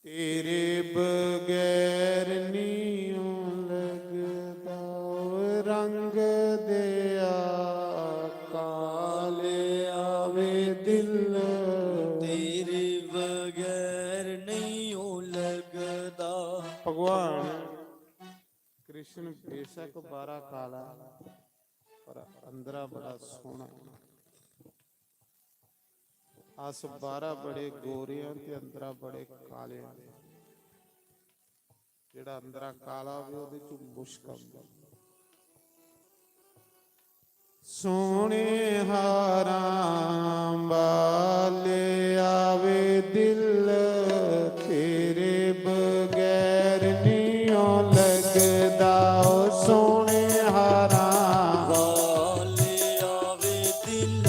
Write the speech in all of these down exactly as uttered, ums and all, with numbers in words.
तेरे बगैर नहीं लगदा ओ रंग दिया, काले आवे दिल। तेरे बगैर नहीं ओ लगदा। भगवान कृष्ण बेशक बाहरा काला, पर अंदरा बड़ा सोहना। अस बाहरा बड़े गोरे आं ते अंदरा बड़े काले आं। जेड़ा अंदरा काला होवे, ओदे च मुश्क आंदी। सोहने हारां वाले आवे दिल, तेरे बगैर नहीं ओ लगदा ओ सोहने हारां। वाले आवे दिल,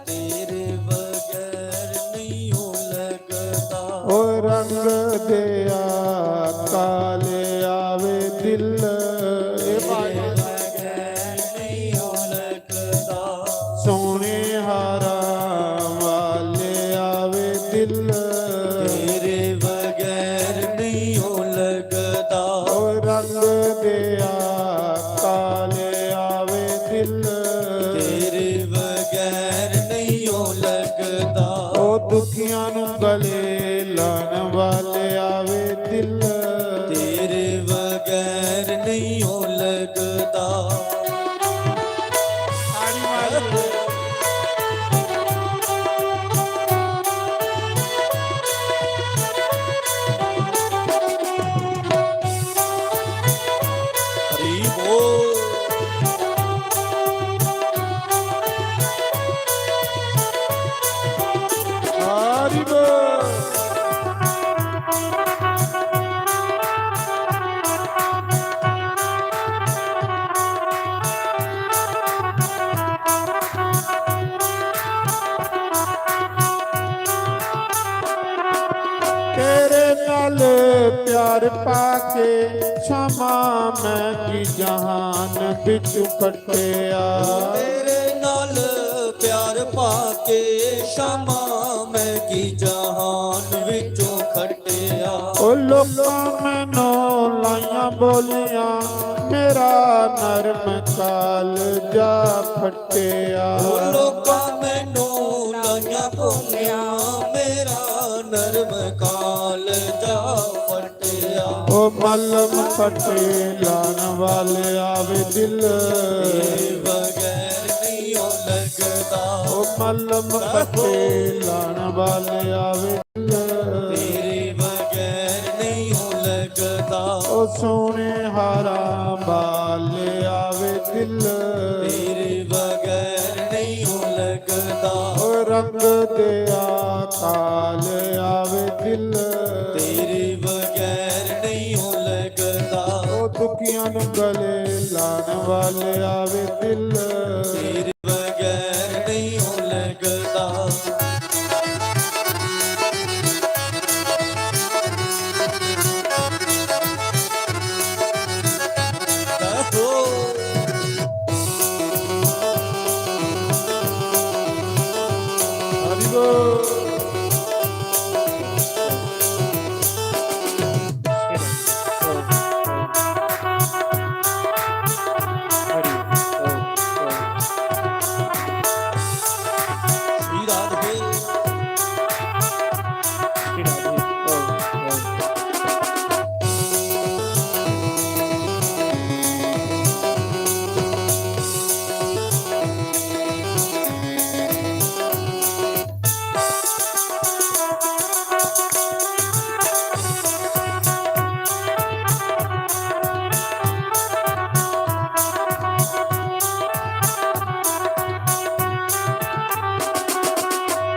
तेरे बगैर नहीं ओ लगदा। ओ रंग दिया काले आवे दिल। ए भाई। तेरे बगैर नहीं ओ लगदा। सोहने हारां वाले आवे दिल। तेरे बगैर नहीं ओ लगदा। ओ रंग दिया काले आवे दिल। तेरे बगैर नहीं ओ लगदा। ओ दुखियां नू गले लाने वाले आवे दिल। तेरे बगैर नहीं ओ लगदा। ताड़ी मारिए। हरि बोल। हरि बोल। तेरे नाल प्यार पाके शामा महकी जहान बिचु कट्टिया। तेरे नाल प्यार पाके शामा महकी जहान विचों कट्टिया। ओ लोकां मैनू लाइयां बोलियां, मेरा नरम कालजा फट्टिया। ओ लोकां मैनू लाइयां बोलियां, मेरा नरम कालजा फट्टिया। ओ मलम फट्टे लाने वाले आवे दिल। तेरे बगैर नहीं ओ लगदा। ओ मलम फट्टे लाने वाले आवे दिल। तेरे बगैर नहीं ओ लगदा। ओ सोहने हारां वाले आवे दिल। तेरे बगैर नहीं ओ लगदा। ओ रंग दिया काले आवे दिल। तेरे बगैर नहीं ओ लगदा। ओ दुखियां नू गले लाने वाले आवे दिल। तेरे बगैर नहीं ओ लगदा।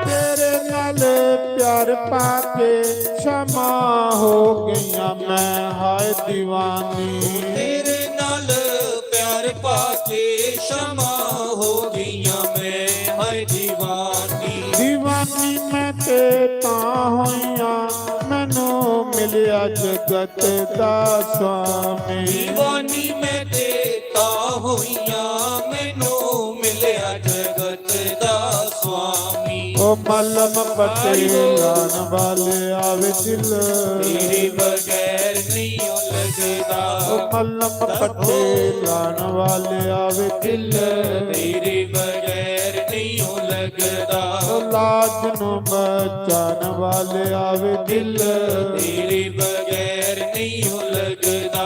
तेरे नाल प्यार पाके शमा हो गईयां मैं हाय दीवानी। तेरे नाल प्यार पाके शमा हो गईयां मैं हाय दीवानी। दीवानी मैं ते तां होईयां, मैनू मिलिया जगत दा स्वामी। दीवानी मैं ते तां होईयां, मैनू मिलिया जगत दा स्वामी। ओ ओ मलम पट्टे लान वाले आवे दिल। तेरे बगैर नहीं हो लगदा। ओ मलम पट्टे लान वाले आवे दिल। तेरे बगैर नहीं हो लगदा। ओ लाज नू बचान वाले आवे दिल। तेरे बगैर नहीं हो लगदा।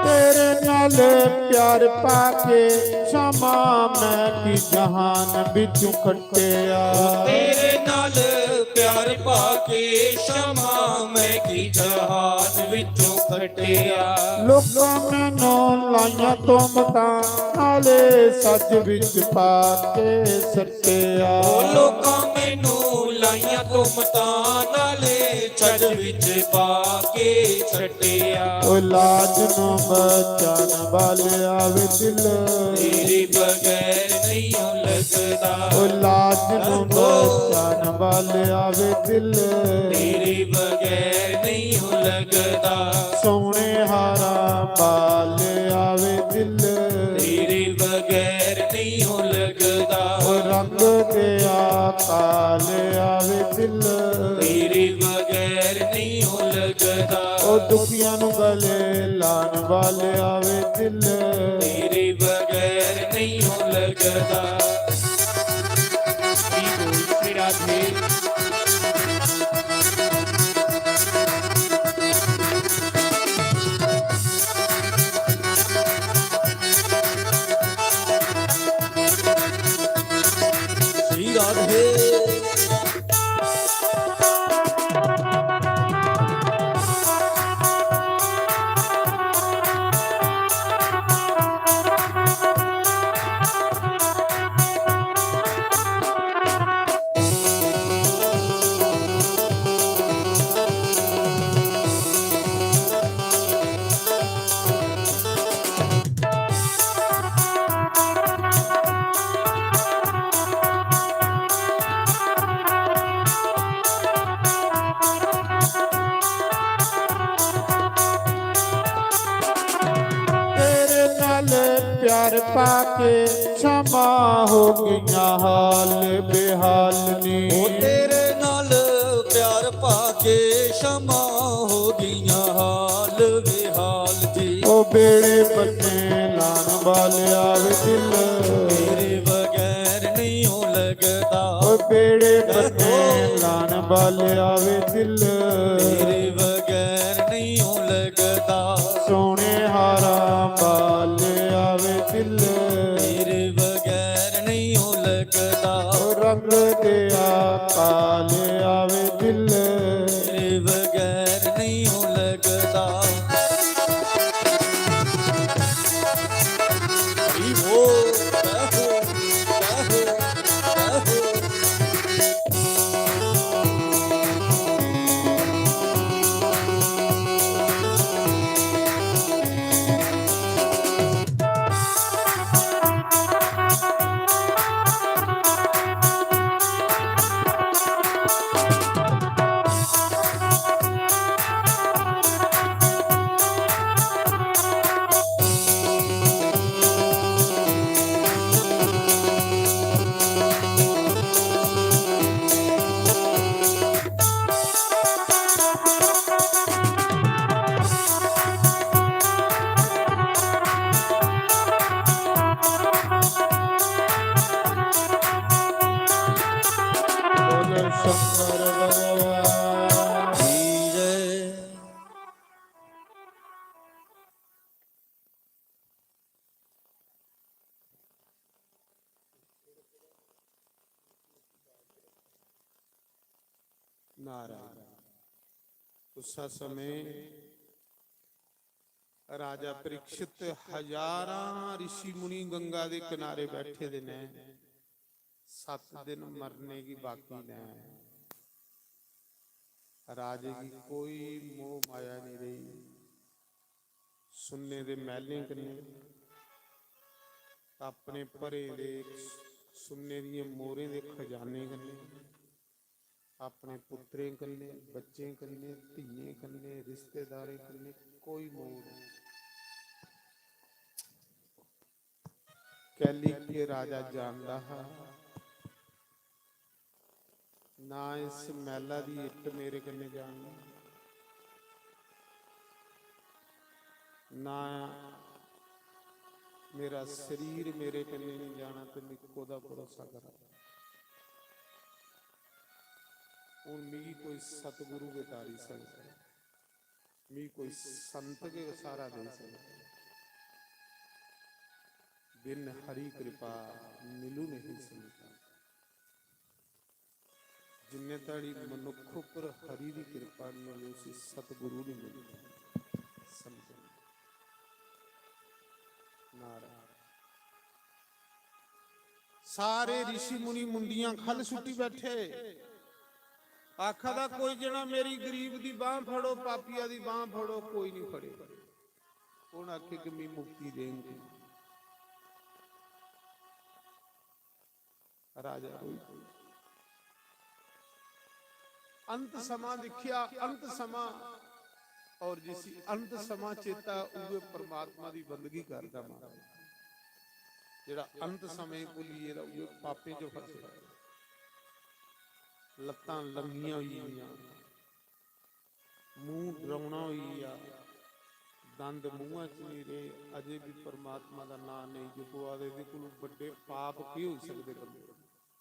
तेरे नाल प्यार पाके शमा मैं की जहान बिचों कट्टिया। तेरे नाल प्यार पाके शमा मैं की जहान बिचों कट्टिया। लोकां मैनू लाइयां तोमतां नाले सच बिच पाके सट्टिया। ओ लोकां मैनू लाइयां तोमतां नाले सच बिच पाके सट्टिया। ओ लाज नू बचान वाले आवे दिल। तेरे बगैर नहीं हो लगदा। ओ लाज नू बचान वाले आवे दिल। तेरे बगैर नहीं हो लगदा। सोने हारा बाल आवे दिल। तेरे बगैर नहीं हो लगदा। ओ रंग दिया काल आवे दिल। तेरे बगैर नहीं हो लगदा। ओ दुखियां नू गले लान वाले आवे दिल। तेरे बगैर नहीं हो लगदा। श्री राधे। श्री राधे। तेरे नाल प्यार पाके शमा हो गईयां हाल बेहाल नी। ओ तेरे नाल प्यार पाके शमा हो गईयां हाल बेहाल जी। ओ बेड़े बन्ने लान वाले आवे दिल। तेरे बगैर नहीं हो लगदा। ओ बेड़े बन्ने लान वाले आवे दिल। तेरे बगैर नहीं हो लगदा। सोने हारा बाल आवे दिल। तेरे बगैर नहीं हो लगदा। ओ रंग दिया काल आवे दिल। तेरे बगैर नहीं हो लगदा। हरी बोल, जय हो, जय हो, जय हो। नारायण। उस्सै समें राजा परीक्षित, हजारां ऋषि मुनि गंगा दे किनारे बैठे दे न। सत्त दिन मरने गी बाकी न। राजे गी कोई मोह माया नहीं रही। सुन्ने दे मैह्लें कन्नै, अपने भरे दे सुन्ने दियें मोहरें दे खजाने कन्नै, अपने पुत्तरें कन्नै, बच्चें कन्नै, धियें कन्नै, रिश्तेदारें कन्नै कोई मोह नहीं। कैली के राजा जानदा हा, ना इस मैह्ला दी इट्ट मेरे कन्नै जानी, ना मेरा शरीर मेरे कन्नै नहीं जाना, ते मिगी कोह्दा भरोसा करा। हून मिगी कोई सतगुरु गै तारी सकदा, मिगी कोई संत गै सहारा देई सकदा। बिन हरि कृपा मिलू नहीं संत। जिन्ने धड़ी मनुक्ख उप्पर हरि दी कृपा नहीं होंदी, उसी सतगुरु नहीं मिलदा। समझो। नारायण। सारे ऋषि मुनि मुंडियां खल सुट्टी बैठे। आखा दा कोई जना मेरी गरीब दी बांह फड़ो, पापिया दी बांह फड़ो, कोई नहीं फड़े। उ'नें आखे कि मी मुक्ति देंगे। राजा रोई। अंत समां दिक्खेआ, अंत समां, और जिसी अंत समां चेता, उ'ऐ परमात्मा दी बंदगी करदा महाराज। जेह्ड़ा अंत समें भुल्ली गेदा, उ'ऐ पापें च फसे। लत्तां लंगियां होई गेइयां, मूंह डरौना होई गेआ, दंद मूंहा च नहीं रेह्, अजे भी परमात्मा दा नांऽ नेईं जपोआ, ते एह्दे कोलू बड्डे पाप केह् होई सकदे बंदे?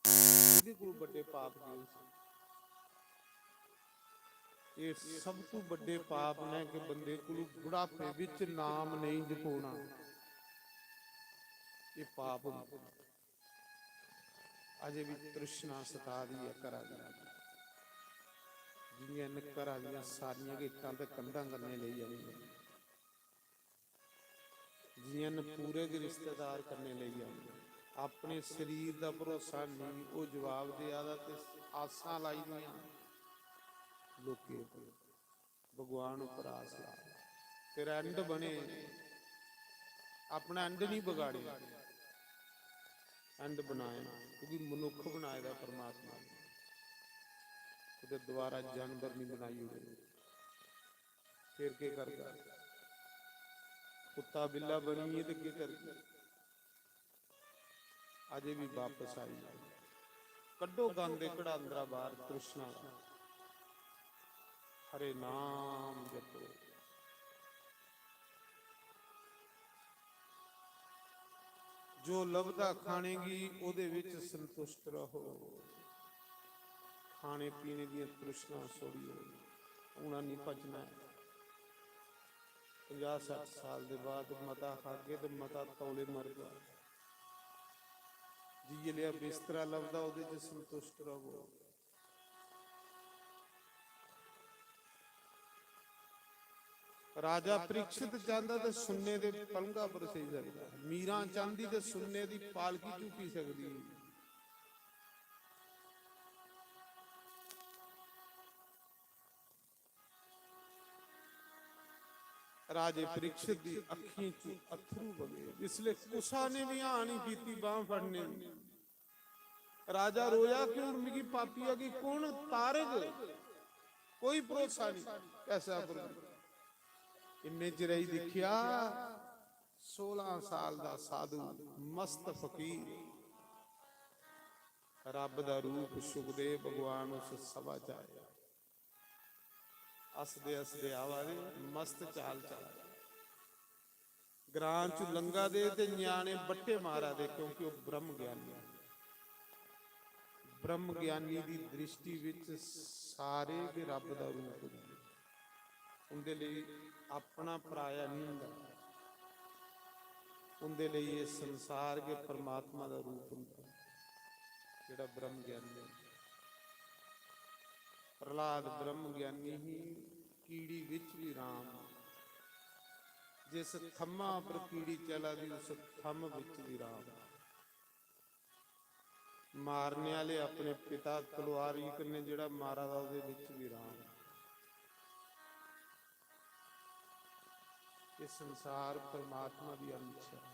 एह्दे कोलू बड्डे पाप केह् होई सकदे? एह् सब तू बड्डे पाप न कि बंदे कोलू बुढ़ापे बिच नाम नेईं जपोना, एह् पाप होंदा। अजे भी तृष्णा सता दी ऐ घरा दी। जियां इन्न घरा दियां सारियां गै इट्टां ते कंधां कन्नै लेई जानियां, जियां इन्न पूरे गै रिश्तेदार कन्नै लेई जानियां। अपने शरीर दा भरोसा नेईं, ओह् जवाब देआ दा ते आसां लाई दियां लोकें उप्पर। भगवान उप्पर आस ला। तेरा end बने, अपना end नहीं बगाड़े, end बनाए, क्योंकि मनुक्ख बनाए दा परमात्मा ने। कुतै दोबारा जानवर नहीं बनाई ओड़े, फिर केह् करगा? कुत्ता बिल्ला बनियै ते केह् करगा? अजे भी वापस आई। कड्डो गंद एह्कड़ा अंदरा बाहर, तृष्णा दा। हरे नाम जपो। जो लभदा खाने गी, ओह्दे विच संतुष्ट रहो। खाने पीने दियां तृष्णा छोड़ियो, हून नहीं पचना ऐ। पंजाह सट्ठ साल दे बाद मता खागे ते मता तौले मरगा। जि'यै लेआ बिस्तरा लभदा, ओह्दे च संतुष्ट रवो। राजा परीक्षित चांह्दा ते सुन्ने दे पलंगा पर सेई सकदा, मीरां चांह्दी ते सुन्ने दी पालकी झुकी सकदी। राजे परीक्षित दी अक्खीं चों अत्थरू बगे। जिसले कुसा ने भी हां नहीं कीती बांह फड़ने दी, राजा रोया कि हुन मिगी पापिया गी कुण तारग? कोई भरोसा नहीं, कैसा प्रभु। इन्ने चिरै च दिक्खेआ, सोलां साल दा साधु, मस्त फकीर, रब दा रूप, सुखदेव भगवान उस सभा च आए। हसदे हसदे आवा दे, मस्त चाल चला दे। ग्रां च लंघा दे ते ञ्याणे बट्टे मारा दे, क्योंकि ओह् ब्रह्म ज्ञानी। ब्रह्म ज्ञानी दी दृष्टि विच सारे गै रब दा रूप होंदे। उंदे लेई अपना पराया नहीं हुंदा। उंदे लेई एह् संसार गै परमात्मा दा रूप हुंदा, जेह्ड़ा ब्रह्म ज्ञानी होंदा। प्रहलाद ब्रह्म ज्ञानी ही, कीड़ी विच भी राम। जिस थम्मा पर कीड़ी चला दी, उस थम्म विच भी राम। मारने आह्ले अपने पिता तलवार गी कन्नै जेह्ड़ा मारा दा, ओह्दे बिच बी राम। एह् संसार परमात्मा दी अंश ऐ।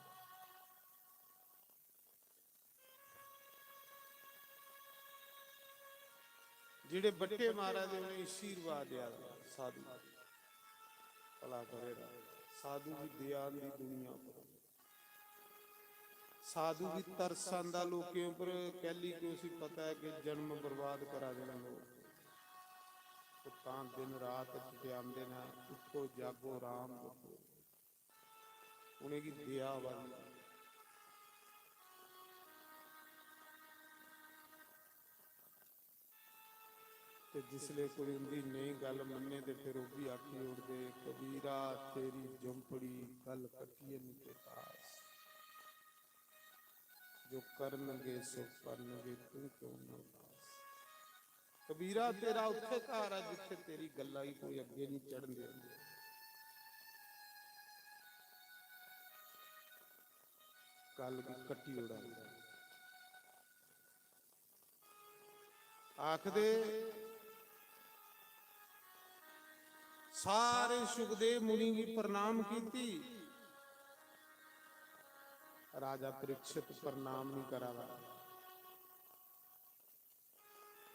जेह्ड़े बट्टे मारा दे, उ'नेंगी आशीर्वाद देआ दे, साधु भला करे दा। साधु दी दया आंदी दुनिया पर। साधु गी तरस आंदा लोकें उप्पर, कैली कि उसी पता ऐ कि जन्म बर्बाद करा दे न लोक। ते तां दिन रात जगांदे न, "उठो जागो राम जपो।" उ'नेंगी दया आवा दी। ते जिसले कोई उंदी नेईं गल्ल मन्ने ते फिर ओह् बी आखी ओड़दे, "कबीरा तेरी झुंपड़ी कल कट्टिए निके तास, जो करनगे सो करनगे, तू क्यों ना उदास।" कबीरा, तेरा उत्थे घर ऐ जित्थे तेरी गल्ला गी कोई अग्गे नहीं चढ़न देंदे। कल भी कट्टी ओड़ा। आखदे सारे सुखदेव मुनि गी प्रणाम कीती, राजा परीक्षित प्रणाम नहीं करा दा।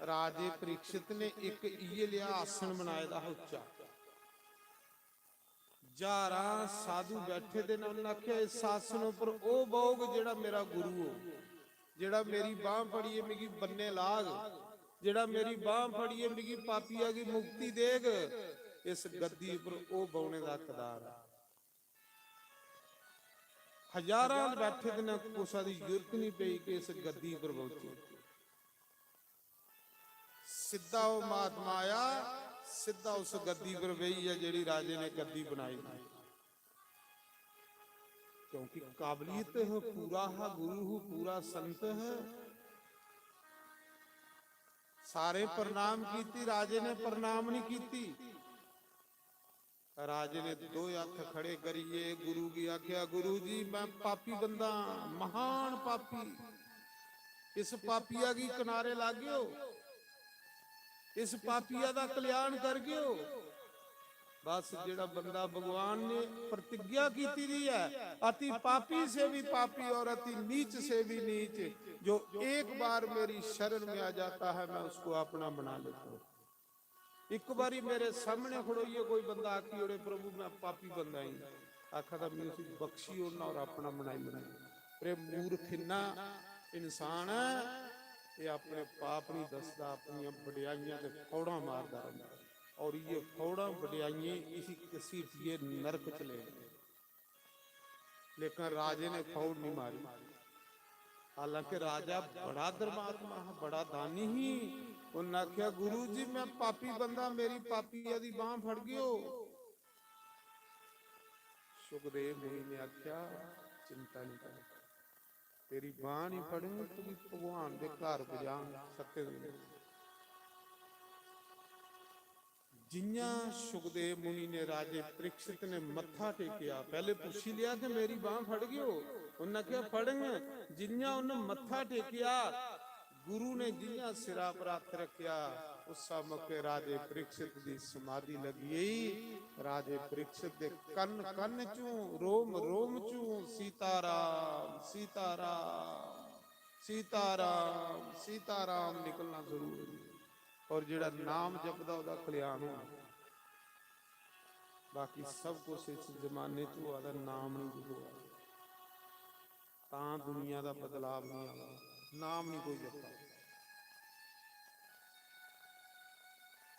राजे परीक्षित ने इक इयै लेआ आसन बनाए दा हा उच्चा। ज्हारां साधु बैठे दे न। उन्नै आखेआ, "इस आसन उप्पर ओह् बौह्ग जेह्ड़ा मेरा गुरु हो, जेह्ड़ा मेरी बांह फड़ियै मिगी बन्ने लाग, जेह्ड़ा मेरी बांह फड़ियै मिगी पापिया गी मुक्ति देग, इस गद्दी उप्पर ओह् बौह्ने दा हकदार ऐ।" हजारां बैठे दे न, कुसै दी जुर्त नहीं पेई कि इस गद्दी पर बौह्चे। सिद्धा ओह् महात्मा आया, सिद्धा उस गद्दी पर बेहियै जेह्ड़ी राजे ने गद्दी बनाई दी। क्योंकि काबलियत है, पूरा हा गुरु हूँ, पूरा संत है। सारे प्रणाम कीती, राजे ने प्रणाम नहीं कीती। राजे ने दो हत्थ खड़े करिए गुरु गी आख्या, "गुरु जी, मैं पापी बंदा, महान पापी। इस पापिया गी किनारे लाग्यो, इस पापिया दा कल्याण करग्यो।" बस, जेड़ा बंदा भगवान ने प्रतिज्ञा कीती दी है, अति पापी से भी पापी और अति नीच से भी नीच, जो एक बार मेरी शरण में आ जाता है, मैं उसको अपना बना लेता हूँ। इक बारी मेरे सामने खड़ोइयै कोई बंदा आखी ओड़े, "प्रभु, मैं पापी बंदा ही," आखा दा, "मैं उसी बख्शी ओड़ना और अपना बनाई लैना।" पर एह् मूर्ख इन्ना इंसान ऐ, एह् अपने पाप नहीं दसदा, अपनियां बड़ियाइयां ते फौड़ां मारदा रौंह्दा। और ये फौड़ां बड़ियाइयां इसी घसीटियै नरक च लेने। लेकिन राजे ने फौड़ नहीं मारी। हालांकि राजा बड़ा धर्मात्मा हा, बड़ा दानी ही। उन्हें आख्या, "गुरु जी, मैं पापी बंदा, मेरी पापिया दी बांह फड़ गयो।" सुखदेव मुनि ने आख्या, "चिंता नहीं कर, तेरी बांह नहीं फड़ूं, तुगी भगवान दे घर पजांग, सत्य दे।" जियां सुखदेव मुनि ने राजे परीक्षित ने मत्था टेकेआ, पैह्ले पुच्छी लेआ कि मेरी बांह फड़ गयो? उन्नै आखेआ, "फड़ङ।" जियां उन्न मत्था टेकेआ, गुरु ने जियां सिरा पर हत्थ रखेआ, उस्सा मौके राजे परीक्षित दी समाधि लगी गेई। राजे परीक्षित दे कन्न कन्न चों, रोम रोम चों सीताराम, सीताराम, सीताराम, सीताराम निकलना शुरू होई गेआ। और जेह्ड़ा नाम जपदा, ओह्दा कल्याण होना। बाकी सब कुछ इस जमाने च होआ दा, नाम नहीं कुछ होआ दा। तां दुनिया दा बदलाव नहीं आवा, नाम नहीं कोई जपदा।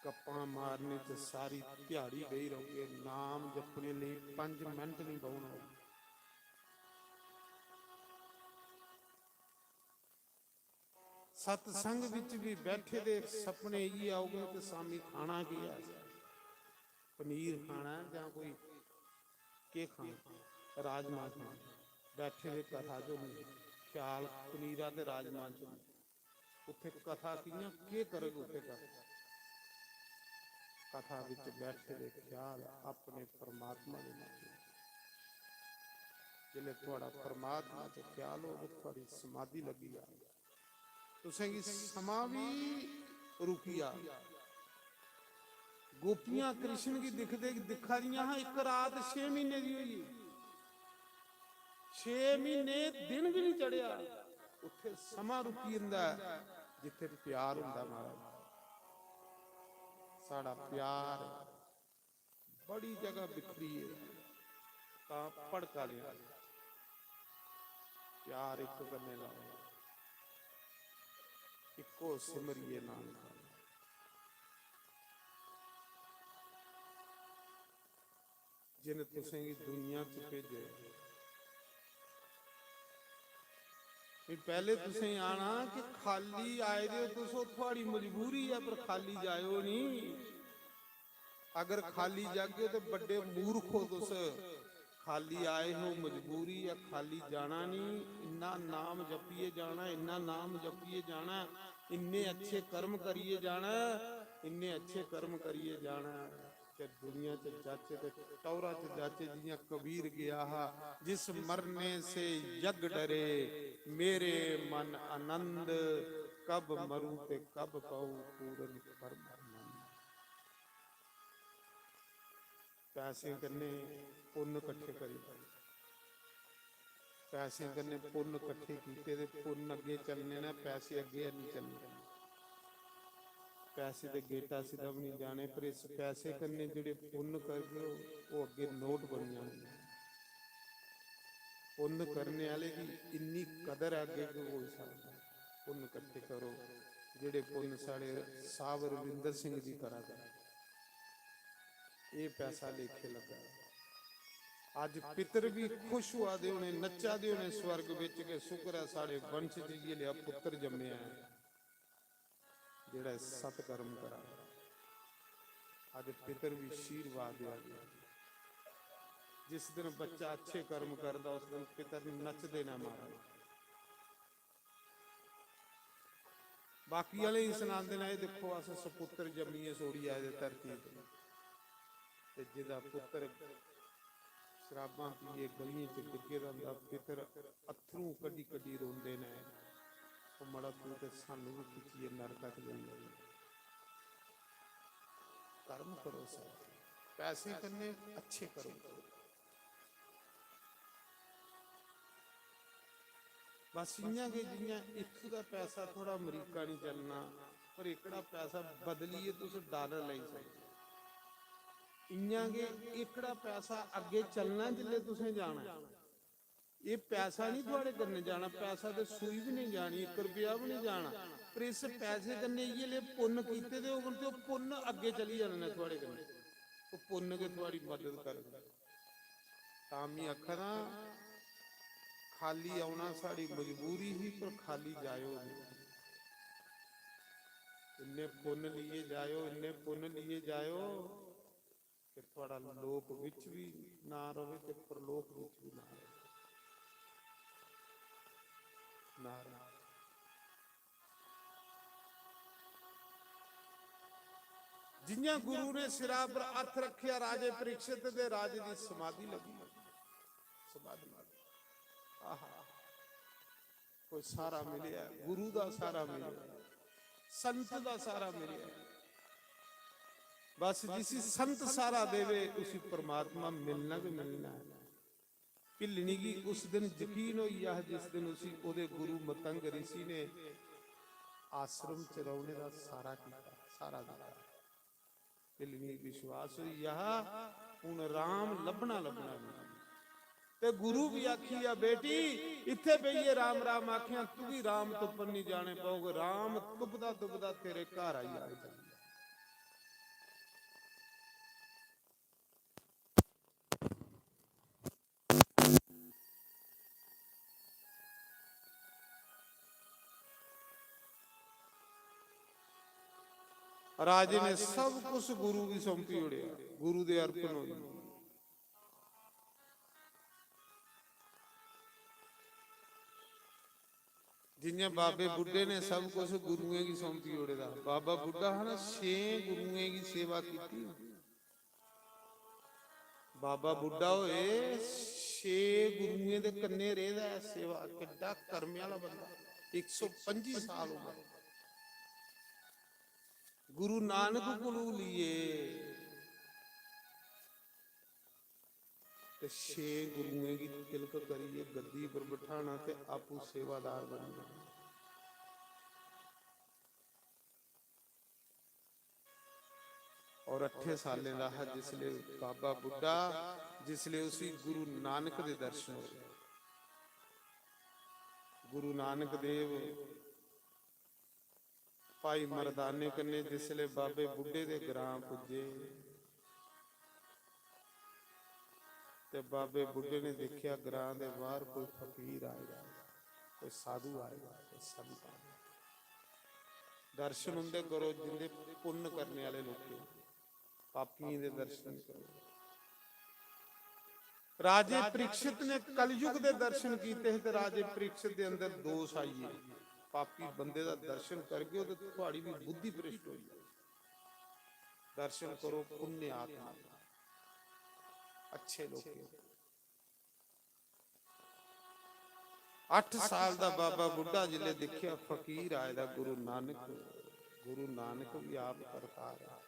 गप्पां मारने च सारी ध्याड़ी बेही रहोगे, नाम जपने लेई पंज मिनट नहीं बौह्ना। सत्संग विच भी बैठे दे सपने इयै औगन कि स्वामी खाना केह् ऐ? पनीर खाना ऐ जां कोई केह् खाना? राजमा खाना। बैठे दे कथा च होंदे, ख्याल पनीरा ते राजमा च होंदे। उत्थे कथा कि'यां, केह् करग उत्थे कथा? कथा बिच बैठे दे ख्याल अपने परमात्मा दे लग्गे। जिसलै थुआढ़ा परमात्मा च ख्याल होग, थुआढ़ी समाधि लग्गी जाग। तुसेंगी समां बी रुकी जाग। गोपियां कृष्ण गी दिखदे, दिक्खा दियां हां, इक रात छे म्हीने दी होई गेई। छे म्हीने दिन बी नहीं चढ़ेआ। उत्थे समां रुकी जंदा ऐ जित्थे प्यार हुंदा महाराज। साढ़ा प्यार बड़ी जगह बिखरी है, तां भड़का लिया। प्यार इक कन्नै लाओ, इक्को सिमरिए नानका। जिन तुसेंगी दुनिया च भेजे। भी पैह्ले तुसें आना कि खाली आए दे ओ तुस, ओह् थुआढ़ी मजबूरी ऐ, पर खाली जाएओ निं। अगर खाली जागे ते बड्डे मूर्ख हो तुस। खाली आए हो, मजबूरी ऐ, खाली जाना निं। इन्ना नाम जपियै जाना, इन्ना नाम जपियै जाना, इन्ने अच्छे कर्म करियै जाना, इन्ने अच्छे कर्म करियै जाना। ते दुनिया च जाचे ते टौरा च जाचे, जियां कबीर गया हा, "जिस मरने से यग डरे, मेरे मन आनंद, कब मरूं ते कब पाऊं पूर्ण परम आनंद।" पैसे कन्नै पुन्न कट्ठे करी, पैसे कन्नै पुन्न कट्ठे कीते ते पुन्न अग्गें चलने न, पैसे अग्गें नहीं चलने। पैसे दे गेटा सिद्धा भी नहीं जाने, पर इस पैसे कन्नै जेह्ड़े पुन्न करगे, ओह् अग्गें नोट बनी जाने। पुन्न करने आह्ले दी इन्नी कदर ऐ, अग्गें कोई होई सकदा। पुन्न कट्ठे करो, जेह्ड़े पुन्न साढ़े साहब रविंदर सिंह जी करा दे। एह् पैसा लेखे लग्गा। अज्ज पितर भी खुश होआ दे होने, नच्चा दे होने स्वर्ग बिच के शुक्र ऐ साढ़े वंश च इ'यै लेआ पुत्र जम्मेआ ऐ, जेह्ड़ा सत कर्म करा। अज्ज पितर भी आशीर्वाद देआ दे। जिस दिन बच्चा अच्छे कर्म करदा, उस दिन पितर नचदे न महाराज। बाकी आह्ले ही सनांदे न, "एह् दिक्खो, अस सपुत्तर जम्मियै सोड़ी आए दे धरती पर।" ते जेह्दा पुत्तर शराबां पीए गलियें च डिग्गे दा होंदा, पितर अत्थरूं कड्ढी कड्ढी रोंदे न, "ओह् मड़ा, तूं ते सानूं बी खिच्चियै नरका च लेई जाना।" कर्म करो सारे, पैसे कन्नै अच्छे कर्म करो। बस इ'यां गै जि'यां इत्थूं दा पैसा थुआढ़ा अमरीका निं चलना, पर एह्कड़ा पैसा बदलियै तुस डालर लेई सकदे। इ'यां गै एह्कड़ा पैसा अग्गें चलना जिसलै तुसें जाना। एह् पैसा निं थुआढ़े कन्नै जाना, पैसा ते सूई बी निं जानी, इक रपेआ बी निं जाना, पर इस पैसे कन्नै इ'यै ले पुन्न कीते दे होङन ते ओह् पुन्न अग्गें चली जाने न थुआढ़े कन्नै। ओह् पुन्न गै थुआढ़ी मदद करग। तां में आखा दा, खाली औना साढ़ी मजबूरी ही, पर खाली जाएओ नेईं। इन्ने पुन्न लेइयै जाएओ, इन्ने पुन्न लेइयै जाएओ कि थुआढ़ा लोक बिच बी नां रवे ते परलोक बिच बी नां रवे। नां रवे। जियां गुरु ने सिरा पर हत्थ रखेआ, राजे परीक्षित दे राजे दी समाधि लगी। समाधि। आहा, कोई सहारा मिलेआ, गुरु दा सहारा मिलेआ, संत दा सहारा मिलेआ। बस जिसी संत सहारा देवे, उसी परमात्मा मिलना गै मिलना ऐ। भिल्लनी गी उस दिन यकीन होई गेआ हा, जिस दिन उसी ओह्दे गुरु मतंग ऋषि ने आश्रम च रौह्ने दा सारा कीता, सारा दित्ता। भिल्लनी गी विश्वास होई गेआ हा, हून राम लब्भना, लब्भना मिगी। ते गुरु बी आखी गेआ, "बेटी, इत्थै बेहियै राम राम आखेआं, तुगी राम तुप्पन निं जाने पौग, राम तुपदा तुपदा तेरे घर आई जाग।" राजे ने सब कुछ गुरु गी सौंपी ओड़ेआ, गुरु दे अर्पण होई। जियां बाबे बुड्ढे ने सब कुछ गुरुएं गी सौंपी ओड़े दा। बाबा बुड्ढा हा ना, छे गुरुएं गी सेवा कीती। बाबा बुड्ढा होए, छे गुरुएं दे कन्ने रेह्दा ऐ सेवा। किड्डा कर्मे आह्ला बंदा, इक सौ पंजी साल उम्र। गुरु नानक कोलू लिए ते छे गुरुएं गी तिलक करियै गद्दी पर बठाना ते आपूं सेवादार बनी जाना। और अट्ठे सालें दा हा जिसले बाबा बुड्ढा, जिसले उसी गुरु नानक दे दर्शन होए। गुरु नानक देव भाई मर्दाने कन्नै जिसले बाबे बुड्ढे दे ग्रां पुज्जे, ते बाबे बुड्ढे ने दिक्खेआ, ग्रां दे बाहर कोई फकीर आए दा, कोई साधु आए दा, कोई संत आए दा। दर्शन उंदे करो जिंदे पुन्न करने आह्ले लोकें, पापियें दे दर्शन करो। राजे परीक्षित ने कलयुग दे दर्शन कीते हे ते राजे परीक्षित दे अंदर दोष आई गे। पापी बंदे दा दर्शन करगे ते थुआड़ी भी बुद्धि भ्रष्ट होई जाए। दर्शन करो पुण्य आत्मा, अच्छे लोकें। अठ साल दा बाबा बुड्ढा जिसले दिक्खेआ, फकीर आए दा गुरु नानक, गुरु नानक भी आप करतार है।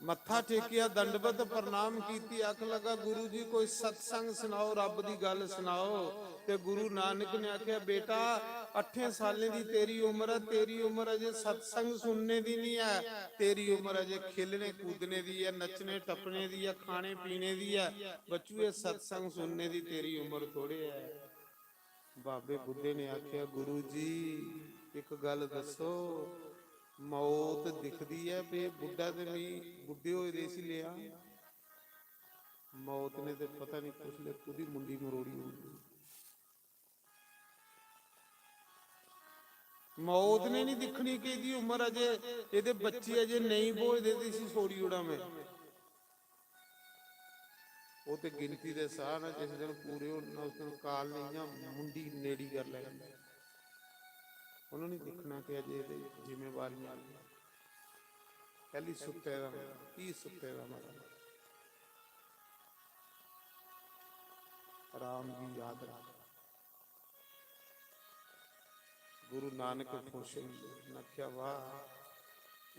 मत्था टेकेआ, दंडवत प्रणाम कीती, आखन लगा, "गुरु जी, कोई सत्संग सनाओ, रब दी गल्ल सनाओ।" ते गुरु नानक ने आखेआ, "बेटा, अठें सालें दी तेरी उम्र ऐ, तेरी उम्र अजे सत्संग सुनने दी नहीं ऐ, तेरी उम्र अजे खेलने कूदने दी ऐ, नच्चने टप्पने दी ऐ, खाने पीने दी ऐ। बच्चू, ये सत्संग सुनने दी तेरी उम्र थोड़े ऐ।" बाबे बुड्ढे ने आखेआ, "गुरु जी, इक गल्ल दस्सो, मौत दिखदी ऐ, पे बुड्ढा ते मी बुड्ढे होए दे इसी लेआ। मौत ने ते पता नहीं कुसलै कुदी मुंडी मरोड़ी होनी।" मौत ने नहीं दिक्खनी कि एह्दी उम्र अजे, एह्दे बच्चे अजे नेईं ब्होए दे ते इसी छोड़ी ओड़ां में। ओह् ते गिनती दे साह् न, जिस दिन पूरे होन ना, उस दिन काल ने इ'यां मुंडी नेड़ी कर लैनी। उ'नें निं दिक्खना कि अजें ते जिम्मेवारियां न। कैह्ली सुत्ते दा, की सुत्ते दा मता? राम गी याद रख। गुरु नानक खुश होई गे। उ'नें आखेआ, "वाह,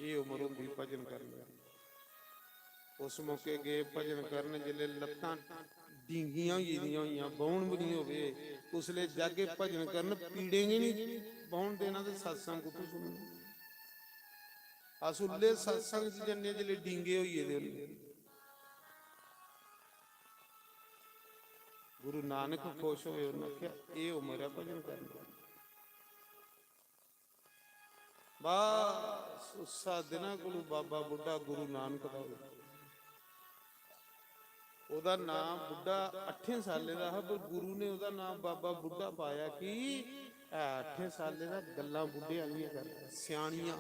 एह् उम्र होंदी भजन करने दी।" उस मौके गे भजन करन, जिसलै लत्तां डींगियां होई गेदियां होइयां, बौह्न बी निं होवे, उसलै जागे भजन करन, पीड़ें गै निं बौह्न देना ते सत्संग कुत्थूं सुनना? अस उल्ले सत्संग च जन्ने जिसलै डींगे होई गेदे होंदे। गुरु नानक खुश होए, उ'नें आखेआ, "एह् उम्र ऐ भजन करने दी।" बस उस्सै दिना कोलू बाबा बुड्ढा गुरु नानक दा होई गेआ। ओह्दा नांऽ बुड्ढा अट्ठें सालें दा हा, पर गुरु ने ओह्दा नांऽ बाबा बुड्ढा पाया कि है अट्ठें सालें दा, गल्लां बुड्ढे आह्लियां करदा, स्यानियां।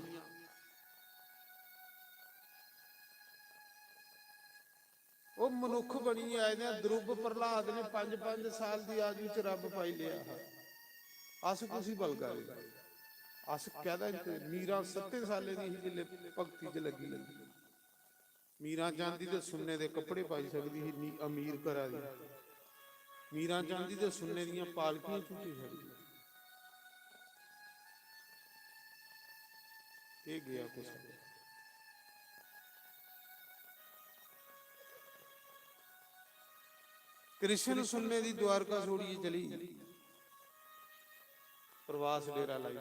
ओह् मनुक्ख बनियै आए दे आं। ध्रुव प्रह्लाद ने पंज पंज साल दी आयु च रब पाई लेआ हा। अस कुसी बलगा दे? अस कैह्दा इंतजार? मीरा सत्तें सालें दी ही जिसलै भक्ति च लग्गी। मीरा चांह्दी ते सुन्ने दे कपड़े पाई सकदी ही, नी-, अमीर घरा दी। मीरा चांह्दी ते सुन्ने दियां पालकियां झूटी सकदी। एह् गेआ कुसै। कृष्ण सुन्ने दी द्वारका छोड़ियै चली, प्रवास डेरा लाई।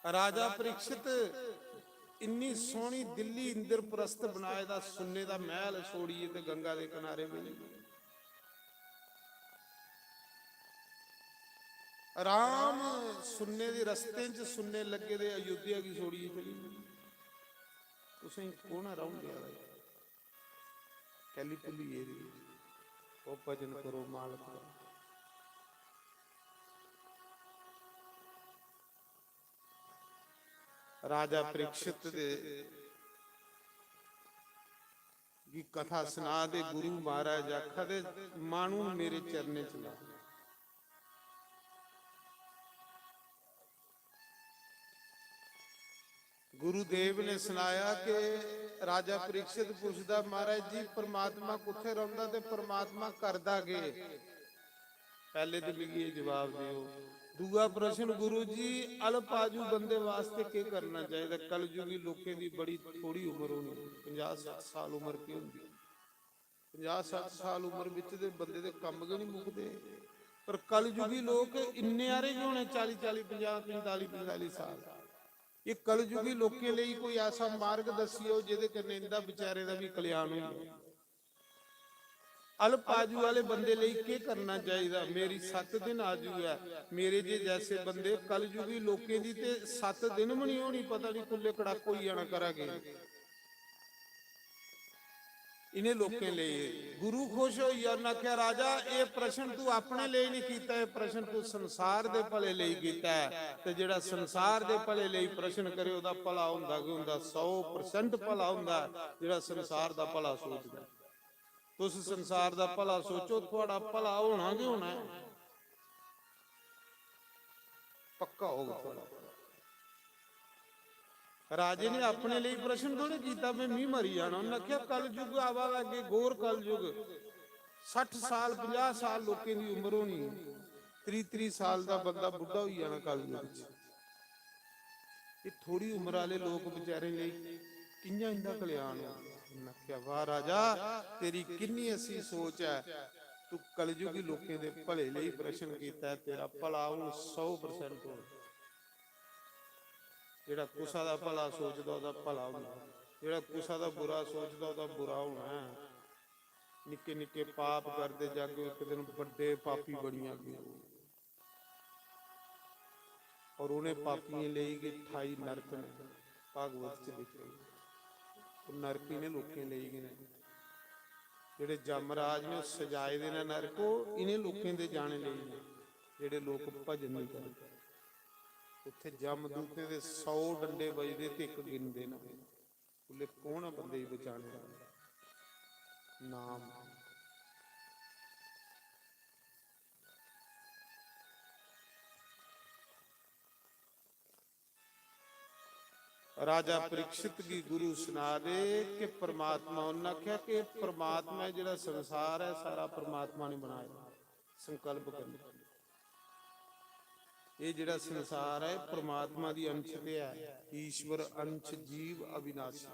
राजा परीक्षित इन्नी सोहनी दिल्ली इंद्रप्रस्थ बनाए दा सुन्ने दा मैह्ल छोड़ियै ते गंगा दे किनारे बेही गे। राम सुन्ने दे रस्ते च सुन्ने लग्गे दे अयोध्या गी छोड़ियै चली गे। तुसें कौन रौह्न देआ दा? कैली भुल्ली गेदी? ओह् भजन करो मालक दा। राजा परीक्षित दे गी कथा सना दे गुरु महाराज आखा दे, "मानू मेरे चरणें च ला।" गुरुदेव ने सनाया कि राजा परीक्षित पुछदा, "महाराज जी, परमात्मा कुत्थै रौंह्दा ते परमात्मा करदा केह्?" पैह्ले ते मिगी एह् जवाब देओ। दूआ प्रश्न, "गुरु जी, अल्प आयु बंदे वास्ते केह् करना चाहिदा?" कलयुगी लोकें दी बड़ी थोड़ी उम्र होनी, पंजाह् सट्ठ साल उम्र केह् होंदी? पंजाह् सट्ठ साल उम्र बिच ते बंदे दे कम्म गै निं मुकदे। पर कलयुगी लोक इन्ने हारे गै होने, चाली चाली, पंजाह्, पंजताली पंजताली साल। एह् कलयुगी लोकें लेई कोई ऐसा मार्ग दस्सियो जेह्दे कन्नै इंदा बेचारें दा बी कल्याण होई जाए। अल्प आयु आह्ले बंदे लेई केह् करना चाहिदा? मेरी सत्त दिन आयु ऐ। मेरे जे जैसे बंदे, कलयुगी लोकें दी ते सत्त दिन बी निं होनी, पता निं कुल्ले कड़ाक होई जाना घरा गे। इ'नें लोकें लेई गुरु खुश होई गेआ, उन्नै आखेआ, "राजा, एह् प्रश्न तू अपने लेई निं कीता, एह् प्रश्न तू संसार दे भले लेई कीता ऐ। ते जेह्ड़ा संसार दे भले लेई प्रश्न करे, ओह्दा भला होंदा गै होंदा, सौ परसेंट भला होंदा ऐ, जेह्ड़ा संसार दा भला सोचदा ऐ। तुस संसार दा भला सोचो, थुआढ़ा भला होना गै होना ऐ, पक्का होग थुआढ़ा।" राजे ने अपने लेई प्रश्न थोड़े कीता, "मैं मी मरी जाना।" उन्नै आखेआ, "कलयुग आवा दा अग्गे, घोर कलयुग। सट्ठ साल, पंजाह् साल लोकें दी उम्र होनी, त्रीह् त्रीह् साल दा बंदा बुड्ढा होई जाना कलयुग च। एह् थोड़ी उम्र आह्ले लोक बेचारें लेई कि'यां इंदा कल्याण होग?" उन्नै आखेआ, "वाह राजा, तेरी किन्नी अच्छी सोच ऐ। तू कलयुगी लोकें दे भले लेई प्रश्न कीता ऐ, तेरा भला हून सौ परसेंट होग।" जेह्ड़ा कुसा दा भला सोचदा, ओह्दा भला होंदा। जेह्ड़ा कुसा दा बुरा सोचदा, ओह्दा बुरा होना ऐ। निक्के निक्के पाप करदे जागे, इक दिन बड्डे पापी बनी जागे। और उ'नें पापियें लेई गै ठाई नरक न, भागवत च लिखे। ओह् नरक इ'नें लोकें लेई गै न। जेह्ड़े जमराज ने सजाए दे न नरक, ओह् इ'नें लोकें दे जाने लेई न, जेह्ड़े लोक भजन नहीं करदे। उत्थे जमदूतें दे सौ डंडे बजदे ते इक गिनदे न। उसलै कौन ऐ बंदे गी बचाने आह्ला? नाम। राजा परीक्षित गी गुरु सना दे कि परमात्मा, उन्नै आखेआ कि परमात्मा, एह् जेह्ड़ा संसार ऐ, सारा परमात्मा ने बनाए दा। संकल्प कन्नै। एह् जेह्ड़ा संसार ऐ, परमात्मा दी अंश ते ऐ, ईश्वर अंश जीव अविनाशी।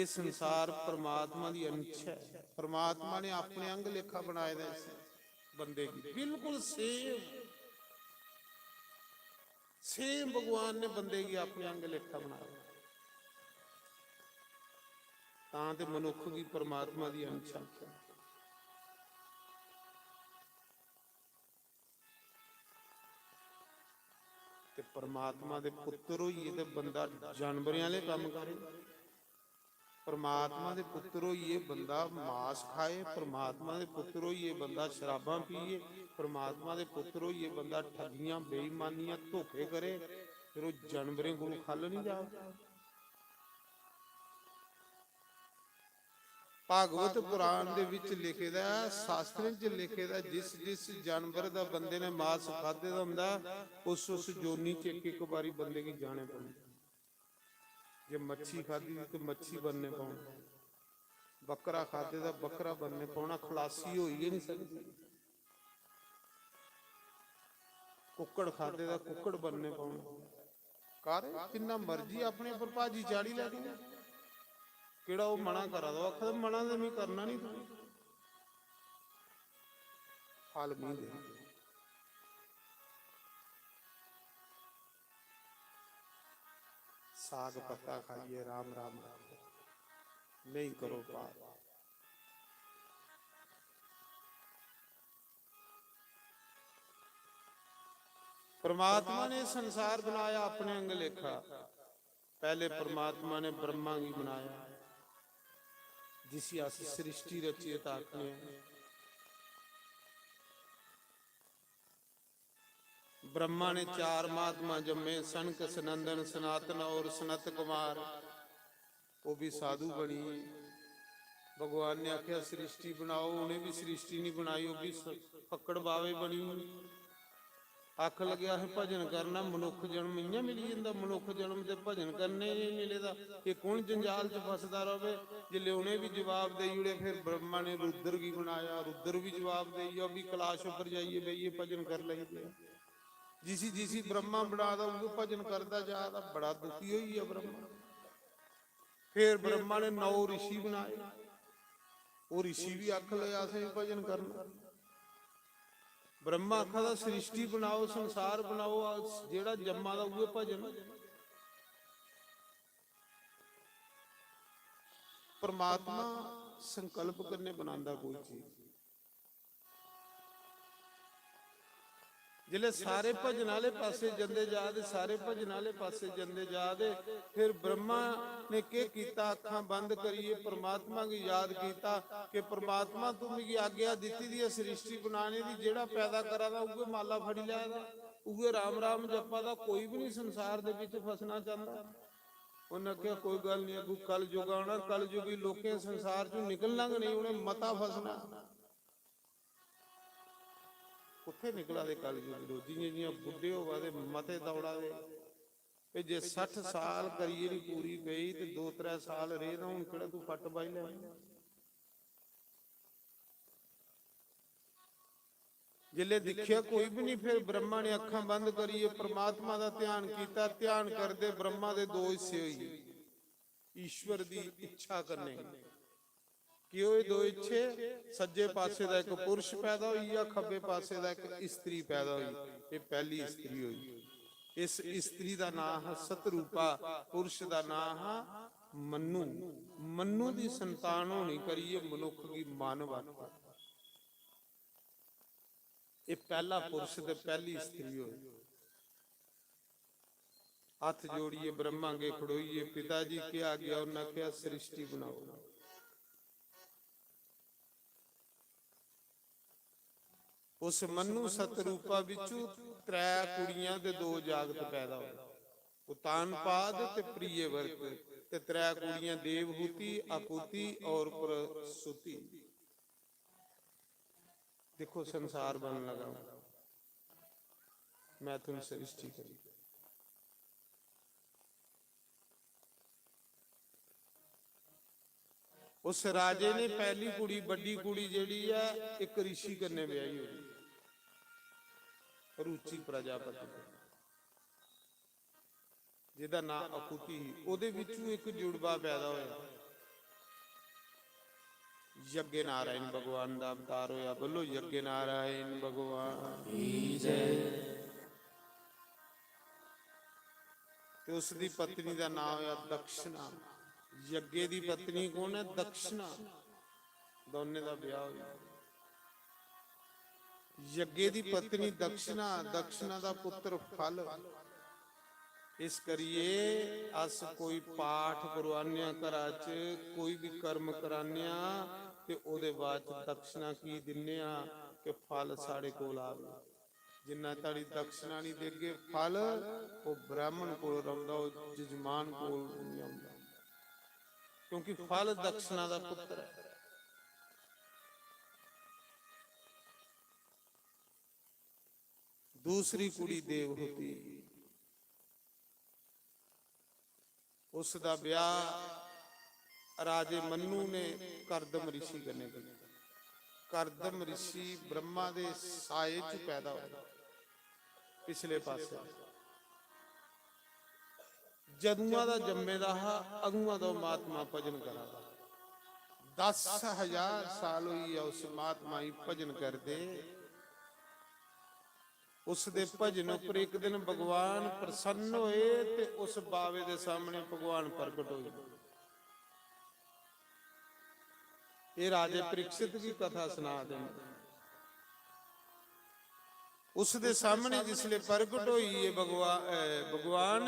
एह् संसार परमात्मा दी अंश ऐ। परमात्मा ने अपने अंग लेखा बनाए दा इस बंदे गी, बिल्कुल सेम, सेम भगवान ने बंदे गी अपने अंग लेखा बनाया। तां ते मनुक्ख गी परमात्मा दी अंश आखेआ। ते परमात्मा दे पुत्तर होइयै ते बंदा जानवरें आह्ले कम्म करे। परमात्मा दे पुत्तर होइयै बंदा मास खाए, परमात्मा दे पुत्तर होइयै बंदा शराबां पिए, परमात्मा दे पुत्तर होइयै बंदा ठगियां, बेईमानियां, धोखे करे, फिर ओह् जानवरें कोल खल्ल निं जा। भागवत पुराण दे विच लिखे दा ऐ, शास्त्रें च लिखे दा ऐ, जिस जिस जानवर दा बंदे ने मास खाद्धे दा होंदा ऐ, उस उस जोनी च इक इक बारी बंदे गी जाने पौंदा। जे मच्छी खाद्धी दी ते मच्छी बनने पौना, बकरा खाद्धे दा बकरा बनने पौना, खलासी होई गै निं सकदी। कुक्कड़ खाद्धे दा कुक्कड़ बनने पौना। कर, जिन्ना मर्जी अपने उप्पर भाजी चाढ़ी लै तूं। केह्ड़ा ओह् मना करा दा? ओह् आखदा, "मना ते में करना निं तूं।" फल मी दे। साग पत्ता खाइयै राम राम आखो, नेईं करो पाप। परमात्मा ने संसार बनाया अपने अंग लेखा। पैह्ले परमात्मा ने ब्रह्मा गी बनाया, जिसी अस सृष्टि रचयिता आखने आं। ब्रह्मा ने चार महात्मा जम्मे, सनक, सनंदन, सनातन और सनत कुमार। ओह् बी साधु बनी गे। भगवान ने आखेआ, "सृष्टि बनाओ।" उ'नें बी सृष्टि निं बनाई, ओह् बी स-, फक्कड़ बावे बनी गे। आखन लगे, "असें भजन करना, मनुक्ख जन्म इ'यां मिली जंदा, मनुक्ख जन्म ते भजन करने गी नेईं मिले दा, एह् कौन जंजाल च फसदा र'वै?" जिसलै उ'नें बी जवाब देई ओड़े, फिर ब्रह्मा ने रुद्र गी बनाया, रुद्र बी जवाब देई गेआ, ओह् बी कैलाश उप्पर जाइयै बेहियै भजन करी लैंदे। जिसी जिसी ब्रह्मा बना दा, उ'ऐ भजन करदा जा दा, बड़ा दुखी होई गेआ ब्रह्मा। फिर ब्रह्मा ने नौ ऋषि बनाए। ओह् ऋषि बी आखन लगे, "असें बी भजन करना।" ब्रह्मा आखा दा, "सृष्टि बनाओ, संसार बनाओ, जेह्ड़ा जम्मा दा उ'ऐ भजन।" परमात्मा संकल्प कन्नै बनांदा कोई चीज। जिसलै सारे भजन आह्ले पासै जंदे जा दे, सारे भजन आह्ले पासै जंदे जा दे, फिर ब्रह्मा ने केह् कीता? अक्खां बंद करियै परमात्मा गी याद कीता कि परमात्मा, तू मिगी आज्ञा दित्ती दी ऐ सृष्टि बनाने दी, जेह्ड़ा पैदा करा दा उ'ऐ माला फड़ी लै दा, उ'ऐ राम राम जप्पा दा, कोई बी निं संसार दे बिच फसना चांह्दा। उ'न्नै आखेआ, "कोई गल्ल निं, अग्गू कल युग औना, कल युगी लोकें संसार चों निकलना गै नेईं, उ'नें मता फसना।" कुत्थै निकला दे कलयुग दे? जि'यां जि'यां बुड्ढे होआ दे, मते दौड़ा दे। ते जे सट्ठ साल करियै निं पूरी पेई ते दो त्रै साल रेह् तां हून केह्ड़ा तूं फट्ट बाही लैना? जिसलै दिक्खेआ कोई बी निं, फिर ब्रह्मा ने अक्खां बंद करियै परमात्मा दा ध्यान कीता। ध्यान करदे ब्रह्मा दे दो हिस्से होई गे। ईश्वर दी इच्छा कन्नै। केह् होए दो इच्छे? सज्जे पासे दा इक पुरुष पैदा होई गेआ, खब्बे पासे दा इक स्त्री पैदा होई। एह् पैह्ली स्त्री होई। इस स्त्री दा नांऽ हा सतरूपा, पुरुष दा नांऽ हा मन्नु। मन्नु दी संतान होने करियै मनुक्ख गी मानव आखेआ। एह् पैह्ला पुरुष ते पैह्ली स्त्री होई। हत्थ जोड़ियै ब्रह्मा अग्गें खड़ोइयै, "पिता जी, केह् आज्ञा?" उ'न्नै आखेआ, "सृष्टि बनाओ।" उस मन्नु सतरूपा बिच्चू त्रै कुड़ियां ते दो जागत पैदा होए, उतानपाद ते प्रियव्रत, ते त्रै कुड़ियां देवहूति, आकुति और प्रसूति। देखो, संसार बनन लगा, मैथुन सृष्टि करी। उस राजे ने पैह्ली कुड़ी, बड्डी कुड़ी जेह्ड़ी ऐ, इक रिशी कन्नै ब्याही होई, रुचि प्रजापति कन्नै। जेह्दा नांऽ अकुति ही, ओह्दे बिच्चू इक जुड़वा पैदा होया। यज्ञ नारायण भगवान दा अवतार होया। बोलो, यज्ञ नारायण भगवान की जय। ते उसदी पत्नी दा नांऽ होया दक्षिणा। यज्ञ दी पत्नी कौन ऐ? दक्षिणा। दौनें दा ब्याह होया। यज्ञ दी पत्नी दक्षिणा, दक्षिणा दा पुत्र फल। इस करियै अस कोई पाठ करवाने आं घरा च, कोई बी कर्म कराने आं ते ओह्दे बाद च दक्षिणा की दिन्ने आं कि फल साढ़े कोल आवे। जिन्ना धोड़ी दक्षिणा निं देगे, फल ओह् ब्राह्मण कोल रौंह्दा, ओह् जजमान कोल निं औंदा, क्योंकि फल दक्षिणा दा पुत्र ऐ। दूसरी कुड़ी देवहूति, उसदा ब्याह राजे मन्नु ने करदम रिशी कन्नै कीता। करदम रिशी ब्रह्मा दे साए च पैदा होया, पिछले पासे। जदुआं दा जम्मे दा हा, अदुआं दा ओह् महात्मा भजन करा दा। दस हजार साल होई गेआ उस महात्मा गी भजन करदे। उसदे भजन उप्पर इक दिन भगवान प्रसन्न होए ते उस बावे दे सामने भगवान प्रगट होए। एह् राजे परीक्षित गी कथा सना दे न। उसदे सामने जिसले प्रगट होइए भगवा-, अ, भगवान,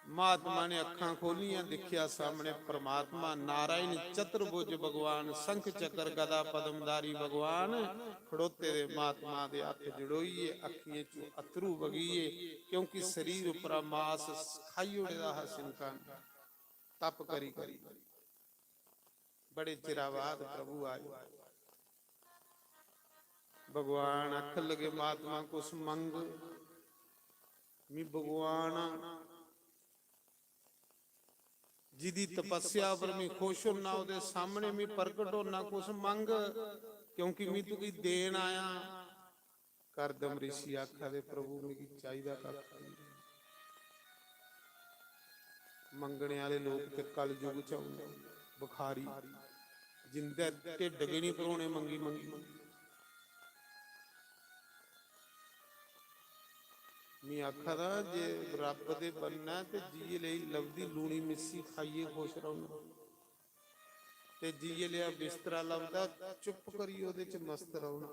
महात्मा ने अक्खां खोलियां, दिक्खेआ सामने परमात्मा नारायण चतुर्भुज भगवान, शंख चक्र गदा पद्मधारी भगवान खड़ोते दे। महात्मा दे हत्थ जड़ोइए, अक्खियें चों अत्थरू बगिये, क्योंकि शरीर उप्परा मास खाई ओड़े दा हा सिंकां ने। तप करी करी बड़े चिरा बाद प्रभु आए। भगवान आखन लगे, "महात्मा, कुछ मंग।" "मी भगवान आं, जिदी तपस्या पर मी खुश होना, ओदे सामने मी प्रकट होना, कुछ मंग, क्योंकि मी तुगी देन आया।" करदम ऋषि आखा दे, "प्रभु, मिगी चाहिदा कक्ख नहीं।" मंगने आह्ले लोक ते कलयुग च औंदे, भिखारी, जिंदे ढिड्ड गै निं भरोने मंगी मंगी। में आखा दा जे रब्ब दे बनना ते जि'यै लेई लभदी लूनी मिस्सी खाइयै खुश रौह्ना, ते जि'यै लेआ बिस्तरा लभदा चुप्प करियै ओह्दे च मस्त रौह्ना।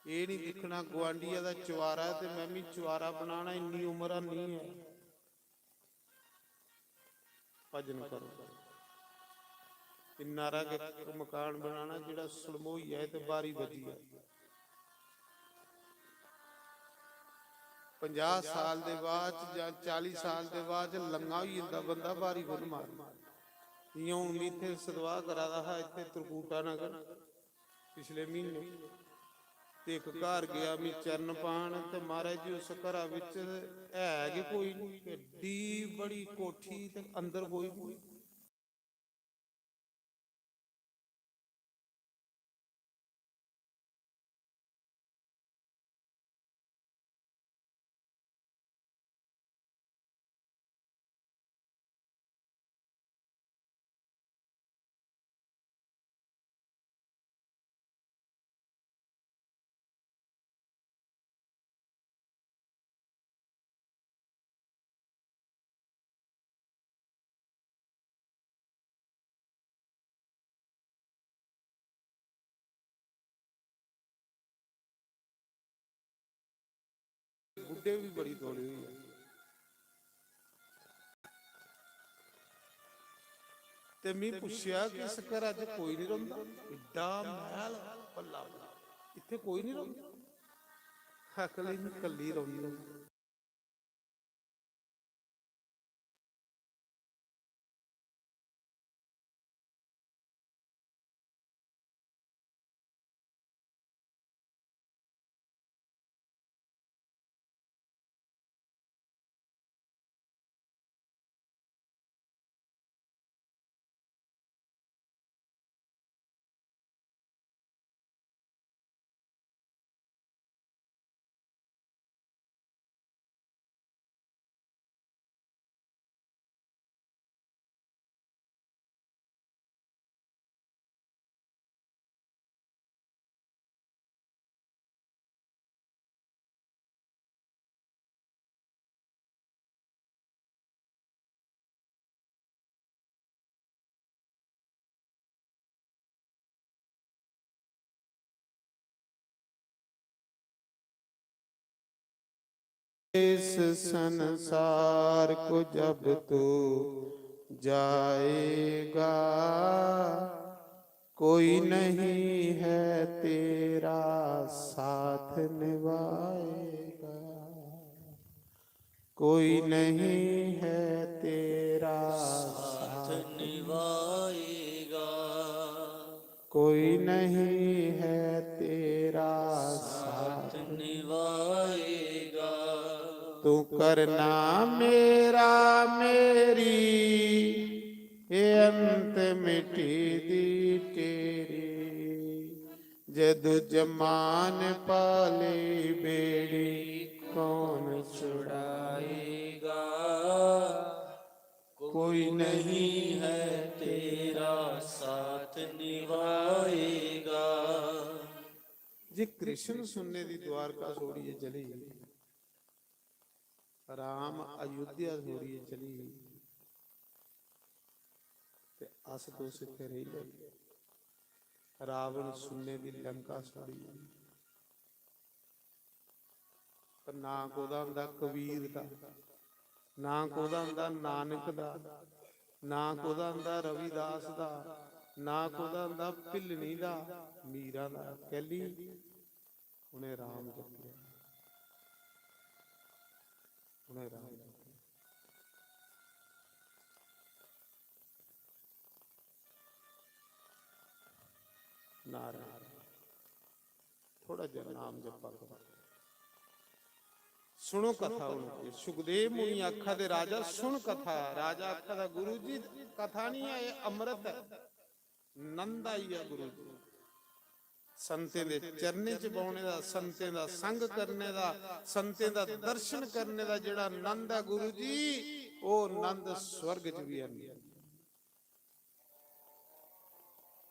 एह् निं दिक्खना गुआंढियै दा चुआरा ऐ ते में बी चुआरा बनाना, इन्नी उमर हैनी ऐ। भजन करो। इन्ना हारा गै इक मकान बनाना जेह्ड़ा सड़मोई जाए ते बारी बज्जी जाए। पंजाह् साल दे बाद च जां चाली साल दे बाद च लंगा होई जंदा बंदा, बारी कु'न मारदा? जि'यां हून में इत्थै सतवाह् करा दा हा, इत्थै त्रिकूटा नगर, पिछले म्हीने। ते इक घर गेआ में चरण पान, ते महाराज जी, उस घरा बिच है गै कोई निं, एड्डी बड़ी कोठी ते अंदर कोई निं। बुड्ढे बी बड़ी तौले होई जंदे। ते मी पुच्छेआ कि इस घरा च कोई निं रौंह्दा? एड्डा मैह्ल, बल्ला बल्ला, इत्थै कोई निं रौंह्दा? आखन लगी, "में कल्ली रौह्न्नी आं।" इस संसार को जब तू जाएगा, कोई नहीं है तेरा साथ निभाएगा, कोई नहीं है तेरा साथ साथ निभाएगा। कोई नहीं है तेरा साथ साथ निभाएगा। तू करना मेरा मेरी, ए अंत मिटी दी टेरी। जदू जमान पाले बेड़ी, कौन छुड़ाएगा? कोई नहीं है तेरा साथ निभाएगा। जे कृष्ण सुनने दी द्वारका छोड़ियै चली, राम अयोध्या छोड़ियै चली, ते अस तुस इत्थै रेही जागे। रावण सुनने दी लंका छोड़ी, पर नां कोह्दा होंदा कबीर दा, नां कोह्दा होंदा नानक दा, नां कोह्दा होंदा रविदास दा, नां कोह्दा होंदा भिल्लनी दा, मीरा दा। कैली? उ'नें राम जप्पेआ, उ'नें राम जप्पेआ। नारायण। थोड़ा जिहा नाम जपा करो। सुनो कथा उनकी। सुखदेव मुनि आखा दे, राजा सुन कथा। राजा आखा दा, गुरु जी, कथा नहीं है, ये अमृत है। नंद आई गया गुरु जी। संतें दे चरणें च बौहने दा, संतें दा संग करने दा, संतें दा दर्शन करने दा जेड़ा नंद है गुरु जी, वो नंद स्वर्ग च भी है नहीं।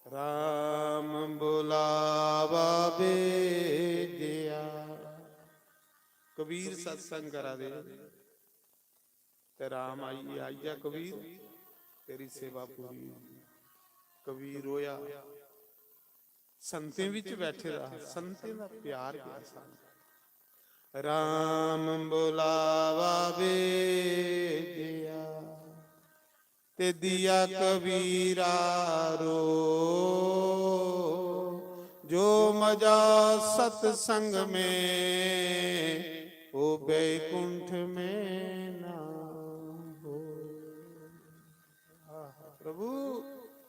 राम बुलावा भेजिया। कबीर सत्संग करा दे ते राम आई, आई जा कबीर, तेरी सेवा पूरी होई। कबीर रोया, संतें विच बैठे दा, संतें दा प्यार क्या सा। राम बुलावा भेजिया, ते दिया कबीरा रो, जो मजा सत्संग में, वो बैकुंठ में ना हो। आह, प्रभु,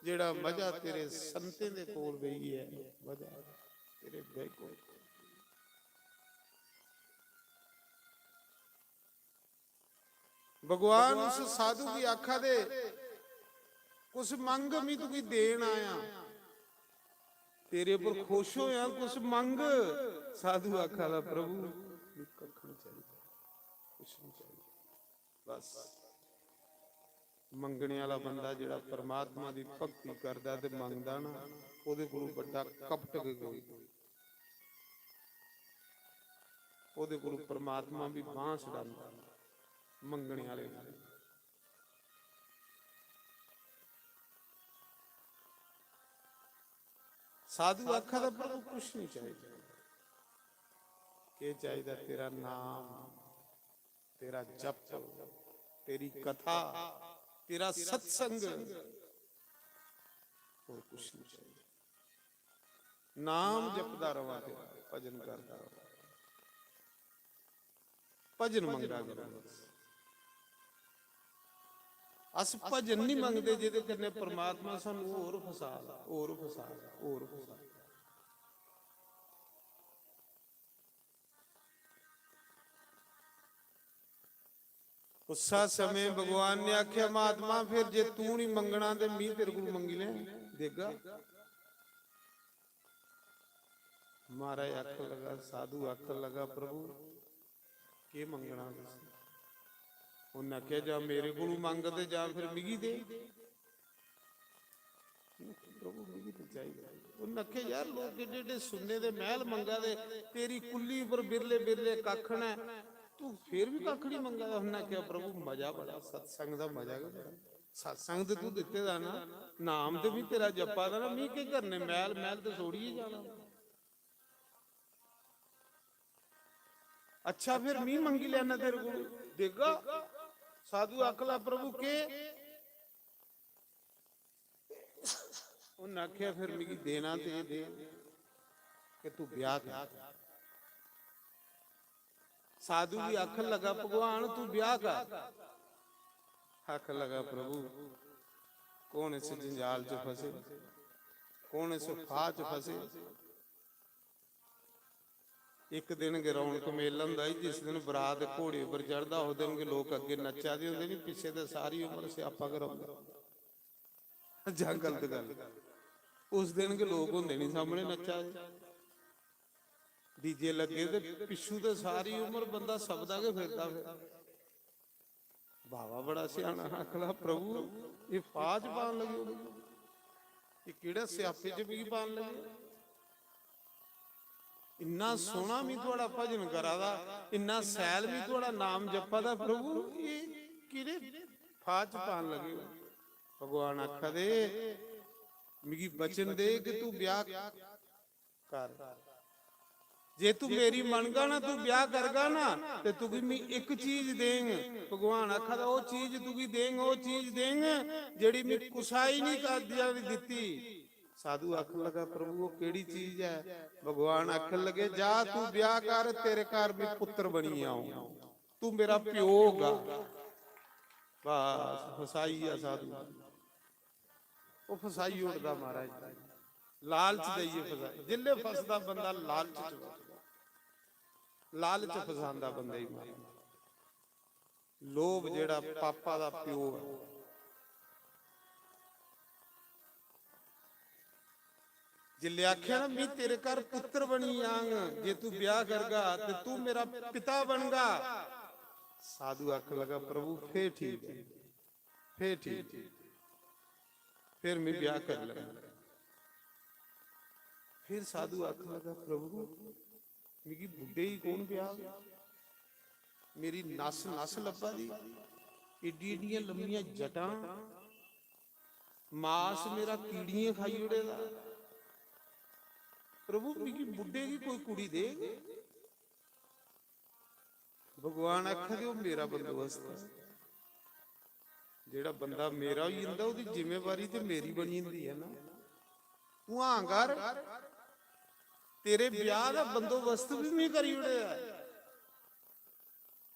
जेड़ा मजा तेरे संतें दे कोल बेहियै, मजा तेरे बैकुंठ। भगवान उस साधु गी आखा दे, "कुछ मंग, मी तुगी देन आया, तेरे पर खुश होया, कुछ मंग।" साधु आखा दा, "प्रभु, मी कक्ख नहीं चाहिए, कुछ नहीं चाहिए।" बस, मंगने वाला बंदा जेड़ा परमात्मा दी भक्ति करदा ते मंगदा ना, ओदे कोलों बड्डा कपट गै कोई, ओदे कोलों परमात्मा भी बांह छड़ांदा, मंगने वाले कोलों। साधु आखा दा, "प्रभु, कुछ नहीं चाहिए।" "के चाहिए?" "तेरा नाम, तेरा जप, तेरी कथा, तेरा सत्संग, और कुछ नहीं चाहिए। नाम जपदा रवां, तेरा भजन करदा रवां।" भजन मंगा करो। अस भजन नहीं मंगदे, जेदे कन्नै परमात्मा सानू होर फसा दा, होर फसा दा, होर फसा दा। उस्सा समें भगवान ने आख्या, "महात्मा, फिर जे तू नहीं मंगना ते मी तेरे कोल मंगी ले, देगा।" महाराज आखन लगा, साधु आखन लगा, "प्रभु, केह् मंगना तुसें?" उन्नै आखेआ, "जां मेरे कोलू मंग ते जां फिर मिगी दे।" "प्रभु, मिगी ते चाहिदा।" उन्नै आखेआ, "यार, लोक एड्डे एड्डे सुन्ने दे मैह्ल मंगा दे, तेरी कुल्ली पर बिरले बिरले कक्ख न, तू फिर बी कक्ख निं मंगा दा।" उन्नै आखेआ, "प्रभु, मजा बड़ा, सत्संग दा मजा गै बड़ा। सत्संग ते तू दित्ते दा ना, नाम ते मी तेरा जप्पा दा ना, मी केह् करने, मैह्ल, मैह्ल ते छोड़ियै जाना।" "अच्छा, फिर मी मंगी लैना तेरे कोल, देगा?" साधु आखला, "प्रभु, के?" उन्नै आखेआ, "फिर मिगी देना ते एह् दे कि तू ब्याह कर।" साधु भी आखन लगा, "भगवान, तू ब्याह कर।" आखन लगा, "प्रभु, कौन इस जंजाल च फसे, कौन इस फाह च फसे?" इक दिन गै रौनक मेला होंदा जी, जिस दिन बरात घोड़े पर चढ़दा, उस दिन गै लोक अग्गें नच्चा दे होंदे नी, पिच्छे ते सारी उम्र स्यापा गै रौंह्दा। जां गलत गल्ल? उस दिन गै लोक होंदे नी सामने नच्चा दे। DJ लग्गे ते पिच्छू ते सारी उम्र बंदा सभदा गै फिरदा फिर। बाबा बड़ा स्याना आखला, "प्रभु, एह् फाह च पान लगे ओ, एह् केह्ड़े स्यापे च मिगी पान लगे ओ? इन्ना सोह्ना मी थुआढ़ा भजन करा दा, इन्ना सैल मी थुआढ़ा नाम जप्पा दा, प्रभु, एह् केह्ड़े फाह च पान लगे ओ?" भगवान आखा दे, "मिगी वचन दे कि तू ब्याह कर।" "जे तू मेरी मनगा ना, तू ब्याह करगा ना, ते तुगी मैं इक चीज देंग।" भगवान आखा दा, "ओह् चीज तुगी देंग, ओह् चीज देंग, जेह्ड़ी मैं कुसा ही नहीं कदें दित्ती।" साधु आखन लगा, "प्रभु, ओह् केह्ड़ी चीज ऐ?" भगवान आखन लगे, "जा, तू ब्याह कर, तेरे घर मैं पुत्र बनियै आऊंगा, तू मेरा प्यो होगा।" बस, फसाई गेआ साधु। ओह् फसाई ओड़दा महाराज। लालच देइयै फसा, जिसलै फसदा बंदा लालच च, लालच फसांदा बंदे गी मारी। लोभ जेह्ड़ा पापा दा प्यो ऐ। जिसलै आखेआ ना, "मी तेरे घर पुत्र बनी जांग, जे तू ब्याह करगा ते तू मेरा पिता बनगा।" साधु आखन लगा, "प्रभु, फिर ठीक है, फिर ठीक है, फिर मैं ब्याह कर लूंगा।" फिर साधु आखन लगा, "प्रभु, मिगी बुड्ढे गी कौन ब्याह? मेरी नस नस लब्भा दी, एड्डी एड्डियां लम्मियां जटां, मास मेरा कीड़ियें खाई ओड़े दा। प्रभु, मिगी बुड्ढे गी कोई कुड़ी देग?" भगवान आखा दे, "ओह् मेरा बंदोबस्त ऐ। जेह्ड़ा बंदा मेरा होई जंदा, ओह्दी जिम्मेवारी ते मेरी बनी जंदी ऐ ना। तूं हां कर, तेरे ब्याह दा बंदोबस्त बी में करी ओड़े दा ऐ।"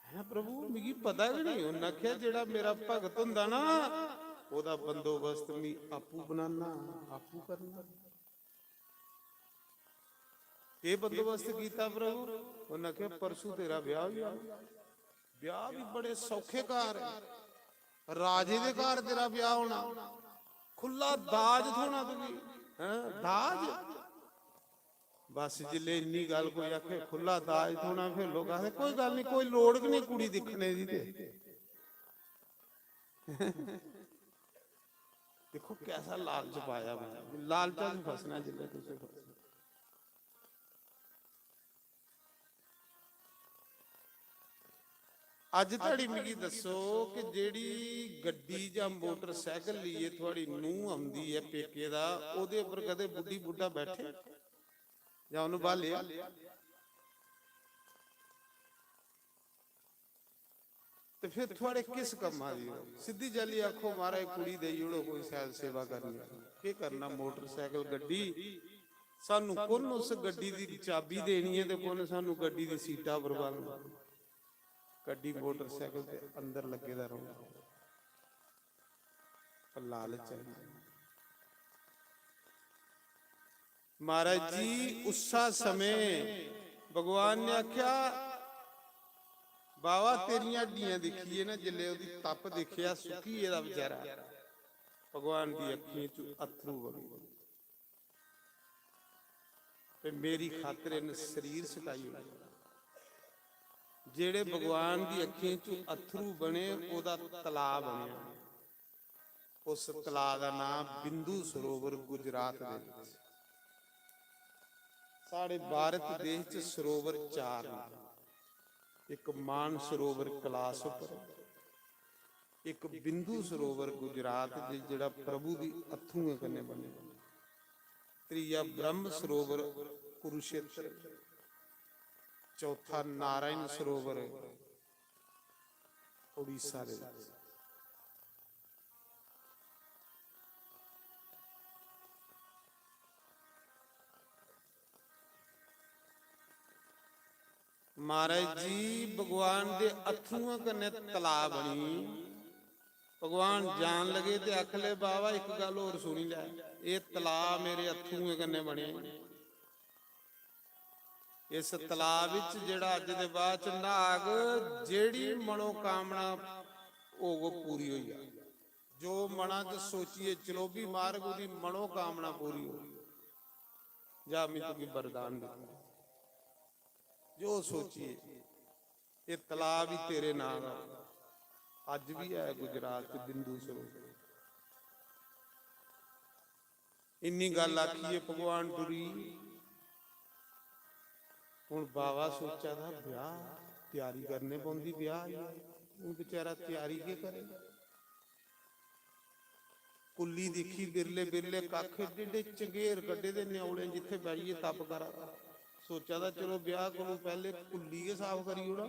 "हैं प्रभु, मिगी पता गै नहीं।" उन्नै आखेआ, "जेह्ड़ा मेरा भगत होंदा ना, ओह्दा बंदोबस्त में आपूं बनाना, आपूं करना।" "केह् बंदोबस्त कीता प्रभु?" उन्नै आखेआ, "परसों तेरा ब्याह होई जाना।" ब्याह भी बड़े सौखे घर, राजे दे घर तेरा ब्याह होना, खु'ल्ला दाज थ्होना तुगी। हैं, दाज? बस जिसलै इन्नी गल्ल कोई आखे, "खु'ल्ला दाज थ्होना", फिर लोक आखदे, "कोई गल्ल नहीं, कोई लोड़ गै नहीं कुड़ी दिक्खने दी ते।" दिक्खो कैसा लालच पाया मैं, लालचा च फसना जिसलै तुसें फसना। अज्ज धड़ी मिगी दस्सो कि जेह्ड़ी गड्डी जां मोटरसाइकल लेइयै थुआढ़ी नूंह् औंदी ऐ पेके दा, ओह्दे उप्पर कदें बुड्ढी बुड्ढा बैठे जां उन्नू ब्हालेआ? ते फिर थुआढ़े किस कम्मा दी ओह्? सिद्धी चाल्ली आखो, "महाराज, कुड़ी देई ओड़ो, कोई सैल सेवा करनी।" केह् करना, मोटरसाइकल, गड्डी, सानू कु'न उस गड्डी दी चाबी देनी ऐ ते कु'न सानू गड्डी दी सीटा पर बालना? गड्डी मोटरसाइकल ते अंदर लग्गे दा रौह्ना। पर लालच ऐ। महाराज जी, उस्सा समें भगवान ने आखेआ, "बावा, तेरियां हड्डियां दिक्खियै ना, जिसलै ओह्दी तप दिक्खेआ, सुक्की गेदा बेचारा, भगवान दी अक्खियें च अत्थरू बगी गे। ते मेरी खातर इन्न शरीर सकाई ओड़ेआ।" जेह्ड़े भगवान दी अक्खियें च अत्थरू बने, ओह्दा तलाऽ बनेआ। उस तलाऽ दा नांऽ बिंदु सरोवर, गुजरात दे बिच। साढ़े भारत देश च सरोवर चार न। इक मान सरोवर कैलाश उप्पर, इक बिंदु सरोवर गुजरात च, जेह्ड़ा प्रभु दी अत्थरुएं कन्नै बने दा, त्रीया ब्रह्म सरोवर कुरुक्षेत्र, चौथा नारायण सरोवर उड़ीसा दे बिच। महाराज जी, भगवान दे अत्थरुएं कन्नै तलाऽ बनी। भगवान जान लगे ते आखन लगे, "बाबा, इक गल्ल होर सुनी लै, एह् तलाऽ मेरे अत्थरुएं कन्नै बने। इस तलाऽ बिच जेह्ड़ा अज्ज दे बाद च न्हाग, जेह्ड़ी मनोकामना होग, ओह् पूरी होई जाग। जो मना च सोचियै चलोभी मारग, ओह्दी मनोकामना पूरी होग। जा, में तुगी वरदान दित्ता, जो सोचियै।" एह् तलाऽ बी तेरे नांऽ दा, अज्ज बी ऐ गुजरात च बिंदु सरोवर। इन्नी गल्ल आखियै भगवान टुरी। हुन बावा सोचा दा, ब्याह, त्यारी करने पौंदी ब्याह दी। हुन बेचारा त्यारी केह् करे? कुल्ली दिक्खी, बिरले बिरले कक्ख, एड्डे एड्डे चंगेर कड्ढे दे ञ्याउलें, जित्थै बैठियै तप करा दा। सोचा दा, चलो, ब्याह कोलू पैह्ले कुल्ली गै साफ करी ओड़ां,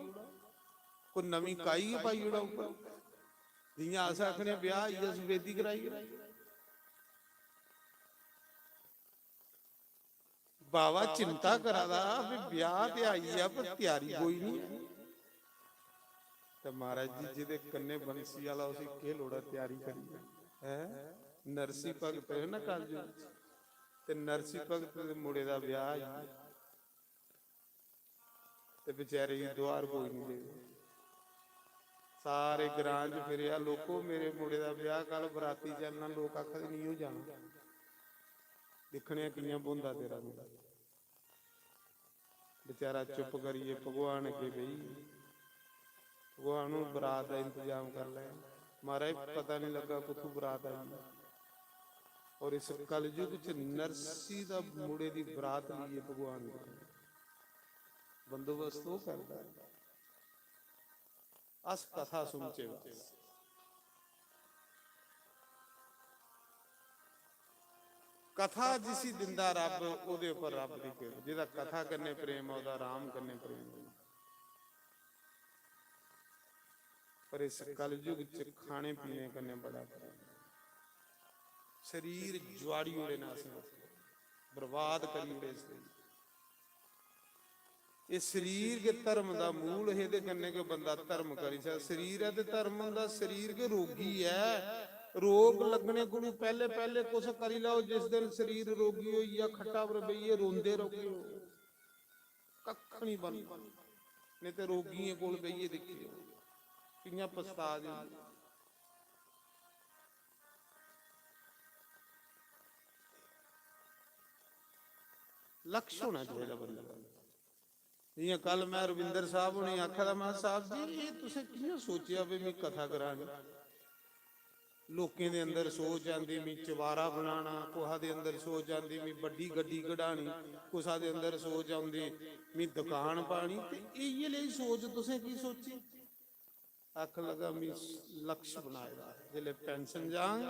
कोई नमीं काई गै पाई ओड़ां उप्पर। जि'यां अस आखने, ब्याह आई गेआ, सफेदी कराई ओड़ो। बावा चिंता करा दा, भी ब्याह ते आई गेआ, पर त्यारी कोई नहीं है। ते महाराज जी, जेह्दे कन्नै बंसी आह्ला, उसी केह् लोड़ ऐ त्यारी करियै? हैं? नरसी भगत है ना कलयुग च। ते नरसी भगत दे मुड़े दा ब्याह आई गेआ। ते बेचारे गी दुआर कोई नहीं देवे। सारे ग्रां च फिरेआ, "लोको, मेरे मुड़े दा ब्याह कल, बराती चलना।" लोक आखदे, "नहीं हो जाना, दिक्खने आं कि'यां बौंह्दा तेरा मुड़ा।" बेचारा चुप करियै भगवान अग्गें बेही, "भगवान, हून बरात दा इंतजाम कर लै।" महाराज, पता नहीं लग्गा कुत्थूं बरात आई। और इस कलयुग च नरसी दा मुड़े दी बरात लेइयै भगवान बंदोबस्त ओह् करदा ऐ। अस कथा सुनचे बस। कथा जिसी दिंदा रब, ओह्दे उप्पर रब दी किरपा। जेह्दा कथा कन्नै प्रेम ऐ, ओह्दा राम कन्नै प्रेम ऐ। पर इस कलयुग च खाने पीने कन्नै बड़ा प्रेम। शरीर जुआड़ी ओड़े न असें, बर्बाद करी ओड़े शरीर। एह् शरीर गै धर्म दा मूल ऐ, एह्दे कन्नै गै बंदा धर्म करी सकदा। शरीर ऐ ते धर्म होंदा, शरीर गै रोगी ऐ। रोग लग्गने कोलू पैह्ले, पैह्ले कुछ करी लैओ, जिस दिन शरीर रोगी होई गेआ, खट्टा पर बेहियै रोंदे रौह्गे ओ, कक्ख निं बनना। नेईं ते रोगियें कोल बेहियै दिक्खी लैओ, कि'यां पछता दे होंदे। लक्ष्य होना चाहिदा बंदे दा। जि'यां कल मैं रविंदर साहब होरें गी आखा दा, "मैं साहब जी, एह् तुसें कि'यां सोचेआ भी मिगी कथा करानी?" लोकें दे अंदर सोच आंदी, "मी चबारा बनाना", कुसा दे अंदर सोच आंदी, "मी बड्डी गड्डी कढानी", कुसा दे अंदर सोच औंदी, "मी दकान पानी।" ते इ'यै लेई सोच तुसें की सोची? आखन लगा, "मी लक्ष्य बनाए दा, जिसलै pension जांग,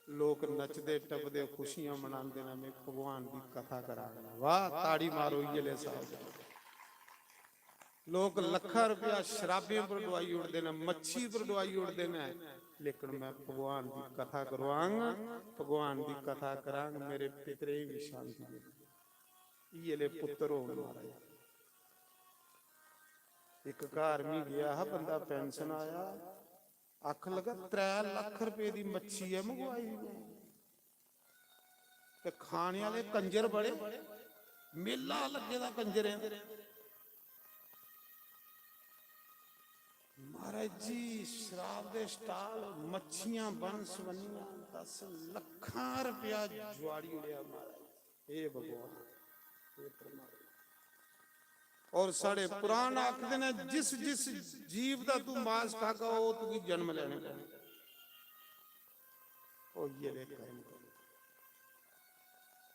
लोक नचदे टपदे, खुशियां मनांदे न, में भगवान दी कथा करांगा।" वाह, ताड़ी मारो, इ'यै ले साहब। लोक लक्खां रपेआ शराबें पर डुआई ओड़दे न, मच्छी पर डुआई ओड़दे न, लेकिन मैं भगवान दी कथा करवांग, भगवान दी कथा करांग, मेरे पितरें गी बी शांति मिलग। इ'यै ले पुत्तर होन महाराज। इक घर मी गेआ हा बंदा, pension आया, आखन लगा, "त्रै लक्ख रपेऽ दी मच्छी ऐ मंगवाई दी में।" ते खाने आह्ले कंजर बड़े, मेला लग्गे दा कंजरें दा। महाराज जी, शराब दे stall, मच्छियां बन्न सबन्नियां, दस लक्खां रपेआ जुआड़ी ओड़ेआ महाराज। हे भगवान, हे परमात्मा। और साढ़े पुराण आखदे ने, "जिस जिस जीव दा तू मास खागा, ओह् तुगी जन्म लैने पौने।" ओह् इ'यै दे कर्म करो।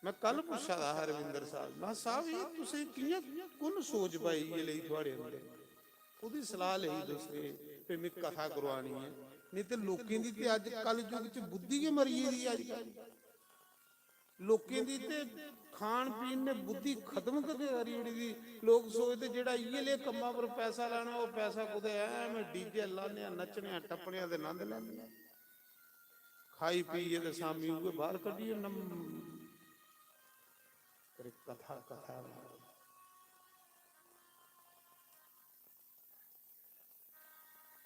मैं कल पुच्छा दा हा रविंदर साहब, मैं, "साहब, एह् तुसें कि'यां, कु'न सोच पाई इ'यै लेई थुआढ़े अंदर?" ओह्दी सलाह लेई दूसरे, "ते मिगी कथा करवानी ऐ।" नेईं ते लोकें दी ते अज्ज कल युग च बुद्धि गै मरी गेदी ऐ अज्जकल। लोकें दी ते खान पीन ने बुद्धि खत्म करी ओड़ी दी। लोक सोचदे जेह्ड़ा इ'यै लेह् कम्मा पर पैसा लैना, ओह् पैसा कुतै ऐ, में DJ लाने आं, नच्चने आं, टप्पने आं ते नंद लैने आं। खाई पीयै ते शामीं उ'ऐ बाह्र कड्ढी ओड़ना। पर कथा, कथा।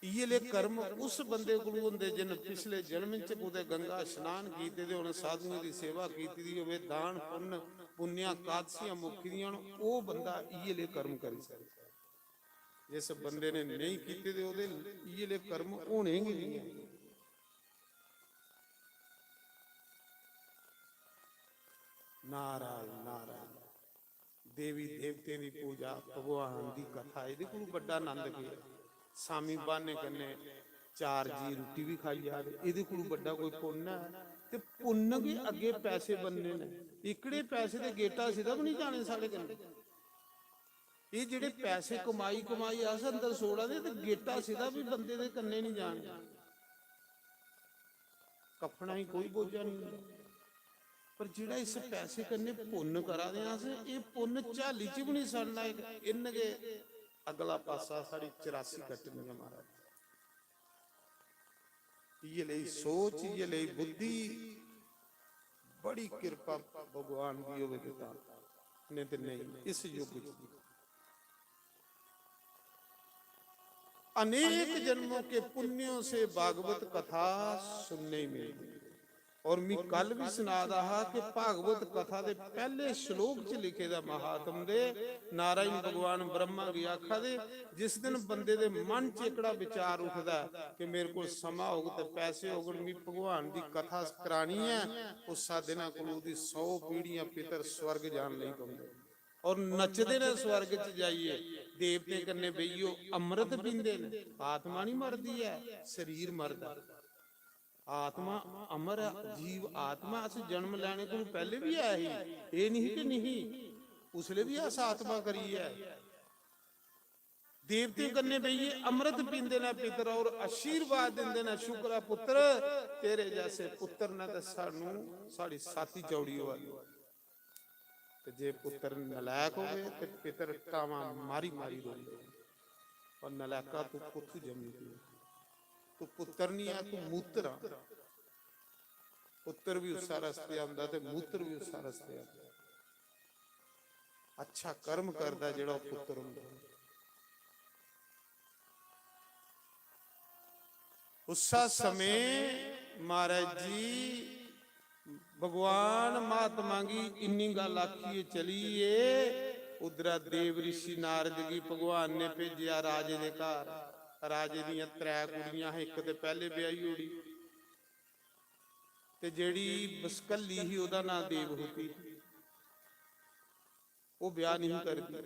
इ'यै ले कर्म उस बंदे कोलू होंदे जिन्न पिछले जन्म च कुतै गंगा स्नान कीते दे होन, साधुएं दी सेवा कीती दी होवे, दान पुन्न, पुण्य कादसियां मुक्की दियां न, ओह् बंदा इ'यै ले कर्म करी सकदा। जिस बंदे ने नेईं कीते दे, ओह्दे इ'यै ले कर्म होने गै नेईं। नारायण, नारायण। देवी देवतें दी पूजा, भगवान दी कथा, एह्दे कोलू बड्डा आनंद केह् ऐ? शामी ब्हाने कन्नै चार जी रुट्टी बी खाई जा ते एह्दे कोलू बड्डा कोई पुन्न ऐ? ते पुन्न गी अग्गें पैसे बनने न। एह्कड़े पैसे ते गेटा सिद्धा बी निं जाने साढ़े कन्नै। एह् जेह्ड़े पैसे कमाई कमाई अस अंदर सोड़ा दे, ते गेटा सिद्धा बी बंदे दे कन्नै निं जाने। कफना ही कोई बोझा निं होंदा। पर जेह्ड़ा इस पैसे कन्नै पुन्न करा दे आं अस, एह् पुन्न झाली च बी निं सड़ना। इक इन्न गै अगला पासा साढ़ी चरासी कट्टनी ऐ महाराज। इ'यै लेई सोच, इ'यै लेई बुद्धि, बड़ी किरपा भगवान दी होवे ते तां, नेईं ते नेईं। इस युग च अनेक जन्मों के पुण्यों से भागवत कथा सुनने ही मिलती है। और मी कल भी सना दा हा कि भागवत कथा दे पैह्ले श्लोक च लिखे दा महात्म दे, नारायण भगवान ब्रह्मा गी आखा दे, जिस दिन बंदे दे मन च एकड़ा विचार उठदा ऐ कि मेरे कोल समां होग ते पैसे होगन, मी भगवान दी कथा करानी ऐ, उस्सा दिना कोल ओह्दी सौ पीढ़ियां पितर स्वर्ग जान लेई पौंदे। और नचदे न स्वर्ग च जाइयै, देवतें कन्नै बेहियै ओह् अमृत पींदे न। आत्मा नहीं मरदी ऐ, शरीर मरदा। आत्मा अमर ऐ, जीव आत्मा। अस जन्म लैने कोल पैह्ले बी ऐ ही, एह् नहीं कि नहीं, उसलै बी अस आत्मा करियै देवतें कन्नै बेहियै अमृत पींदे न पितर और आशीर्वाद दिंदे न, "शुक्र ऐ पुत्र, तेरे जैसे पुत्र न ते सानू, साढ़ी साथी चौड़ी होआ दी।" ते जे पुत्र नलायक होवे ते पितर टावां मारी मारी रोंदे, "और नलायका, तू कुत्थू जम्मी तू? तू पुत्र नहीं ऐ, तू मूत्र आ।" पुत्र भी उस्सा रस्ते आंदा ते मूत्र भी उस्सा रस्ते आंदा। अच्छा कर्म करदा जेड़ा ओह् पुत्र होंदा। उस्सा समें महाराज जी भगवान महात्मा गी इन्नी गल्ल आखियै चली गे। उद्धरा देव ऋषि नारद गी भगवान ने भेजेआ राजे दे घर। राजे दियां त्रै कुड़ियां हियां, इक ते पैह्ले ब्याही ओड़ी, ते जेह्ड़ी बसकल्ली ही, ओह्दा नांऽ देवहूति। ओह् ब्याह नहीं करदी।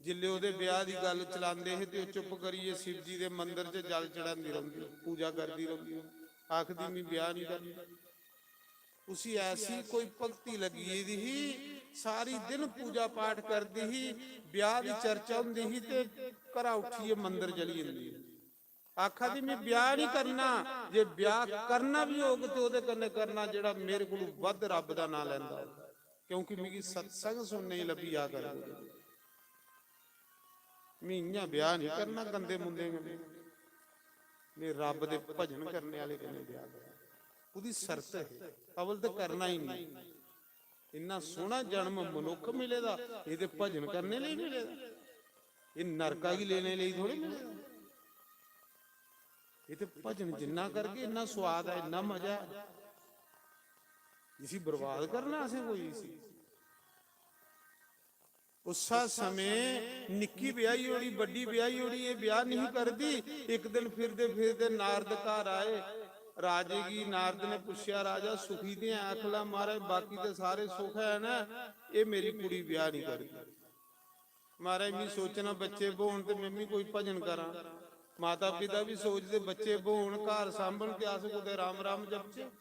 जिसलै ओह्दे ब्याह दी गल्ल चलांदे हे ते ओह् चुप करियै शिव जी दे मंदर च जल चढ़ांदी रौंह्दी, पूजा करदी रौंह्दी। आखदी, "मी ब्याह नहीं करना।" उसी ऐसी कोई भक्ति लग्गी गेदी ही, सारी दिन पूजा पाठ करदी ही, ब्याह दी चर्चा होंदी ही ते घरा उट्ठियै मंदर चली जंदी ही। आखा दी, "मैं ब्याह नहीं करना, जे ब्याह करना भी होग ते ओह्दे कन्नै करना जेह्ड़ा मेरे कोलू बद्ध रब्ब दा नांऽ लैंदा होग, क्योंकि मिगी सत्संग सुनने गी लब्भी जा करग। मैं इ'यां ब्याह नहीं करना गंदे मुंदे कन्नै, मैं रब्ब दे भजन करने आह्ले कन्नै ब्याह करना।" ओह्दी शर्त है, अवल ते करना ही नहीं। इन्ना सोहना जन्म मनुक्ख मिले दा, एह् ते भजन करने लेई मिले दा, एह् नरका गी लेने लेई थोड़े मिले दा। एह् ते भजन जिन्ना करगे, इन्ना स्वाद ऐ, इन्ना मजा ऐ। इसी बर्बाद करना असें कोई इसी? उस्सा समें निक्की ब्याही ओड़ी, बड्डी ब्याही ओड़ी, एह् ब्याह नहीं करदी। इक दिन फिरदे फिरदे नारद घर आए। राजे गी नारद ने पुच्छेआ, "राजा, सुखी ते है?" आखन लगा, "महाराज, बाकी ते सारे सुख है ना, एह् मेरी कुड़ी ब्याह नहीं करदी। महाराज, मी सोचना बच्चे ब्होन ते में मी कोई भजन करां।" माता पिता बी सोचदे, बच्चे ब्होन, घर सांभन ते अस कुतै राम राम जपचै।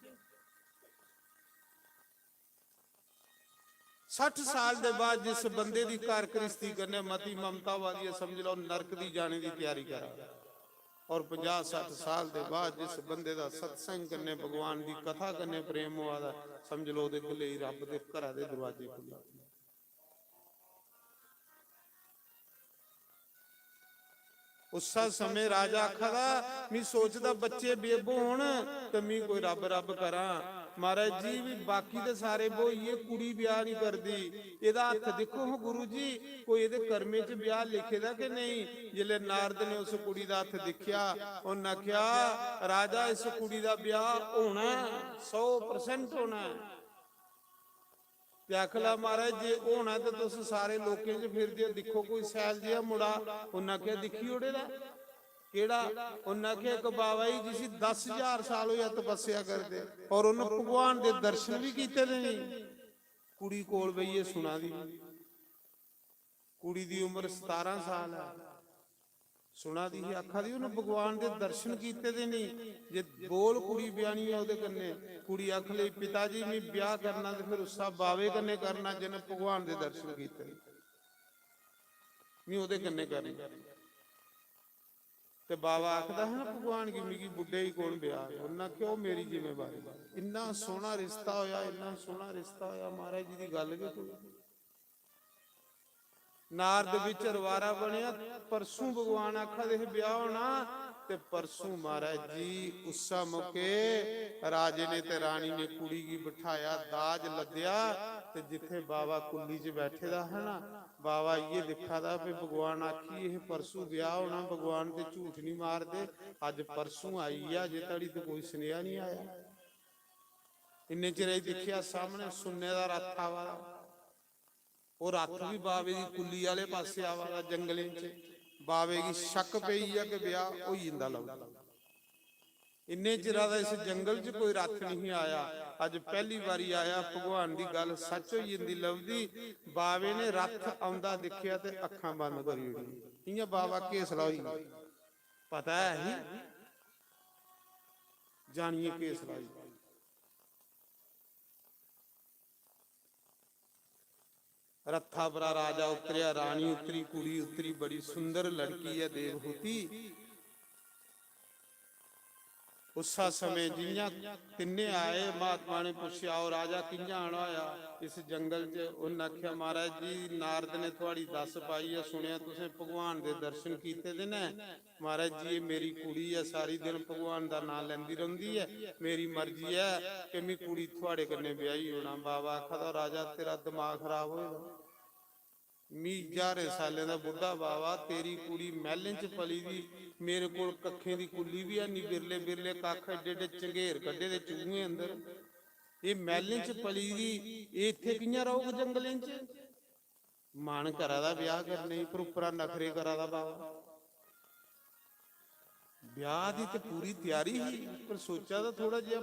सट्ठ साल दे बाद जिस बंदे दी घर घ्रिस्ती कन्नै मती ममता होआ दी ऐ, समझ लैओ नरक दी जाने दी त्यारी करा दा। और पंजाह सट्ठ साल दे बाद जिस बंदे दा सत्संग कन्नै, भगवान दी कथा कन्नै प्रेम होआ दा, समझ लैओ ओह्दे गल्ले गी रब्ब दे घरा दे दरवाजे खु'ल्ले। उस्सा समें राजा आखा दा, "मी सोचदा बच्चे बेब होन ते मी कोई रब रब करां।" महाराज जी, भी बाकी ते सारे ब्होइयै, कुड़ी ब्याह नहीं करदी। एह्दा हत्थ दिक्खो हां गुरु जी, कोई एह्दे कर्में च ब्याह लिखे दा कि नेईं? जिसलै नारद ने उस कुड़ी दा हत्थ दिक्खेआ, उन्न आखेआ, "राजा, इस कुड़ी दा ब्याह होना ऐ, सौ परसेंट होना ऐ।" ते आखन लगा, "महाराज, जे होना ऐ ते तुस सारे लोकें च फिरदे ओ, दिक्खो कोई सैल जेहा मुड़ा।" उन्न आखेआ, "दिक्खी ओड़े दा।" "केह्ड़ा?" उन्न आखेआ, "इक बाबा जी जिसी दस ज्हार साल होई गेआ तपस्या करदे, और उन्न भगवान दे दर्शन बी कीते दे नेईं।" कुड़ी कोल बेहियै सुना दी। कुड़ी दी उम्र सतारां साल ऐ। सुना दी ही, आखा दी, "उन्न भगवान दे दर्शन कीते दे नेईं।" जे बोल कुड़ी ब्याहनी ऐ ओह्दे कन्नै, कुड़ी आखन लगी, "पिता जी, मी ब्याह करना ते फिर उस्सा बावे कन्नै करना जिन्न भगवान दे दर्शन कीते दे, मी ओह्दे कन्नै करना।" ते बावा आखदा हा ना भगवान गी, "मिगी बुड्ढे गी कौन ब्याह?" उन्न आखेआ, "ओह् मेरी जिम्मेवारी।" इन्ना सोहना रिश्ता होया, इन्ना सोहना रिश्ता होया, महाराज जी दी गल्ल गै कोई। नारद बिच रवारा बनेआ, परसों भगवान आखा दे हे ब्याह होना, ते परसों महाराज जी उस्सा मौके राजे ने ते रानी ने कुड़ी गी बठाया, दाज लद्देआ, ते जित्थे बाबा कुल्ली च बैठे दा हा ना, बाबा इयै दिक्खा दा भी भगवान आखी एह् परसों ब्याह होना, भगवान ते झूठ नहीं मारदे, अज परसों आई गेआ, अजे धड़ी ते कोई सनेहा नहीं आया। इन्ने चिरै च दिक्खेआ, सामनै सुन्ने दा रथ आवा दा। ओह् रथ बी बावे दी कुल्ली आह्ले पासै आवा दा, जंगलें च। बावे गी शक्क पेई गेआ कि ब्याह् होई जंदा लभदा। इन्ने चिरा दा इस जंगल च कोई रथ नहीं आया। अज्ज पैह्ली बारी आया, भगवान दी गल्ल सच होई जंदी लभदी। बावे ने रथ औंदा दिक्खेआ ते अक्खां बंद करी ओड़ी। इ'यां बावा केसला होई गेआ। पता ऐ ही जानियै केसला होई गेआ। रथा परा राजा उतरेआ, रानी उतरी, कुड़ी उतरी, बड़ी सुंदर लड़की ऐ देवहूति। उस्सा समें जि'यां तिन्ने आए, महात्मा ने पुच्छेआ, "आओ राजा, कि'यां आना होआ इस जंगल च?" उन्न आखेआ, "महाराज जी, नारद ने थुआड़ी दस्स पाई ऐ, सुनेआ तुसें भगवान दे दर्शन कीते दे न। महाराज जी, एह् मेरी कुड़ी ऐ, सारी दिन भगवान दा नांऽ लैंदी रौंह्दी ऐ। मेरी मर्जी ऐ कि मी कुड़ी थुआड़े कन्नै ब्याही ओड़ां।" बाबा आखा दा, "राजा, तेरा दमाग खराब होए दा। मी ज्हारें सालें दा बुड्ढा बाबा, तेरी कुड़ी मैह्लें च पली दी, मेरे कोल कक्खें दी कुल्ली बी हैनी, बिरले बिरले कक्ख, एड्डे एड्डे झंगेर कड्ढे दे चूहें अंदर। एह् मैह्लें च पली दी, एह् इत्थै कि'यां रौह्ग जंगलें च?" मन करा दा ब्याह् करने गी, पर उप्परा नखरे करा दा बाबा। ब्याह् दी ते पूरी त्यारी ही, पर सोचा दा थोड़ा जेहा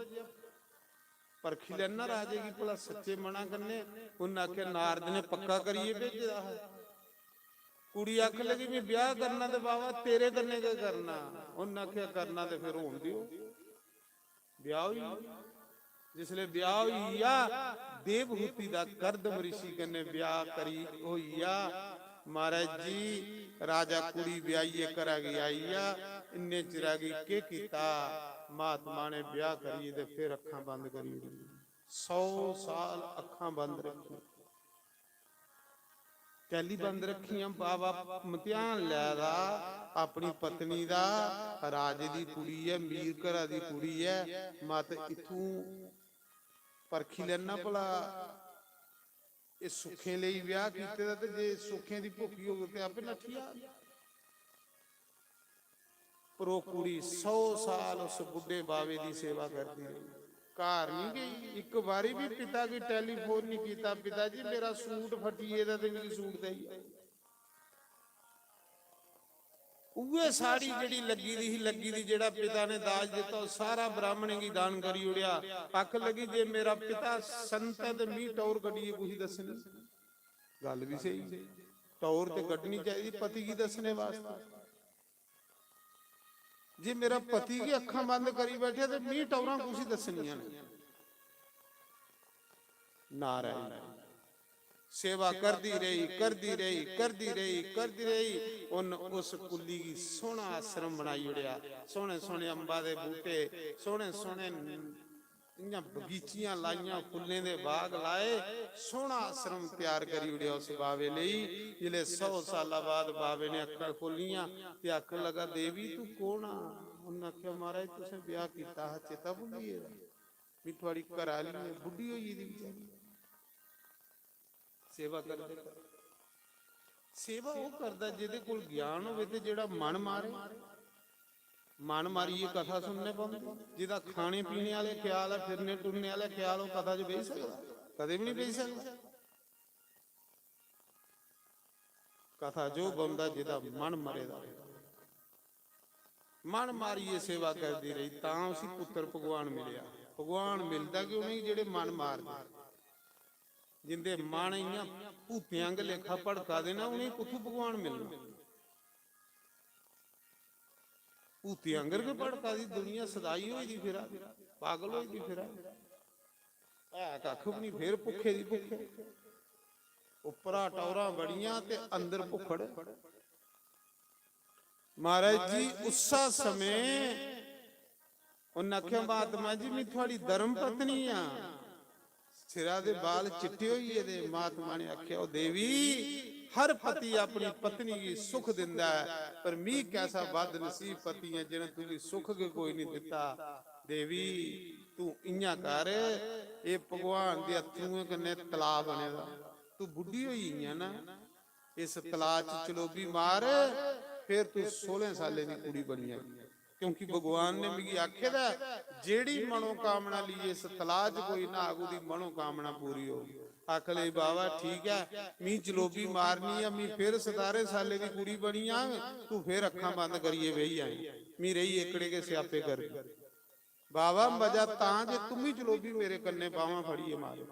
परखी लैना राजे गी, भला सच्चे मना कन्नै। उन्न आखेआ, "नारद ने पक्का करियै भेजे दा हा।" कुड़ी आखन लगी, "में ब्याह् करना ते बाबा तेरे कन्नै गै करना।" उन्न आखेआ, "करना ते फिर होन देओ।" ब्याह् होई गेआ। जिसलै ब्याह् होई गेआ, देवहूति दा कर्दम रिशी कन्नै ब्याह् करी होई गेआ। महाराज जी, राजा कुड़ी ब्याहियै घरा गी आई गेआ। इन्ने चिरा गी केह् कीता, महात्मा ने ब्याह् करियै ते फिर अक्खां बंद करी ओड़ियां। सौ साल अक्खां बंद रक्खियां। कैली बंद रक्खियां? बाबा मतेहान लै दा अपनी पत्नी दा, राजे दी कुड़ी ऐ, मीर घरा दी कुड़ी ऐ, मत इत्थूं परखी लैना भला एह् सुखें लेई ब्याह् कीते दा, ते जे सुखें दी भुक्खी होग ते आपे नट्ठी जाग। पर ओह् कुड़ी सौ साल उस बुड्ढे बावे दी सेवा करदी रेही, घर निं गेई। इक बारी बी पिता गी टैलीफोन निं कीता, "पिता जी, मेरा सूट फटी गेदा ते मिगी सूट देई आओ।" उ'ऐ साड़ी जेह्ड़ी लग्गी दी ही, लग्गी दी, जेह्ड़ा पिता ने दाज दित्ता, ओह् सारा ब्राह्मणें गी दान करी ओड़ेआ। आखन लगी, "जे मेरा पिता संत ऐ ते मी टौर कड्ढियै कुसी दस्सनी।" गल्ल बी स्हेई, टौर ते कड्ढनी चाहिदी पति गी दस्सने वास्तै। जे मेरा पति गै अक्खां बंद करी बैठे ते मी टौरां कुसी दस्सनियां न? नारायण। सेवा करदी रेही, करदी रेही, करदी रेही, करदी रेही। उन्न उस कुल्ली गी सोह्ना आश्रम बनाई ओड़ेआ। सोह्ने सोह्ने अम्बा दे बूह्टे, सोह्ने सोह्ने इ'यां बगीचियां लाइयां, फुल्लें दे बाग लाए, सोह्ना आश्रम त्यार करी ओड़ेआ उस बावे लेई। जिसलै सौ साला बाद बावे ने अक्खां खोह्लियां ते आखन लगा, "देवी, तू कौन आ?" उन्न आखेआ, "महाराज, तुसें ब्याह् कीता हा, चेता भुल्ली गेदा? मी थुआड़ी घरै आह्ली ऐ, बुड्ढी होई गेदी बेचारी।" सेवा करदे करदे। सेवा ओह् करदा जेह्दे कोल ज्ञान होवे ते जेह्ड़ा मन मारे। मन मारियै कथा सुनने पौंदी। जेह्दा खाने पीने आह्ले ख्याल ऐ, फिरने टुरने आह्ले ख्याल, ओह् कथा च बेही सकदा? कदें बी निं बेही सकदा। कथा च ओह् बौंह्दा जेह्दा मन मरे दा होवे। मन मारियै सेवा करदी रेही, तां उसी पुत्तर भगवान मिलेआ। भगवान मिलदा कि उ'नेंगी जेह्ड़े मन मारदे, जिंदे मन इ'यां भूतें आंगर लेखा भड़का दे ना, उ'नेंगी कुत्थूं भगवान मिलना? भूतें आंगर गै भड़का दी दुनिया, सदाई होई दी फिरा दी, पागल होई दी फिरा दी। है कक्ख बी निं, फिर भुक्खे दी भुक्खे। उप्परा टौरां बड़ियां ते अंदर भुक्खड़। महाराज जी, उस्सा समें उन्न आखेआ, "महात्मा जी, में थुआड़ी धर्म पत्नी आं।" सिरा दे बाल चिट्टे होई गेदे। महात्मा ने आखेआ, "ओ देवी, हर पति अपनी पत्नी गी सुख दिंदा ऐ, पर मी कैसा बदनसीब पति ऐ जि'नें तुगी सुख गै कोई निं दित्ता। देवी, तूं इ'यां कर, एह् भगवान दे अत्थरुएं कन्नै तलाऽ बने दा, तूं बुड्ढी होई गेई ऐं ना, इस तलाऽ च चलोबी मार, फिर तूं सोह्लें साल्लें दी कुड़ी बनी जागी।" क्योंकि भगवान ने मिगी आखे दा ऐ, "जेह्ड़ी मनोकामना ली इस तलाऽ च कोई ना आग, ओह्दी मनोकामना पूरी होग।" आख लगी, "बाबा, ठीक ऐ, मी जलोबी मारनी ऐ, मी फिर सतारें साल्लें दी कुड़ी बनी जाङ, तू फिर अक्खां बंद करियै बेही जाएं, मी रेही एह्कड़े गै स्यापे करगी।" बाबा, मजा तां जे तुम्मी जलोबी मेरे कन्नै बाह्मां फड़ियै मारो।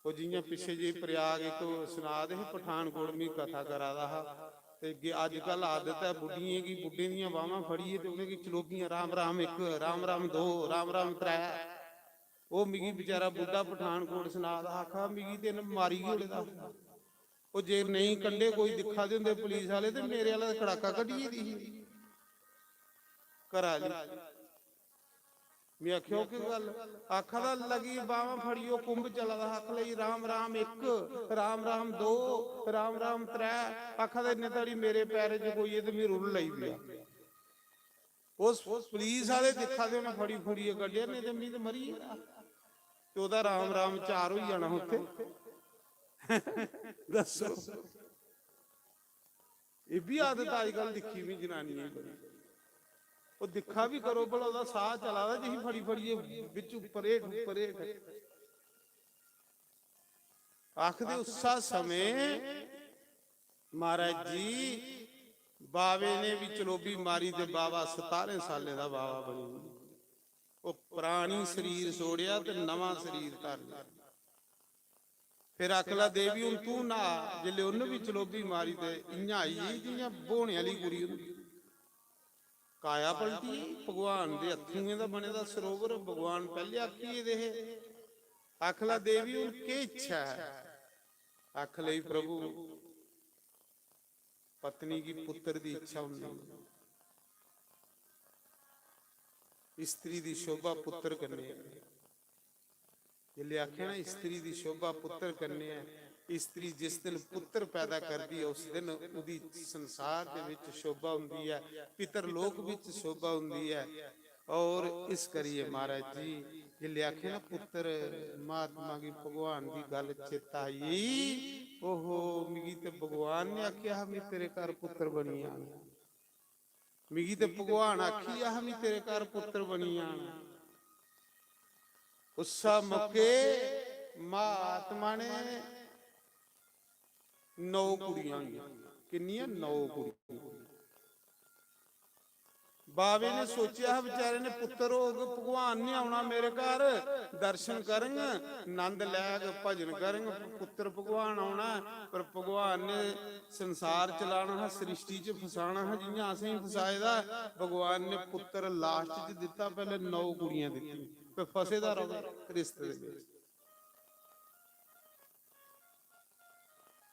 ओह् जि'यां पिच्छे जेही प्रयाग इक सना दे हे, पठानकोट मी कथा करा दा हा, ते अज्जकल आदत ऐ बुड्ढियें गी, बुड्ढें दियां बाह्मां फड़ियै ते उ'नेंगी चलोबियां, "राम राम इक, राम राम दो, राम राम त्रै।" ओह् मिगी बेचारा बुड्ढा पठानकोट सना दा हा, आखा, "मिगी ते इ'न्न मारी गै ओड़े दा।" ओह् जे नेईं कंढे कोई दिक्खा दे होंदे पुलिस आह्ले ते मेरे आह्ला ते कड़ाका कड्ढियै दी ही घरा आह्ली। में आखेआ, "ओह् केह् गल्ल?" आखा दा, लगी बाह्मां फड़ियै कुंभ चला दा हा, आखन लगी, "राम राम इक, राम राम दो, राम राम त्रै।" आखा दा, "इन्ने धड़ी मेरे पैरे च कोई एह् ते मी रुल लगी पेआ।" उस पुलिस आह्ले दिक्खा दे, उ'नें फड़ी फुड़ियै कड्ढेआ, नेईं ते मी ते मरी गेदा। ते ओह्दा राम राम चार होई जाना उत्थै। दस्सो। एह् बी आदत अजकल दिक्खी में जनानियें दी बड़ी। ओह् दिक्खा बी करो, भला ओह्दा साह् चला दा जिसी फड़ी फड़ियै बिच उप्पर हेठ, उप्पर हेठ। आखदे उस्सा समें महाराज जी बावे ने बी चलोबी मारी ते बावा सतारें सालें दा बावा बनी गेआ। ओह् परानी शरीर छोड़ेआ ते नमां शरीर धारण। फिर आखला, "देवी, हुन तू न्हा।" जिसलै उन्न बी चलोबी मारी ते इ'यां आई गेई जि'यां ब्होने आह्ली कुड़ी होंदी। काया पलटी, भगवान दे अत्थुएं दा बने दा सरोवर, भगवान पैह्ले आखी गेदे हे। आखला, "देवी, हुन केह् इच्छा ऐ?" आख लगी, "प्रभु, पत्नी गी पुत्तर दी इच्छा होंदी, स्त्री दी शोभा पुत्तर कन्नै ऐ।" जिसलै आखेआ ना, स्त्री दी शोभा पुत्तर कन्नै ऐ, स्त्री जिस दिन पुत्तर पैदा करदी ऐ, उस दिन ओह्दी संसार दे विच शोभा होंदी ऐ, पितरलोक विच शोभा होंदी ऐ। और इस करियै महाराज जी, जिसलै आखेआ ना, पुत्तर, महात्मा गी भगवान दी गल्ल चेता आई गेई, "ओहो, मिगी ते भगवान ने आखेआ हा, "मी तेरे घर पुत्तर बनी जाना।" मिगी ते भगवान आखी गेआ हा, "मी तेरे घर पुत्तर बनी जाना।" उस्सा मौके महात्मा ने नौ कुड़ियां होइयां। किन्नियां? नौ कुड़ियां। बावे ने सोचेआ हा, बेचारे ने पुत्तर होग, भगवान ने औना मेरे घर, दर्शन करङ, नंद लैग, भजन करङ, पुत्तर भगवान औना ऐ। पर भगवान ने संसार चलाना हा, सृष्टि च फसाना हा, जि'यां असेंगी फसाए दा ऐ। भगवान ने पुत्तर last च दित्ता, पैह्ले नौ कुड़ियां दित्तियां, ते फसे दा र'वै रिश्ते दे बिच।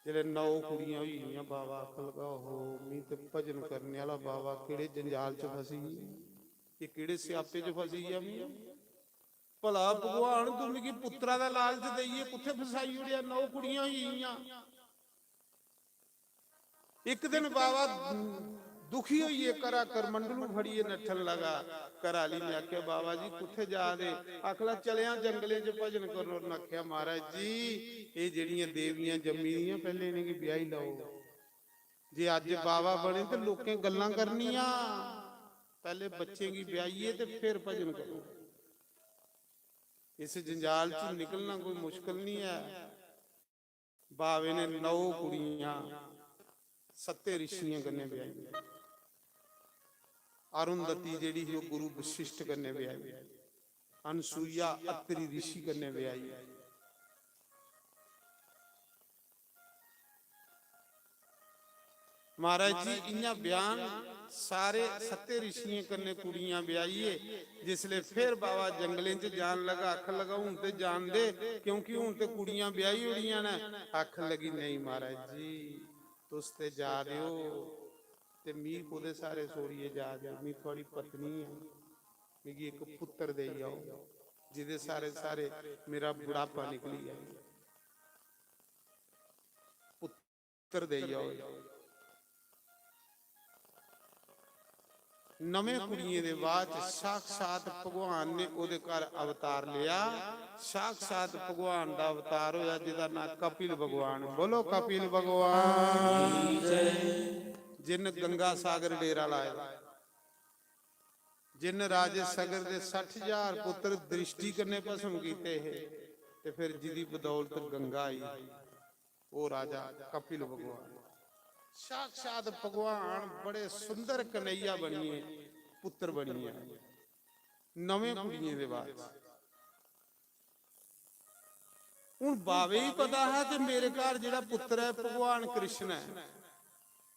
जिसलै नौ कुड़ियां होई गेइयां, बाबा आखन लगा, "ओहो, मी ते भजन करने आह्ला बाबा केह्ड़े जंजाल च फसी गेई, एह् केह्ड़े स्यापे च फसी गेआ मी? भला भगवान, तू मिगी पुत्तरा दा लालच देइयै कुत्थै फसाई ओड़ेआ? नौ कुड़ियां होई गेइयां।" इक दिन बाबा दुखी होइयै घरा करमंडलू फड़ियै नट्ठन लगा। घर आह्ली ने आखेआ, "बाबा जी, कुत्थै जा दे?" आखला, "चलेआं जंगलें च भजन करन।" उ'न्न आखेआ, "महाराज जी, एह् जेह्ड़ियां देवियां जम्मी दियां, पैह्लें इ'नेंगी ब्याही लैओ। जे अज्ज बाबा बने ते लोकें गल्लां करनियां, पैह्लें बच्चें गी ब्याहियै ते फिर भजन करो। इस जंजाल च निकलना कोई मुश्कल निं ऐ।" बावे ने नौ कुड़ियां सत्तें रिशियें कन्नै ब्याहियां। अरुंधति जेह्ड़ी ही, ओह् गुरु वशिष्ठ कन्नै ब्याही। अनसूया अत्रि रिशि कन्नै ब्याही। महाराज जी, इ'यां ब्याह्न सारे सत्तें रिशियें कन्नै कुड़ियां ब्याहियै जिसलै फिर बाबा जंगलें च जान लगा, आखन लगा, "हून ते जान दे, क्योंकि हून ते कुड़ियां ब्याही ओड़ियां न।" आखन लगी, "नेईं महाराज जी, तुस ते जा दे ओ, ते मी कोह्दे स्हारे छोड़ियै जा दे ओ? मी थुआढ़ी पत्नी आं, मिगी इक पुत्तर देई आओ, जेह्दे स्हारे, स्हारे मेरा बुढ़ापा निकली जाए।" पुत्तर देई आओ। नमें कुड़ियें दे बाद च साक्षात भगवान ने ओह्दे घर अवतार लेआ। साक्षात भगवान दा अवतार होया, जेह्दा नां कपिल भगवान। बोलो, कपिल भगवान। जिन गंगा सागर डेरा लाए दा। जिन्न राजे सगर दे सट्ठ हजार पुत्र दृष्टि कन्नै भस्म कीते हे, ते फिर जिदी बदौलत गंगा आई, ओह् राजा कपिल भगवान, साक्षात भगवान, बड़े सुंदर कन्हैया बनिए पुत्र बनिए, नमें कुड़ियें दे बाद। हून बावे गी पता हा कि मेरे घर जेह्ड़ा पुत्र ऐ, भगवान कृष्ण ऐ,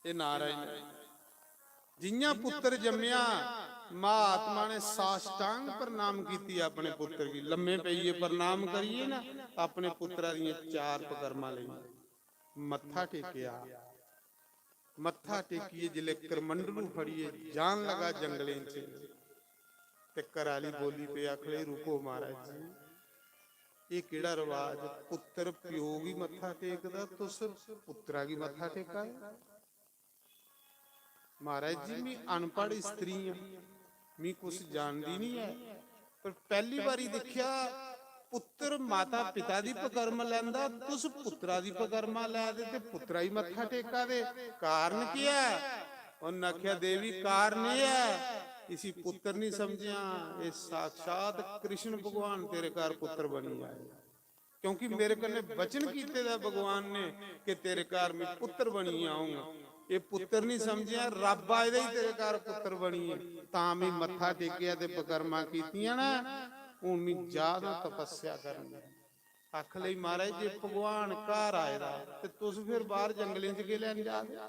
एह् नारायण ऐ। जि'यां पुत्र जम्मेआ, महात्मा ने साष्टांग प्रणाम कीती अपने पुत्र गी, लम्मे पेइयै प्रणाम करियै ना अपने पुत्रा दियां चार पकर्मां लेइयां, मत्था टेकेआ। मत्था टेकियै जिसलै करमंडलू फड़ियै जान लगा जंगलें च, ते घरै आह्ली बोली पे, आखन लगी, "रुको महाराज जी, एह् केह्ड़ा रवाज? पुत्तर प्यो गी मत्था टेकदा, तुस पुत्तरा गी मत्था टेका दे?" "महाराज जी, मी अनपढ़ स्त्री आं, मी कुछ जानदी निं ऐ, पर पैह्ली बारी दिक्खेआ पुत्तर माता पिता दी पकर्म लैंदा, तुस पुत्तरा दी पकर्मा लै दे ते पुत्तरा गी मत्था टेका दे, कारण केह् ऐ?" उन्न आखेआ, "देवी, कारण एह् ऐ, इसी पुत्तर निं समझेआ, एह् साक्षात कृष्ण भगवान तेरे घर पुत्तर बनी आए।" क्योंकि मेरे कन्नै वचन कीते दा भगवान ने कि तेरे घर मैं पुत्र बनियै आऊंगा। एह् पुत्र नहीं समझेआ, रब आए दा ही तेरे घर पुत्र बनियै, तां मैं मत्था टेकेआ ते पकर्मां कीतियां ना। हून मैं जा दा तपस्या करन। आख लई, "महाराज, जे भगवान घर आए दा ते तुस फिर बाहर जंगलें च केह् लैन जा दे?"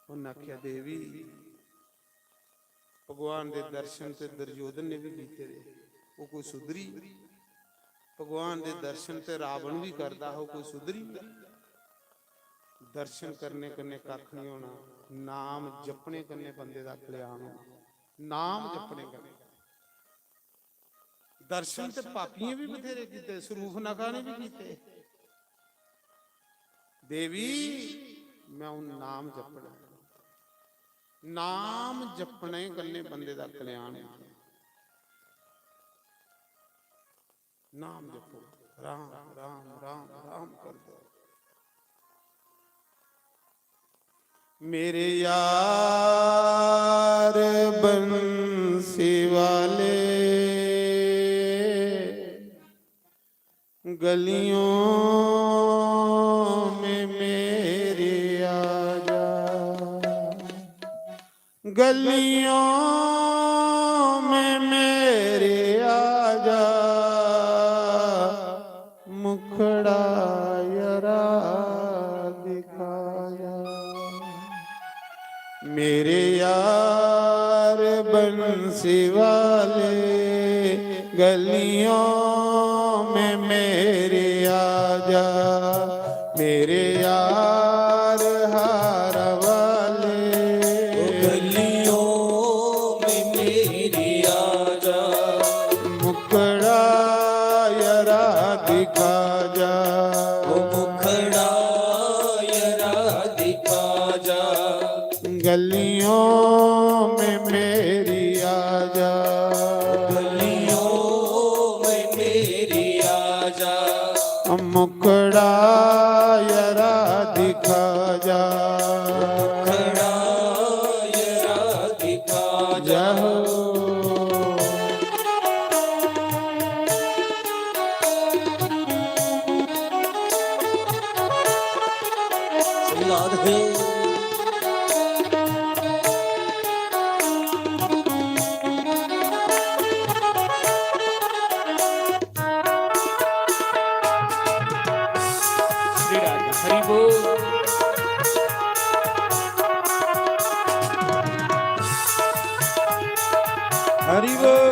उन्न आखेआ, "देवी, भगवान दे दर्शन ते दुर्योधन ने भी कीते दे, ओह् कोई सुधरी? भगवान दे दर्शन ते रावण भी करदा हा, ओह् कोई सुधरी?" दर्शन करने कन्नै कक्ख नहीं होना, नाम जपने कन्नै बंदे दा कल्याण होना। नाम जपने कन्नै। दर्शन ते पापियें भी बथेरे कीते, सरूपनखा ने भी कीते। देवी, मैं हून नाम जपना। नाम जपने कन्नै बंदे दा कल्याण होंदा। नाम जपो, राम, राम, राम, राम करदे। मेरे यार बंसी वाले, गलियों में मेरे आ जा, गलियों में मेरे आ जा, मुखड़ा जरा दिखा जा। मेरे यार बंसी वाले, गलियों में मेरे आ जा, मेरे यार हार वाले। ओ गलियों में मेरे आ जा, मुखड़ा जरा दिखा जा, ओ मुखड़ा जरा दिखा जा। गलियों में मेरी आ जा, गलियों में मेरी आ जा। मुखड़ा जरा दिखा जा, मुखड़ा जरा दिखा जा। सही बात है। श्री राधे। हरि बोल। हरि बोल।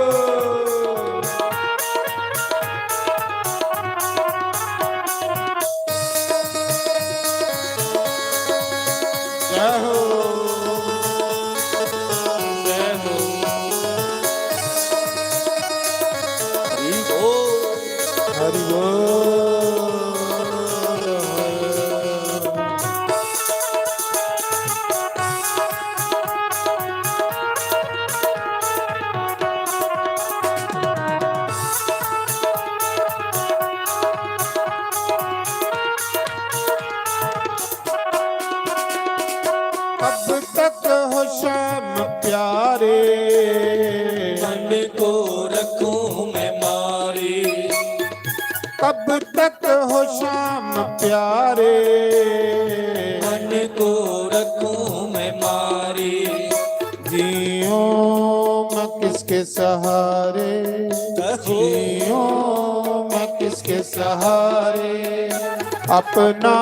जय हो, जय हो। हरि बोल। हरि बोल। अब तक हो श्याम प्यारे, को रखूं मैं मारी। कब तक हो शाम प्यारे, मन को रखूं मैं मारी। जीऊं मैं किसके सहारे, कहो। जीऊं मैं किसके सहारे, अपना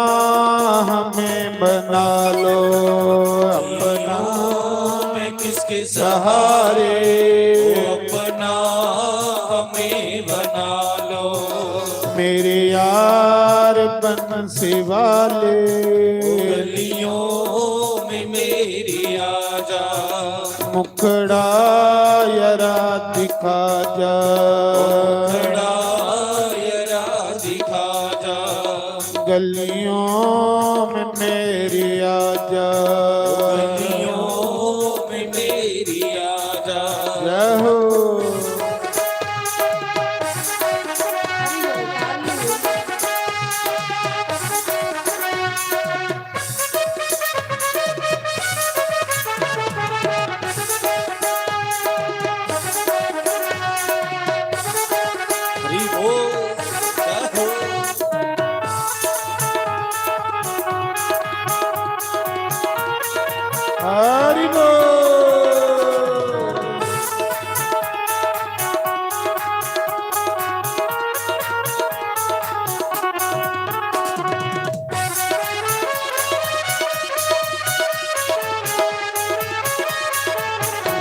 हमें बना लो, अपना। मैं किसके सहारे, अपना हमें बना लो। मेरे यार बंसी वाले, गलियों में मेरी आजा। मुखड़ा यरा दिखा जा। मुखड़ा यरा दिखा जा। गलियों में मेरी आजा। गलियों में मेरी आजा। जय हो। हरि बोल, जय हो। हरि बोल।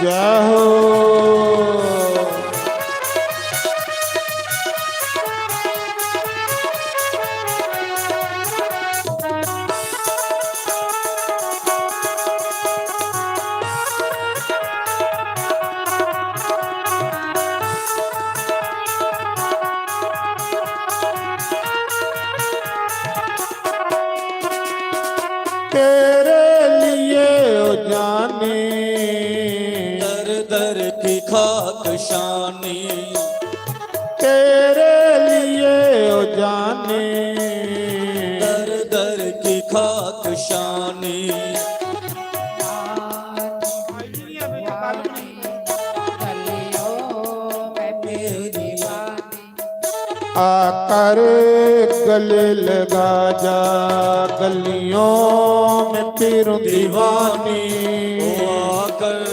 जय हो। तेरे लिए ओ जानी, दर दर की खाक शानी। तेरे लिए ओ जानी, दर दर की खाक शानी। आकर गले लगा जा, गलियों में फिरूं दीवानी। ओ आकर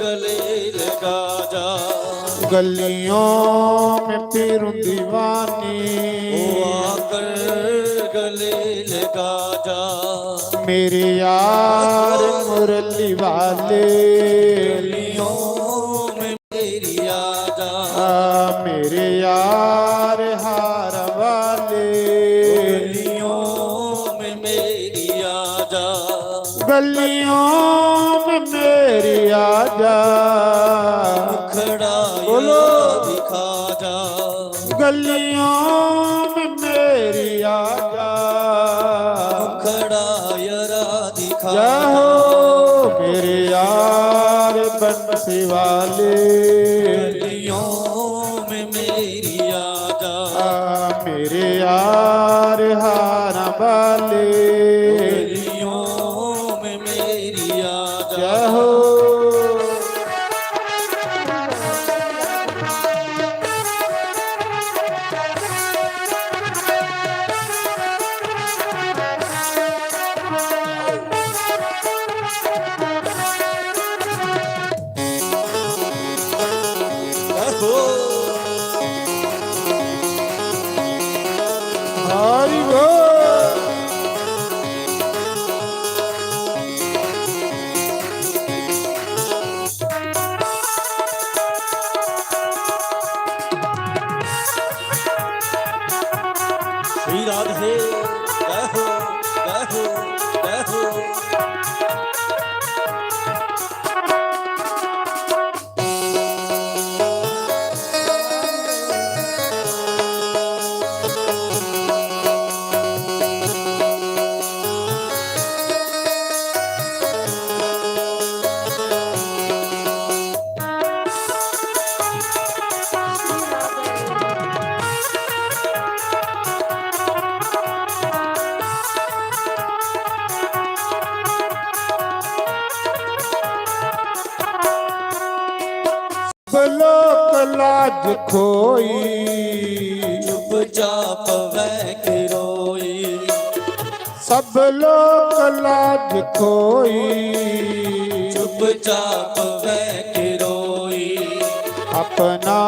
गले लगा जा। गलियों में फिरूं दीवानी। ओ आकर गले लगा जा। मेरे यार मुरली वाले। गलियों में मेरी आजा। आ, मेरे यार हार वाले। गलियों में मेरी आजा। गलियों में मेरी आजा। मुखड़ा बोलो। ये दिखा जा। गलियों में मेरी आजा। मुखड़ा यरा दिखा। जय हो मेरे यार बंसी वाले। गलियों में मेरी आजा। आ, मेरे यार हार वाले। गलियों में मेरी आजा। जय हो। हरि बोल। श्री राधे, जय हो, जय हो, जय हो। लोक लाज खोई, चुपचाप वह के रोई। सब लोक लाज खोई, चुपचाप वह के रोई। अपना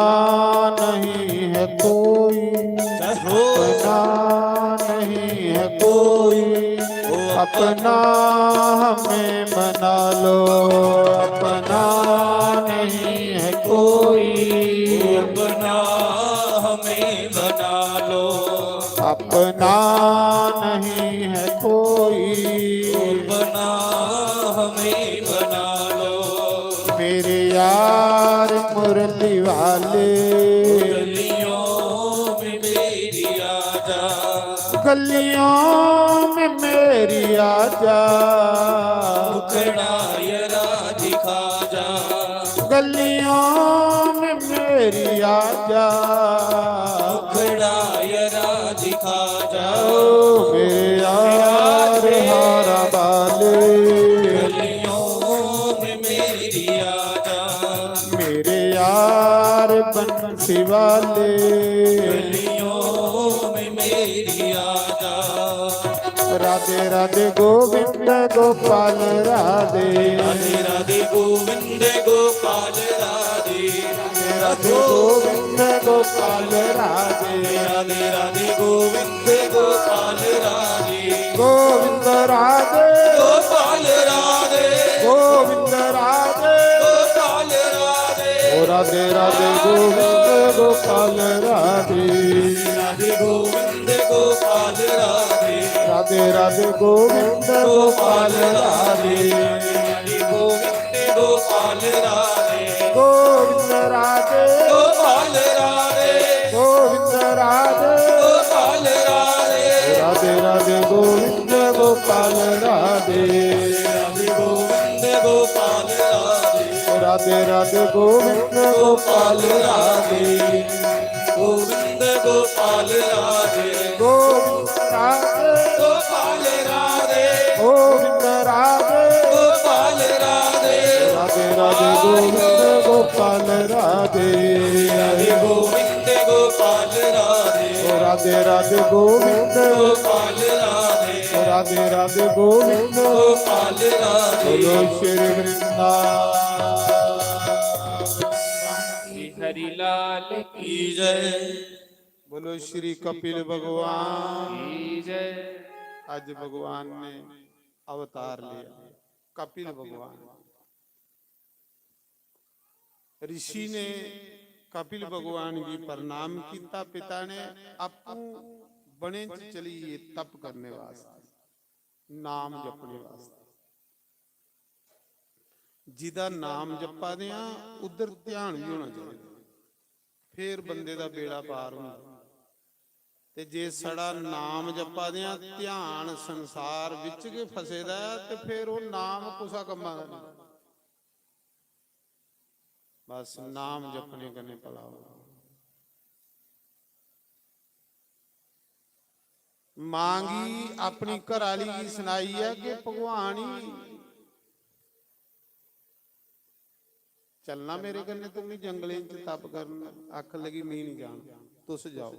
नहीं है कोई, अपना नहीं है कोई, अपना हमें बना लो। अपना नहीं है कोई, अपना हमें बना लो। अपना नहीं है कोई, अपना हमें बना लो। मेरे यार मुरली वाले, गलियों में मेरी आजा, गलियों में मेरी आजा। मुखड़ा यरा दिखा जा, गलियों में मेरी आजा। मुखड़ा यरा दिखा जा, ओ मेरे यार हारा वाले, गलियों में मेरी आजा। मेरे यार बंसी वाले, गलियों में मेरी आजा। राधे राधे गोविंद गोपाल राधे। राधे राधे गोविंद गोपाल राधे। राधे राधे गोविंद गोपाल राधे। राधे राधे गोविंद गोपाल राधे। गोविंद राधे। गोपाल राधे। गोविंद राधे। गोपाल राधे। ओ राधे राधे गोविंद गोपाल राधे। राधे गोविंद गोपाल राधे। राधे राधे गोविंद गोपाल राधे। राधे गोविंद गोपाल राधे। गोविंद राधे। गोपाल राधे। गोविंद राधे। गोपाल राधे। राधे राधे गोविंद गोपाल राधे। राधे गोविंद गोपाल राधे। राधे राधे गोविंद गोपाल राधे। गोविंद गोपाल राधे। गोविंद राधे। गोपाल राधे। गोविंद राधे। गोपाल राधे। राधे राधे गोविंद गोपाल राधे। राधे गोविंद गोपाल राधे। ओ राधे राधे गोविंद। गोपाल राधे। ओ राधे राधे गोविंद। गोपाल राधे। बोलो श्री वृंदावन। श्री हरि लाल की जय। बोलो श्री कपिल भगवान की जय। आज भगवान ने अवतार लिया, कपिल भगवान। ऋषि ने कपिल भगवान गी प्रणाम किया। पिता ने आपू बने च चली गए तप करने वास्ते, नाम जपने वास्ते। जिदा नाम जपा दे आं, उधर ध्यान भी होना चाहिए, फिर बंदे दा बेड़ा पार होंदा। ते जे साढ़ा नाम जपा दे आं, ध्यान संसार विच गै फसे दा ऐ, ते फिर ओह् नाम कुसा कम्मा दा नहीं। बस नाम जपने कन्नै भला होना। मां गी, अपनी घराली गी सनाई ऐ कि भगवान ही चलना मेरे कन्नै, तुम जंगलें च तप करना। आखन लगी, "मी निं जाना, तुस जाओ।"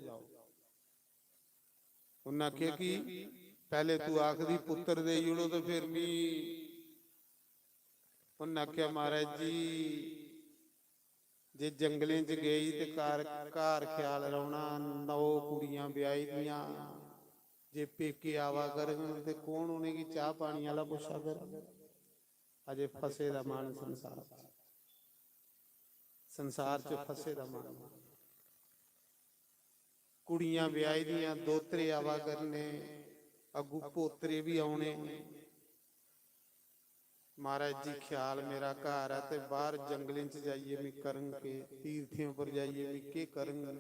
उन्नै आखेआ कि पैह्ले तू आखदी पुत्तर देई ओड़ो ते फिर मी। उन्नै आखेआ, "महाराज जी, जे जंगलें च गेई ते घर, घर ख्याल रौह्ना, नौ कुड़ियां ब्याही दियां, जे पेके आवा करङन ते कौन उ'नेंगी चाह् पानी आह्ला पुच्छा करग?" अजे फसे दा मन संसार च, संसार च फसे दा मन। कुड़ियां ब्याही दियां, दोतरे आवा करने, अग्गू पोतरे बी औने। महाराज जी, ख्याल मेरा घर ऐ ते बाहर जंगलें च जाइयै मी करङ के, तीर्थें उप्पर जाइयै मी केह् करङ?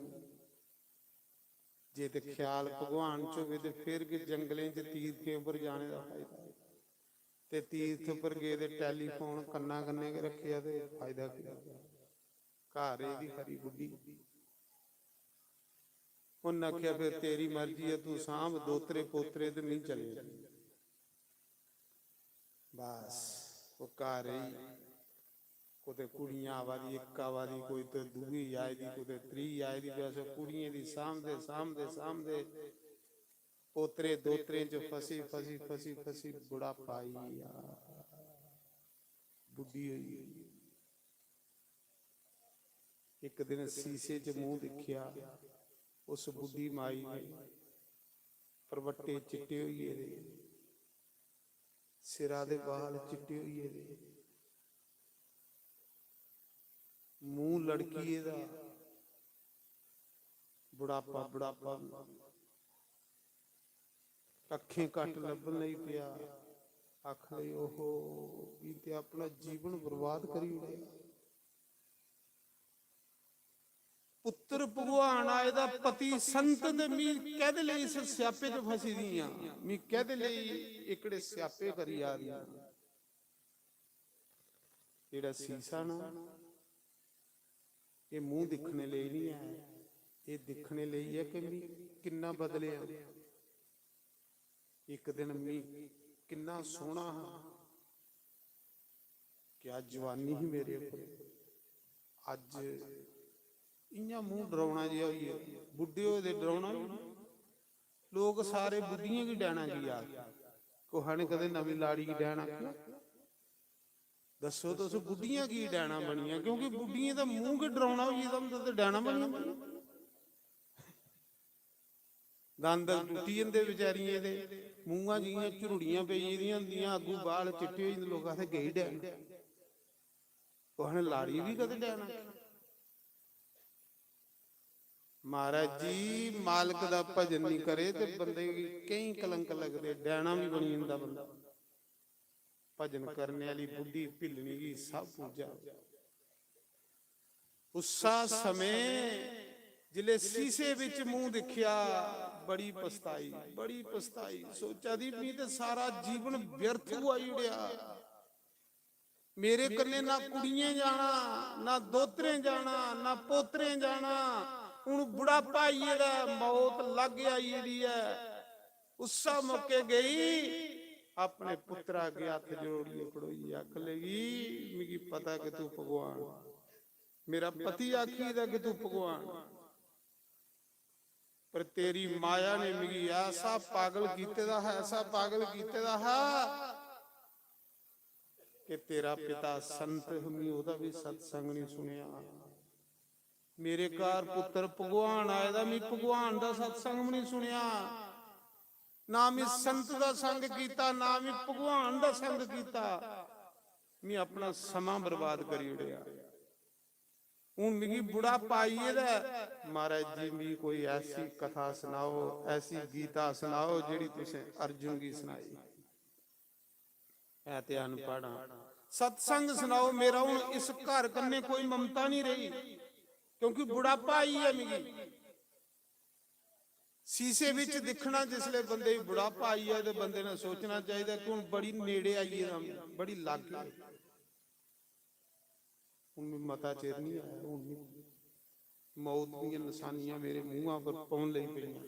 जे ते ख्याल भगवान च होवे ते फिर गै जंगलें च, तीर्थें उप्पर जाने दा फायदा ऐ। ते तीर्थ उप्पर गे ते टेलीफोन कन्ना कन्नै गै रक्खेआ ते फायदा केह्? घर एह्दी खरी बुड्ढी। उन्न आखेआ, "फिर तेरी मर्जी ऐ, तू सांभ दोतरे पोतरे ते में चली।" बस, ओह् घर रेही। कुतै कुड़ियां आवा दी, इक आवा दी, कोई ते दूई आई दी, कुतै त्री आई दी। बस कुड़ियें दी सांभदे, सांभदे, सांभदे पोतरे दोतरें च फसी, फसी, फसी, फसी बुढ़ापा आई गेआ, बुड्ढी होई गेई। इक दिन शीशे च मूंह दिक्खेआ, उस बुड्ढी माई ने परबट्टे चिट्टे होई गेदे, सिरा दे बाल चिट्टे होई गेदे, मूंह लड़की गेदा, बुढ़ापा, बुढ़ापा, अक्खें घट्ट लब्भन लगी पेआ। आखन लगी, "ओहो, मी ते अपना जीवन बर्बाद करी ओड़ेआ।" पुत्तर भगवान आए दा, पति संत, ते मी कैह्दे लेई इस स्यापे च फसी दी आं? मी कैह्दे लेई एह्कड़े स्यापे करी आ दी आं? जेह्ड़ा शीशा ना, एह् मूंह दिक्खने लेई निं ऐ, एह् दिक्खने लेई ऐ कि मी किन्ना बदलेआ। इक दिन मी किन्ना सोह्ना हा, क्या जवानी ही मेरे उप्पर। अज्ज इ'यां मूंह डरौना जेहा होई गेआ। बुड्ढे होए दे डरौना बी निं। लोक सारे बुड्ढियें गी डैना की आखदे? कुसै ने कदें नमीं लाड़ी गी डैन आखेआ? दस्सो, तुस बुड्ढियां की डैना बनियां? क्योंकि बुड्ढियें दा मूंह गै डरौना होई गेदा होंदा ते डैना बनी जंदियां। दंद टुट्टी जंदे बेचारियें दे, मूंहां जि'यां झुरड़ियां पेई गेदियां होंदियां, अग्गू बाल चिट्टे होई जंदे, लोक आखदे, "गेई डैन।" कुसै ने लाड़ी बी कदें डैना? महाराज जी, मालक दा भजन निं करे ते बंदे गी केईं कलंक लगदे, डैना बी बनी जंदा बंदा। भजन करने आह्ली बुड्ढी भिल्लनी गी सब पूजा। उस्सा समें जिसलै शीशे बिच मूंह दिक्खेआ, बड़ी पछताई, बड़ी पछताई। सोचा दी, "मी ते सारा जीवन व्यर्थ गुआई ओड़ेआ। मेरे कन्नै ना कुड़ियें जाना, ना दोतरें जाना, ना पोतरें जाना। हून बुढ़ापा आई गेदा ऐ, मौत लाग्गै आई गेदी ऐ।" उस्सा मौके गेई, अपने पुत्तरा अग्गें हत्थ जोड़ियै खड़ोई, आखन लगी, "मिगी पता कि तू भगवान, मेरा पति आखी दा कि तू भगवान, पर तेरी माया ने मिगी ऐसा पागल कीते दा हा, ऐसा पागल कीते दा हा कि तेरा पिता संत, मी ओह्दा बी सत्संग निं सुनेआ। मेरे घर पुत्तर भगवान आए दा, मी भगवान दा सत्संग बी निं सुनेआ, ना मी संत दा संग कीता, ना मी भगवान दा संग कीता। मी अपना समां बर्बाद करी ओड़ेआ। हून मिगी बुढ़ापा आई गेदा ऐ। महाराज जी, मिगी कोई ऐसी कथा सनाओ, ऐसी गीता सनाओ, जेह्ड़ी तुसें अर्जुन गी सनाई।" ऐ ते अनपढ़ आं। सत्संग सनाओ, मेरा हून इस घर कन्नै कोई ममता निं रेही, क्योंकि बुढ़ापा आई गेआ मिगी। शीशे बिच दिक्खना, जिसलै बंदे गी बुढ़ापा आई जा ते बंदे ने सोचना चाहिदा कि हून बड़ी नेड़े आई गेदा, बड़ी लाग्गे। हून मी मता चिर निं आया, हून मी मौत दियां नशानियां मेरे मूंहा पर पौन लगी पेइयां।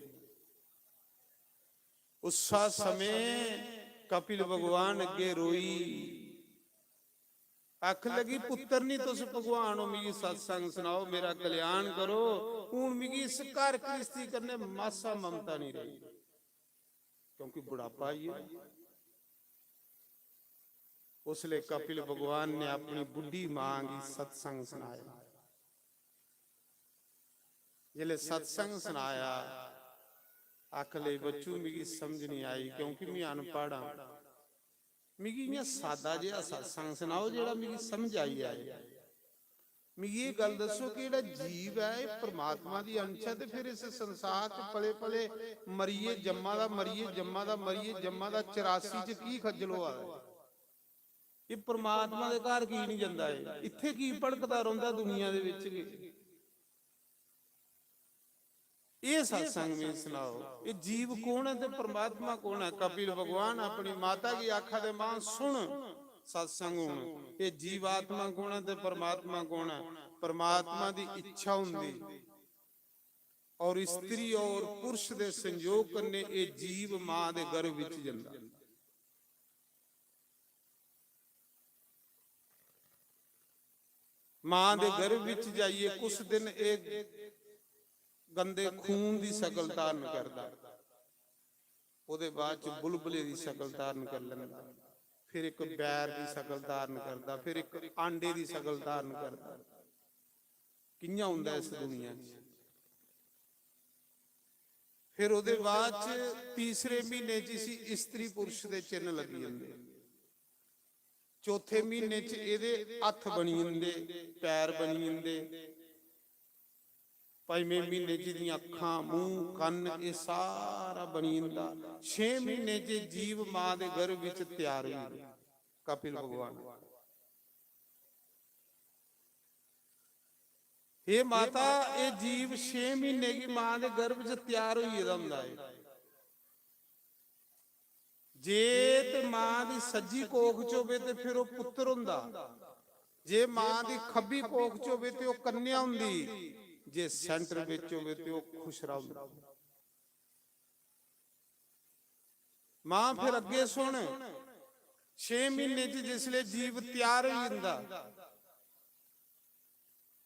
उस्सा समें कपिल भगवान अग्गे रोई, आखन लगी, "पुत्तर निं, तुस भगवान ओ, मिगी सत्संग सनाओ, मेरा कल्याण करो। हून मिगी इस घर घ्रिस्ती कन्नै मासा ममता निं रेही, क्योंकि बुढ़ापा आई गेदा।" उसलै कपिल भगवान ने अपनी बुड्ढी मां गी सत्संग सनाया। जिसलै सत्संग सनाया, आखन लगी, "बच्चू, मिगी समझ निं आई, क्योंकि में अनपढ़ आं। मिगी इ'यां सादा जेहा सत्संग सनाओ, जेह्ड़ा मिगी समझ आई जाए। मिगी एह् गल्ल दस्सो कि जेह्ड़ा जीव ऐ, एह् परमात्मा दी अंश ऐ, ते फिर इस संसार च पले-पले मरियै जम्मा दा, मरियै जम्मा दा, मरियै जम्मा दा, चरासी च की खज्जल होआ दा ऐ? एह् परमात्मा दे घर की निं जंदा ऐ? इत्थै की भड़कदा रौंह्दा दुनिया दे बिच गै?" एह् सत्संग मिगी सनाओ, एह् जीव कौन ऐ ते परमात्मा कौन ऐ? कपिल भगवान अपनी माता गी आखा दे, "मां, सुन सत्संग हून, एह् जीवात्मा कौन ऐ ते परमात्मा कौन ऐ?" परमात्मा दी इच्छा होंदी और स्त्री और पुरुष दे संयोग कन्नै एह् जीव मां दे गर्भ विच जंदा। मां दे गर्भ विच जाइयै कुछ दिन एह् गंदे खून दी शकल धारण करदा, ओह्दे बाद च बुलबुले दी शकल धारण करी लैंदा, फिर इक बैर दी शकल धारण करदा, फिर इक आंडे दी शकल धारण करदा। कि'यां होंदा इस दुनिया च? फिर ओह्दे बाद च तीसरे म्हीने च इसी स्त्री पुरुष दे चिन्ह लग्गी जंदे। चौथे म्हीने च एह्दे हत्थ बनी जंदे, पैर बनी जंदे। पंजमें म्हीने च एह्दियां अक्खां, मूंह, कन्न, एह् सारा बनी जंदा। छे म्हीने च जीव मां दे गर्भ विच त्यार होई जंदी। कपिल भगवान, हे माता, एह् जीव छे म्हीने गी मां दे गर्भ च त्यार होई गेदा होंदा ऐ। जे ते मां दी सज्जी कोख च होवे ते फिर ओह् पुत्तर होंदा, जे मां दी खब्बी कोख च होवे ते ओह् कन्या होंदी, जे सेंटर बिच होवे ते ओह् खुशरा होंदा। मां फिर अग्गे सुन, छे म्हीने च जिसले जीव त्यार होई जंदा,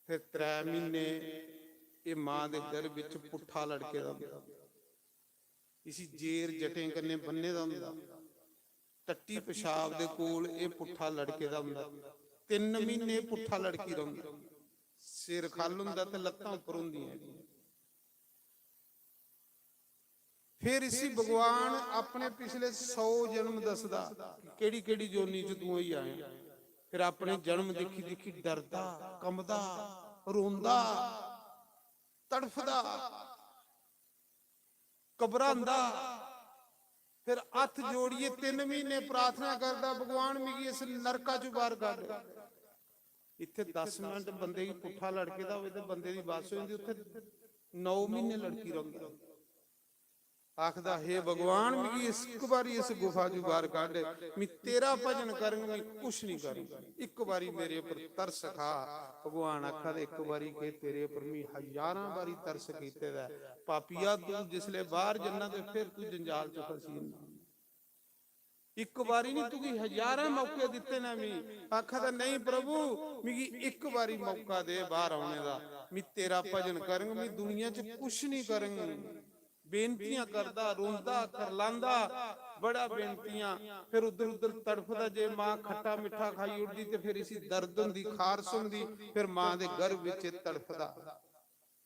फिर त्रै म्हीने एह् मां दे गर्भ बिच पुट्ठा लड़के दा होंदा, इसी जेर जटें कन्नै बन्ने दा होंदा, टट्टी पेशाब दे कोल एह् पुट्ठा लड़के दा होंदा। तिन्न म्हीने पुट्ठा लड़की रौंह्दा, सिर ख'ल्ल होंदा ते लत्तां उप्पर होंदियां। फिर इसी भगवान अपने पिछले सौ जन्म दसदा कि केह्ड़ी केह्ड़ी योनि च तूं होई आया। फिर अपने जन्म दिक्खी दिक्खी डरदा, कंबदा, रोंदा, तड़फदा, घबरांदा। फिर हत्थ जोड़ियै तिन्न म्हीने प्रार्थना करदा, "भगवान, मिगी इस नरका चों बाहर कड्ढ।" इत्थै दस मिंट बंदे गी पुट्ठा लड़के दा होवे ते बंदे दी बस होई जंदी, उत्थै नौ म्हीने लड़की रौंह्दा। आखदा, "हे भगवान, मिगी इस, इक बारी इस गुफा चों बाहर कड्ढ, मी तेरा भजन करङ, मी कुछ नहीं करङ, इक बारी मेरे उप्पर तरस खा।" भगवान आखा दे, "इक बारी के, तेरे उप्पर मी हजारां बारी तरस कीते दा ऐ। पापिया, तू जिसले बाहर जन्ना ते फिर तू जंजाल च फसी जन्ना। इक बारी नहीं, तुगी हजारां मौके दित्ते ने मी।" आखा दा, "नहीं प्रभु, मिगी इक बारी मौका दे बाहर औने दा, मी तेरा भजन करङ, मी दुनिया च कुछ नहीं करङ।" बेनतियां करदा, रोंदा, करलांदा, बड़ा बेनतियां। फिर उद्धर उद्धर तड़फदा, जे मां खट्टा मिट्ठा खाई उड़दी ते फिर इसी दर्द होंदी, खारस होंदी, फिर मां दे गर्भ बिच एह् तड़फदा।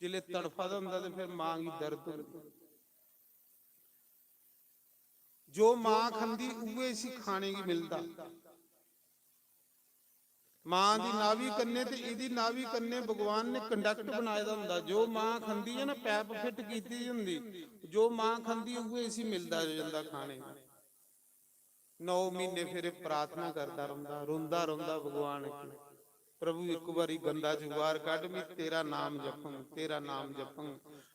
जिसले तड़फा दा होंदा ते फिर मां गी दर्द होंदी। जो मां खंदी उ'ऐ इसी खाने गी मिलदा। मां दी नाभि कन्नै ते इदी नाभि कन्नै भगवान ने कंडक्ट बनाए दा होंदा। जो मां खंदी ऐ ना, पैप फिट कीती दी होंदी, जो मां खंदी उ'ऐ इसी मिलदा जंदा खाने गी। नौ म्हीने फिर एह् प्रार्थना करदा रौंह्दा, रोंदा रौंह्दा भगवान अग्गें, "प्रभु, इक बारी गंदा जुगार कड्ढ, मी तेरा नाम जपङ, तेरा नाम जपङ।"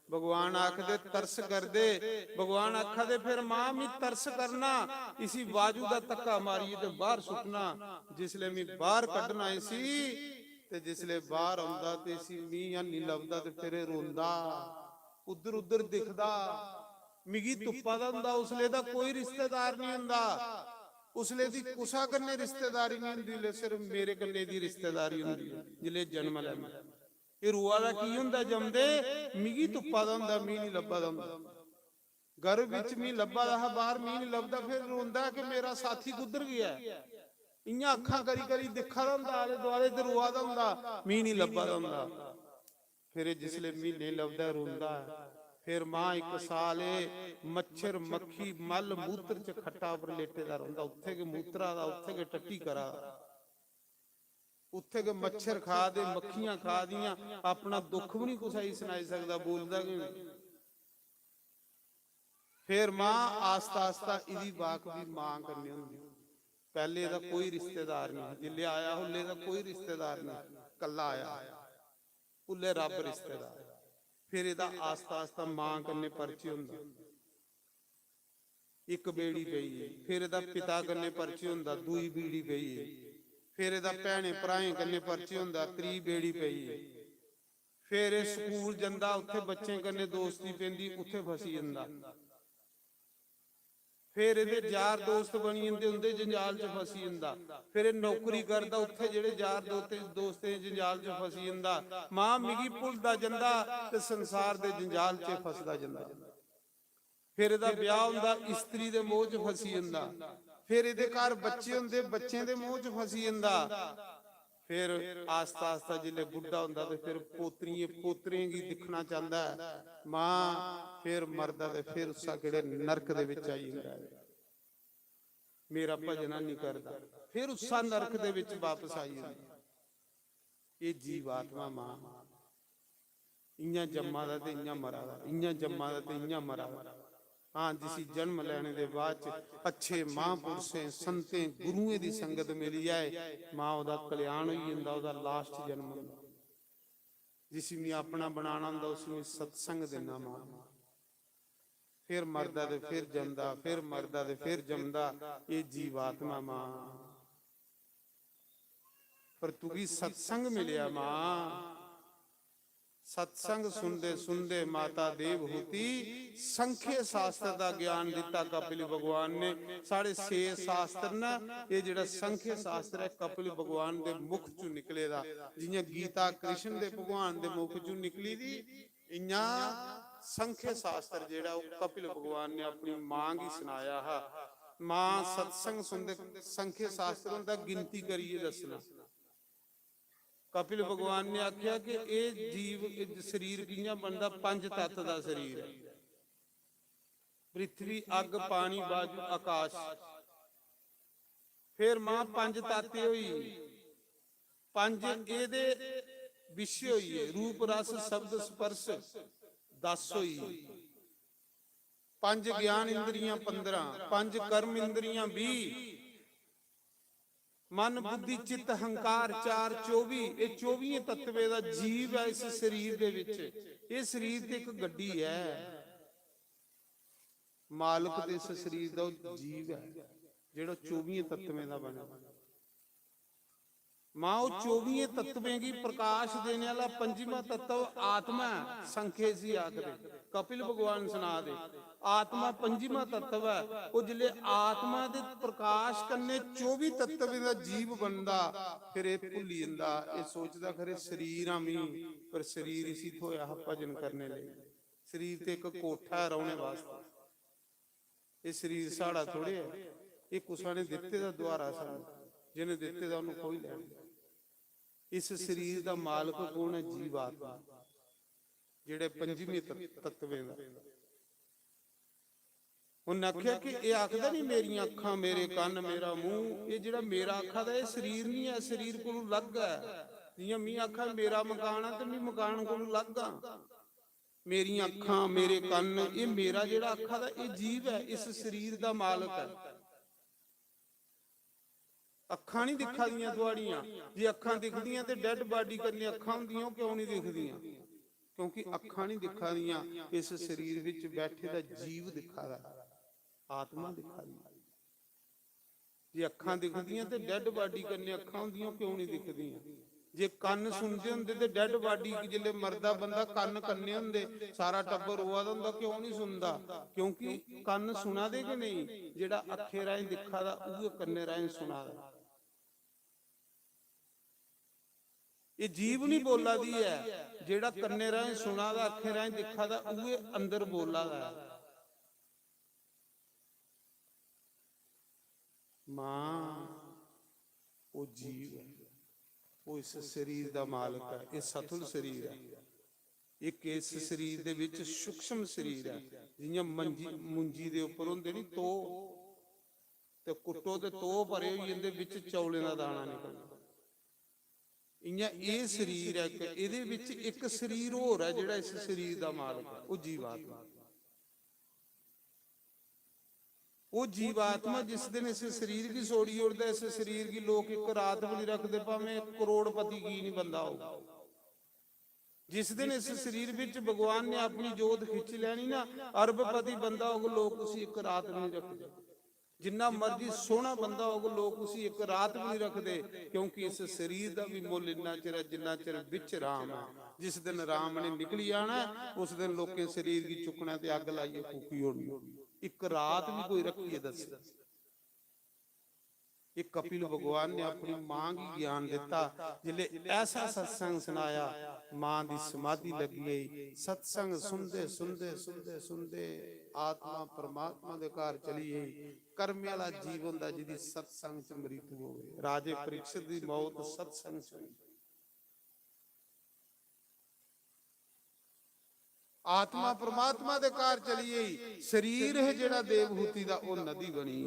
भगवान आखदे, तरस करदे, भगवान आखा दे, "फिर मां, मी तरस करना, इसी बाजू दा धक्का मारियै ते बाहर सुट्टना, जिसले मी बाहर कड्ढना इसी, ते जिसले बाहर औंदा ते इसी मी हैनी लभदा, ते फिर एह् रोंदा, उद्धर उद्धर दिखदा, मिगी तुप्पा दा होंदा, उसले दा कोई रिश्तेदार नहीं होंदा, उसले दी कुसा कन्नै रिश्तेदारी नहीं होंदी, उसले सिर्फ मेरे कन्नै दी रिश्तेदारी होंदी ऐ, जिसले जन्म लैंदा।" एह् रोआ दा की होंदा जमदे? मिगी तुप्पा दा होंदा, मी नहीं लब्भा दा होंदा। गर्भ बिच मी लब्भा दा हा, बाहर मी नहीं लब्भदा, फिर रोंदा कि मेरा साथी कुद्धर गेआ ऐ? इ'यां अक्खां करी करी दिक्खा दा होंदा आले दुआले ते रोआ दा होंदा, मी नहीं लब्भा दा होंदा। फिर एह् जिसले मी नेईं लभदा, रोंदा ऐ। फिर मां इक साल एह् मच्छर, मक्खी, मल, मूत्र च खट्टा उप्पर लेटे दा रौंह्दा, उत्थै गै मूत्रा दा, उत्थै गै टट्टी करा दा, उत्थै गै मच्छर खा दे, मक्खियां खा दियां, अपना दुख बी नहीं कुसै गी सनाई सकदा, बोलदा गै नहीं। फिर मां आस्ता आस्ता इदी वाकफी मां कन्नै होंदी। पैह्ले एह्दा कोई रिश्तेदार नहीं, जिसले आया उसले एह्दा कोई रिश्तेदार नहीं, कल्ला आया, उसले रब रिश्तेदार। फिर एह्दा आस्ता आस्ता मां कन्नै परिचय होंदा। इक बेड़ी पेई, फिर एह्दा पिता कन्नै परिचय होंदा, दूई बेड़ी पेई, फिर एह्दा भैनें भ्राएं कन्नै परिचय होंदा, त्री बेड़ी पेई, फिर एह् स्कूल जंदा, उत्थै बच्चें कन्नै दोस्ती पेंदी, उत्थै फसी जंदा। फिर एह्दे यार दोस्त बनी जंदे, उं'दे जंजाल च फसी जंदा। फिर एह् नौकरी करदा, उत्थै जेह्ड़े यार दोस्ते-, दोस्तें दे जंजाल च फसी जंदा। मां, मिगी भुलदा जंदा ते संसार दे जंजाल च फसदा जंदा। फिर एह्दा ब्याह होंदा, इस्त्री दे मोह च फसी जंदा। फिर एह्दे घर बच्चे होंदे, बच्चें दे मोह च फसी जंदा। फिर आस्ता आस्ता जिसलै बुड्ढा होंदा ते फिर पोतरियें पोतरें गी दिक्खना चांह्दा ऐ मां, फिर मरदा ते फिर उस्सा केह्ड़े नरक दे बिच आई जंदा ऐ। मेरा भजन निं करदा, फिर उस्सा नरक दे बिच बापस आई जंदा। एह् जीवात्मा मां, इ'यां जम्मा दा ते इ'यां मरा दा, इ'यां जम्मा दा ते इ'यां मरा दा। हां, जिसी जन्म लैने दे बाद च अच्छे महापुरुषें, संतें, गुरुएं दी संगत मिली जाए, मां, ओह्दा कल्याण होई जंदा, ओह्दा लास्ट जन्म होंदा। जिसी में अपना बनाना होंदा, उसी में सत्संग देना मां। फिर मरदा ते फिर जमदा, फिर मरदा ते फिर जमदा। एह् जीवात्मा मां, पर तुगी सत्संग मिलेआ मां। सत्संग सुनदे सुनदे माता देवहूति संख्य शास्त्र दा ज्ञान दित्ता कपिल भगवान ने। साढ़े छे शास्त्र न, एह् जेह्ड़ा संख्य शास्त्र ऐ, कपिल भगवान दे मुख चों निकले दा। जि'यां गीता कृष्ण दे भगवान दे मुख चों निकली दी, इ'यां संख्य शास्त्र जेह्ड़ा ओह् कपिल भगवान ने अपनी मां गी सनाया हा। मां, सत्संग सुनदे, संख्य शास्त्र होंदा गिनती करियै दस्सना। कपिल भगवान ने आखेआ कि एह् जीव, एह् शरीर कि'यां बनदा? पंज तत्त दा शरीर ऐ। पृथ्वी, अग्ग, पानी, वायु, आकाश। फिर मां पंज तत्त होई, पंज एह्दे विशे होई गे, रूप, रस, शब्द, स्पर्श, दस होई गे। पंज ज्ञान इंद्रियां, पंदरां, पंज कर्म इंद्रियां, बीह, मन, बुद्धि, चित्त, हंकार, चार, चौबी। एह् चौबियें तत्वें दा जीव ऐ इस शरीर दे बिच। एह् शरीर ते इक गड्डी ऐ, मालक ते इस शरीर दा ओह् जीव ऐ जेह्ड़ा चौबियें तत्वें दा बने दा। मां, ओह् चौबियें तत्वें गी प्रकाश देने आह्ला पंजमा तत्व आत्मा ऐ, संख्य इसी आखदे। कपिल भगवान सना दे, आत्मा पंजमा तत्व ऐ। ओह् जिसलै आत्मा दे प्रकाश कन्नै चौबी तत्वें दा जीव बनदा, फिर एह् भुल्ली जंदा, एह् सोचदा, "खरे शरीर आं मी, पर शरीर इसी थ्होया हा भजन करने लेई। शरीर ते इक कोठा ऐ रौह्ने वास्तै।" एह् शरीर साढ़ा थोड़े ऐ, एह् कुसै ने दित्ते दा दुआरा सानूं, जि'नें दित्ते दा उ'न्नै खोई लैना। इस शरीर दा मालक कौन ऐ? जीवात्मा, जेह्ड़े पंजमी तत-, तत्वें दा। उ'न्नै आखेआ कि एह् आखदा निं, "मेरियां अक्खां, मेरे कन्न, मेरा मूंह", एह् जेह्ड़ा मेरा आखा दा, एह् शरीर निं ऐ, शरीर कोलू अलग ऐ। जि'यां मी आखा, "मेरा मकान ऐ", ते मी मकान कोलू अलग आं। मेरियां अक्खां, मेरे कन्न, एह् मेरा जेह्ड़ा आखा दा, एह् जीव ऐ, इस शरीर दा मालक ऐ। अक्खां निं दिक्खा दियां थुआड़ियां। जे अक्खां दिखदियां ते डेड बाडी कन्नै अक्खां होंदियां, ओह् क्यों निं दिखदियां? क्योंकि अक्खां निं दिक्खा दियां, इस शरीर बिच बैठे दा जीव दिक्खा दा, आत्मा दिक्खा दी। जे अक्खां दिखदियां ते डेड बाडी कन्नै अक्खां होंदियां, क्यों निं दिखदियां? जे कन्न सुनदे होंदे ते डेड बाडी गी, जिसलै मरदा बंदा, कन्न कन्नै होंदे, सारा टब्बर रोआ दा होंदा, क्यों निं सुनदा? क्योंकि कन्न सुना दे गै नेईं। जेह्ड़ा अक्खें राहें दिक्खा दा, उ'ऐ कन्नै राहें सुना दा। एह् जीभ निं बोल्ला दी ऐ, जेह्ड़ा कन्नै राहें सुना दा, अक्खें राहें दिक्खा दा, उ'ऐ अंदर बोल्ला दा ऐ। मां, ओह् जीव ऐ, ओह् इस शरीर दा मालक ऐ। एह् सथुल शरीर ऐ। इक इस शरीर दे बिच सूक्ष्म शरीर ऐ, जि'यां मंजी, मुंजी दे उप्पर होंदे नी तोह्, ते कुट्टो ते तोह् परे होई जंदे, बिच चौलें दा दाना निकलदा। इ'यां एह् शरीर ऐ इक, एह्दे बिच इक शरीर होर ऐ जेह्ड़ा इस शरीर दा मालक ऐ, ओह् जीवात्मा। ओह् जीवात्मा जिस दिन इस शरीर गी छोड़ी ओड़दा, इस शरीर गी लोक इक रात बी निं रखदे, भामें करोड़पति की निं बंदा होग। जिस दिन इस शरीर बिच भगवान ने अपनी जोत खिच्ची लैनी ना, अरबपति बंदा होग, लोक उसी इक रात बी निं रखदे। जिन्ना मर्जी सोह्ना बंदा होग, लोक उसी इक रात बी निं रखदे, क्योंकि इस शरीर दा बी मुल्ल इन्ना चिर ऐ जिन्ना चिर बिच राम ऐ। जिस दिन राम ने निकली जाना ऐ, उस दिन लोकें शरीर गी चुक्कना ते अग्ग लाइयै फूकी ओड़नी। इक रात भी कोई रखिए दस्से। एक कपिल भगवान ने अपनी मां गी ज्ञान दिता, जिसले ऐसा सत्संग सुनाया, मां दी समाधि लगी गई। सत्संग सुनदे सुनदे सुनदे सुनदे आत्मा परमात्मा दे घर चली गई। कर्मे वाला जीव होंदा जिदी सत्संग च मृत्यु होवे। राजे परीक्षित दी मौत सत्संग च हुई। आत्मा परमात्मा दे घर चली गई। शरीर है जेड़ा देवहूति दा, ओ नदी बनी।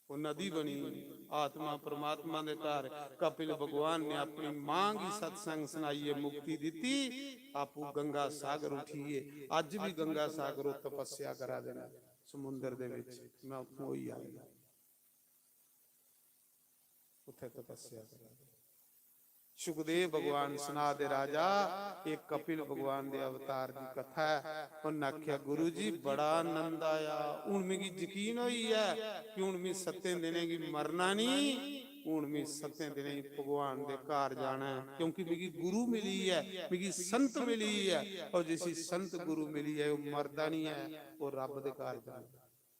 ओ नदी बनी। आत्मा परमात्मा दे घर। कपिल भगवान ने अपनी मां की सत्संग सुनाइए मुक्ति दिती। आपू गंगा सागर उठिए। अज भी गंगा सागर ओ तपस्या करा दे ने समुंदर दे विच। मैं उत्थों होई आया। उत्थे तपस्या करा दे। सुखदेव भगवान सुना दे, राजा, एक कपिल भगवान दे अवतार दी कथा है। उन्हें आख्या, गुरु जी, बड़ा आनंद आया। हुन मिगी यकीन होई है कि हुन मैं सत्तें दिनें गी मरना नहीं, हुन मैं सत्तें दिनें गी भगवान दे घर जाना है, क्योंकि मिगी गुरु मिली है, मिगी संत मिली है, और जिसी संत गुरु मिली है, वो मरदा नहीं है, वो रब दे घर जाना।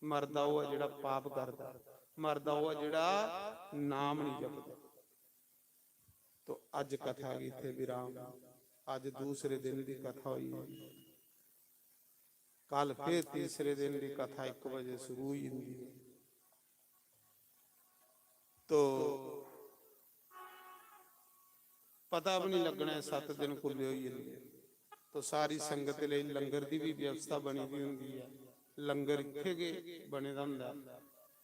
मरदा ओह ऐ जेहड़ा पाप करदा, मरदा ओह ऐ जेहड़ा नाम नहीं जपदा। तो अज कथा गी इत्थे विराम। अज दूसरे दिन दी कथा होई है। कल फिर तीसरे दिन दी कथा एक बजे शुरू होई जंदी है। तो पता भी नहीं लगना है, सत्त दिन कुल्ले होई जंदे। तो सारी संगत लेई लंगर दी भी व्यवस्था बनी दी होंदी है। लंगर इत्थे गै बने दा होंदा।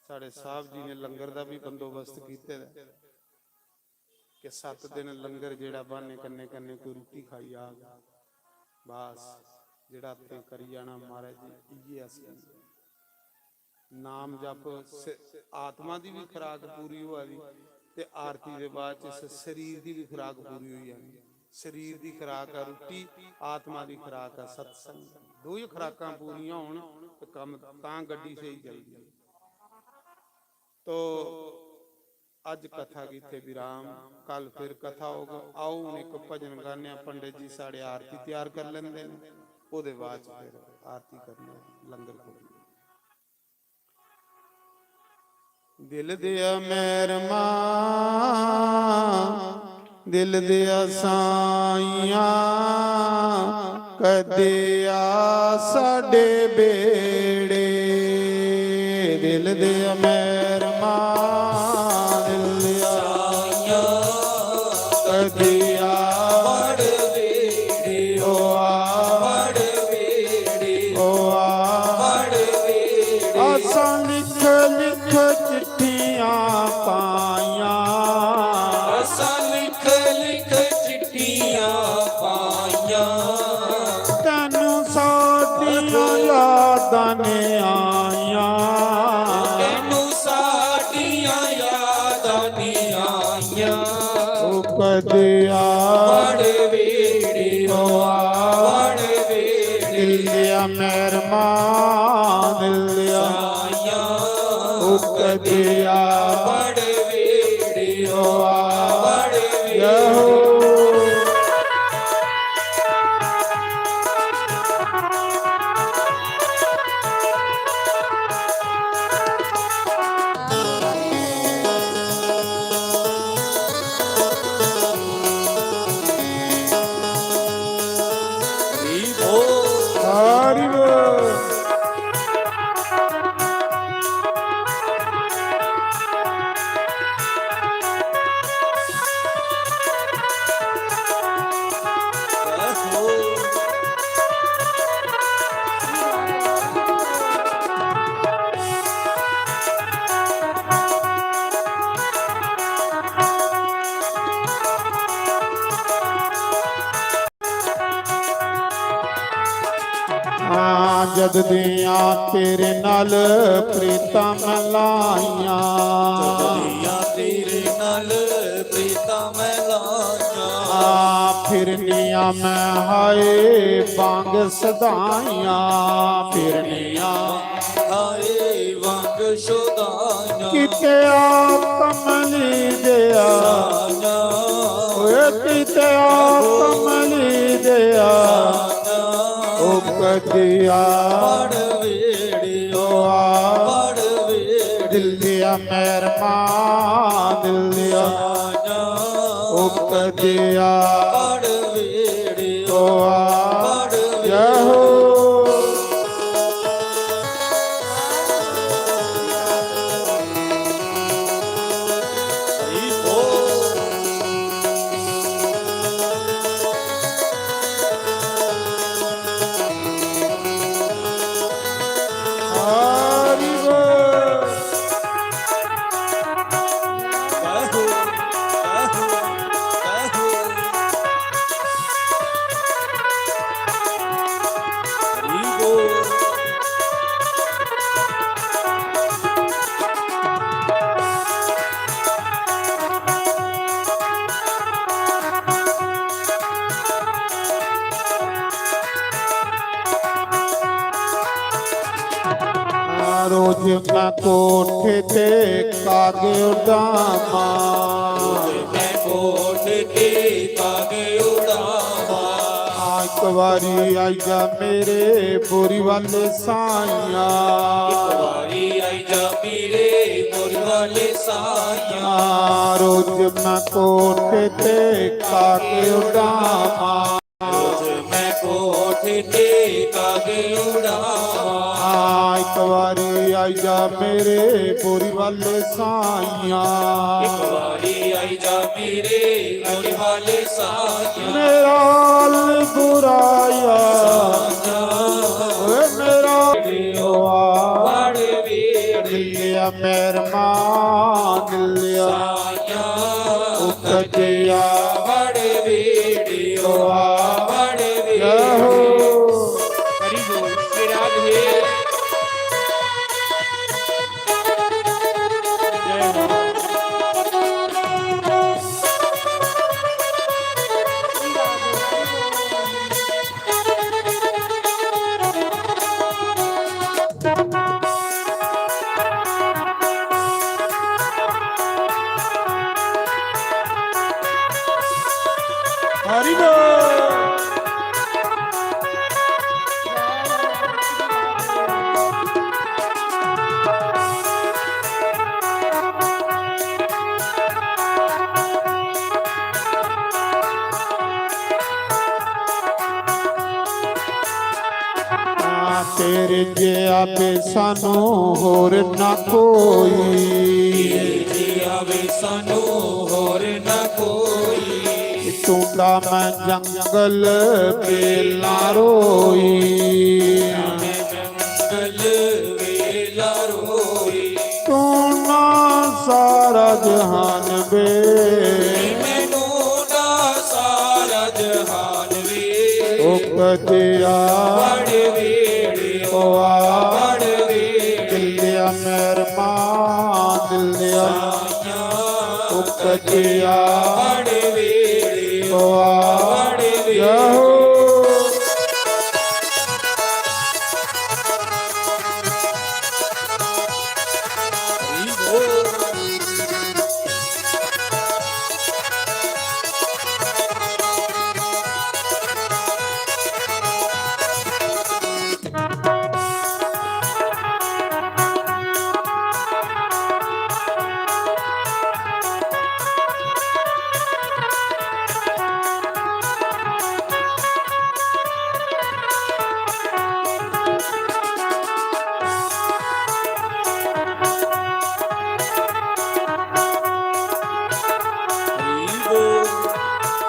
साढ़े साहब जी ने लंगर दा भी बंदोबस्त कीते दा कि सत्त दिन लंगर जेड़ा बहाने कन्ने कन्ने कोई रुट्टी खाई आग, बस जेड़ा हत्थें करी जाना, महाराज जी, इयै अस नाम जप, स-, आत्मा दी भी खुराक पूरी होआ दी ते आरती दे बाद च स-, शरीर दी भी खुराक पूरी होई जानी। शरीर दी खुराक ऐ रुट्टी, आत्मा दी खुराक ऐ सत्संग। दो ही खुराकां पूरियां होन ते कम्म तां गड्डी स्हेई चलदी ऐ। तो अज कथा गी इत्थे विराम, कल फिर कथा होग। आओ हुन इक भजन गाने आं, पंडित जी साढ़े आरती त्यार कर लेंदे न, ओह्दे बाद च फिर आरती करने आं, लंगर खोलने। दिल दिया मेहरमा, दिल दिया साइयां, कदे आ साडे बेड़े। दिल दिया मेहरमा, दिल दिया साइयां, कदे आ वड़ बेड़े, ओ आ वड़ बेड़े, ओ आ वड़ बेड़े। असां लिख लिख चिट्ठियां पाइयां। असां लिख लिख चिट्ठियां पाइयां। तैनू साडियां यादां ने आइयां। तैनू साडियां यादां ने आइयां। ओ कदे आ वड़ बेड़े, ओ आ वड़ बेड़े। दिल दिया मेहरमा, दिल दिया। साइयां ओ कदे आ वड़ बेड़े, ओ आ वड़ बेड़े। हरि बोल। हाँ, जद दियां तेरे नाल प्रीतां मैं लाइयां। जद दियां तेरे नाल प्रीतां मैं लाइयां। हाँ, फिरनियां मैं हाय वांग सदाइयां। फिरनियां हाय वांग सदाइयां। किते आ कमली देआ। साइयां। ओए किते आ कमली देआ। साइयां। ओ कदिया। वड़ वे मेहरमा दिल दिया। साया उकदिया बड़ वीडियो, होआ। बड़ जय हो। हरि बोल। हरि बोल। रोज मैं कोठे ते कागे उड़ावां। रोज मैं कोठे ते कागे उड़ावां। हाँ, एक बारी आई जा मेरे बोरी वाले साइयां। एक बारी आई जा मेरे बोरी वाले साइयां। हाँ, रोज मैं कोठे ते कागे उड़ावां। रोज मैं कोठे ते कागे उड़ावां। हाँ, एक बारी आई जा मेरे बोरी वाले साइयां। एक बारी आई जा मेरे बोरी वाले साइयां। मेरा हाल बुराया। साइयां। ओए मेरा होआ। बड़ वीडियो। दिलिया मेहरमा दिलिया। साइयां। उकदिया बड़ वीडियो, बड़ वीडियो। जय हो। हरि बोल, श्री राधे। जय हो। हरि बोल। तेरे जिहा वे सानू होर ना कोई। तेरे जिहा वे सानू होर ना कोई। टूंडा मैं जंगल बेला रोई। मैं जंगल बेला रोई। तू ना सारा जहान वे। मैनू ना सारा जहान वे। उकदिया बड़ वीडियो, होआ। बड़ वीडियो। दिलिया मेहरमा दिलिया। साइयां। उकदिया बड़ वीडियो, होआ। बड़ वीडियो। जय हो।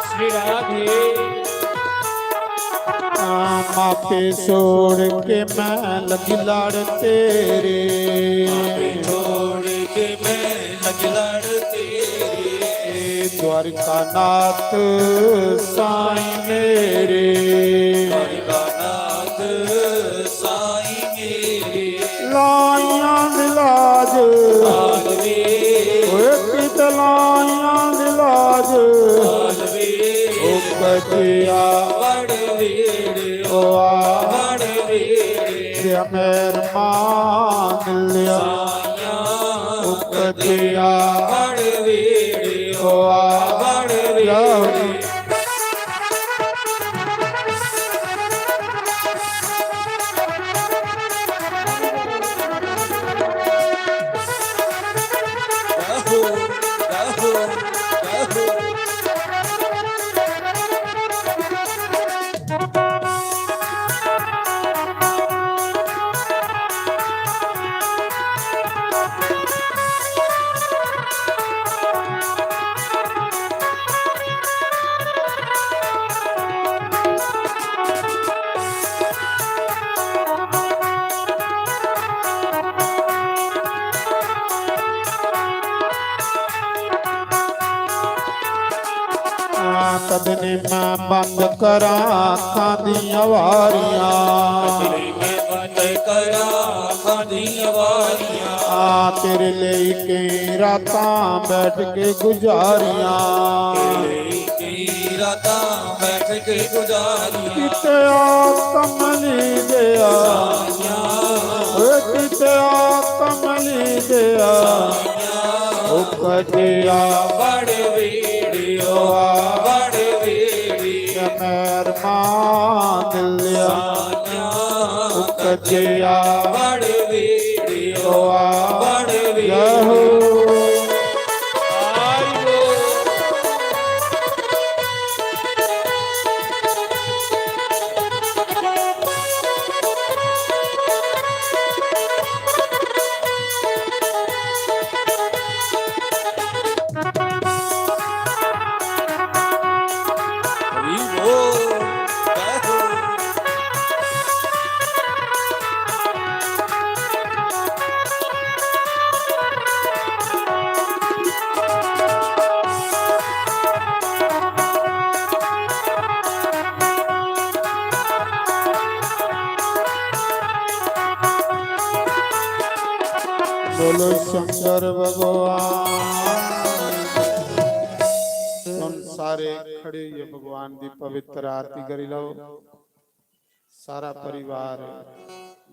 श्री राधे। मापे छोड़ के मैं लगी लड़ तेरे। मापे छोड़ के मैं लगी लड़ तेरे। द्वारिका नाथ साईं मेरे। द्वारिका नाथ साईं मेरे। लाइयां दी लाज। लाज वे। ओए कित लाइयां दी लाज। लाज वे। ओ कटिया। बड़ वीर। ओ आ। बड़ वीर। जे मेहर मान लिया। साइयां। ओ कटिया। बड़ वीर। ओ आ। बड़ वीर। बंद करां अखां दियां वारियां। कदली मैं बंद करां अखां दियां वारियां। आ तेरे लेई केई रातां बैठ के गुजारियां। तेरे लेई केई रातां बैठ के गुजारियां। किते आ कमली देआ, साइयां। ओए किते आ कमली देआ। साइयां। ओ कदे आ बड़ वीड़ियो, आ बड़ वीड़ी। मेहरबान लिया। साइयां। ओ कदे आ बड़ वीड़ियो, आ बड़ वीड़ी। हरि बोल। जय हो। बोलो शंकर भगवान। तुम सारे खड़े होइयै भगवान दी पवित्र आरती करी लो। सारा परिवार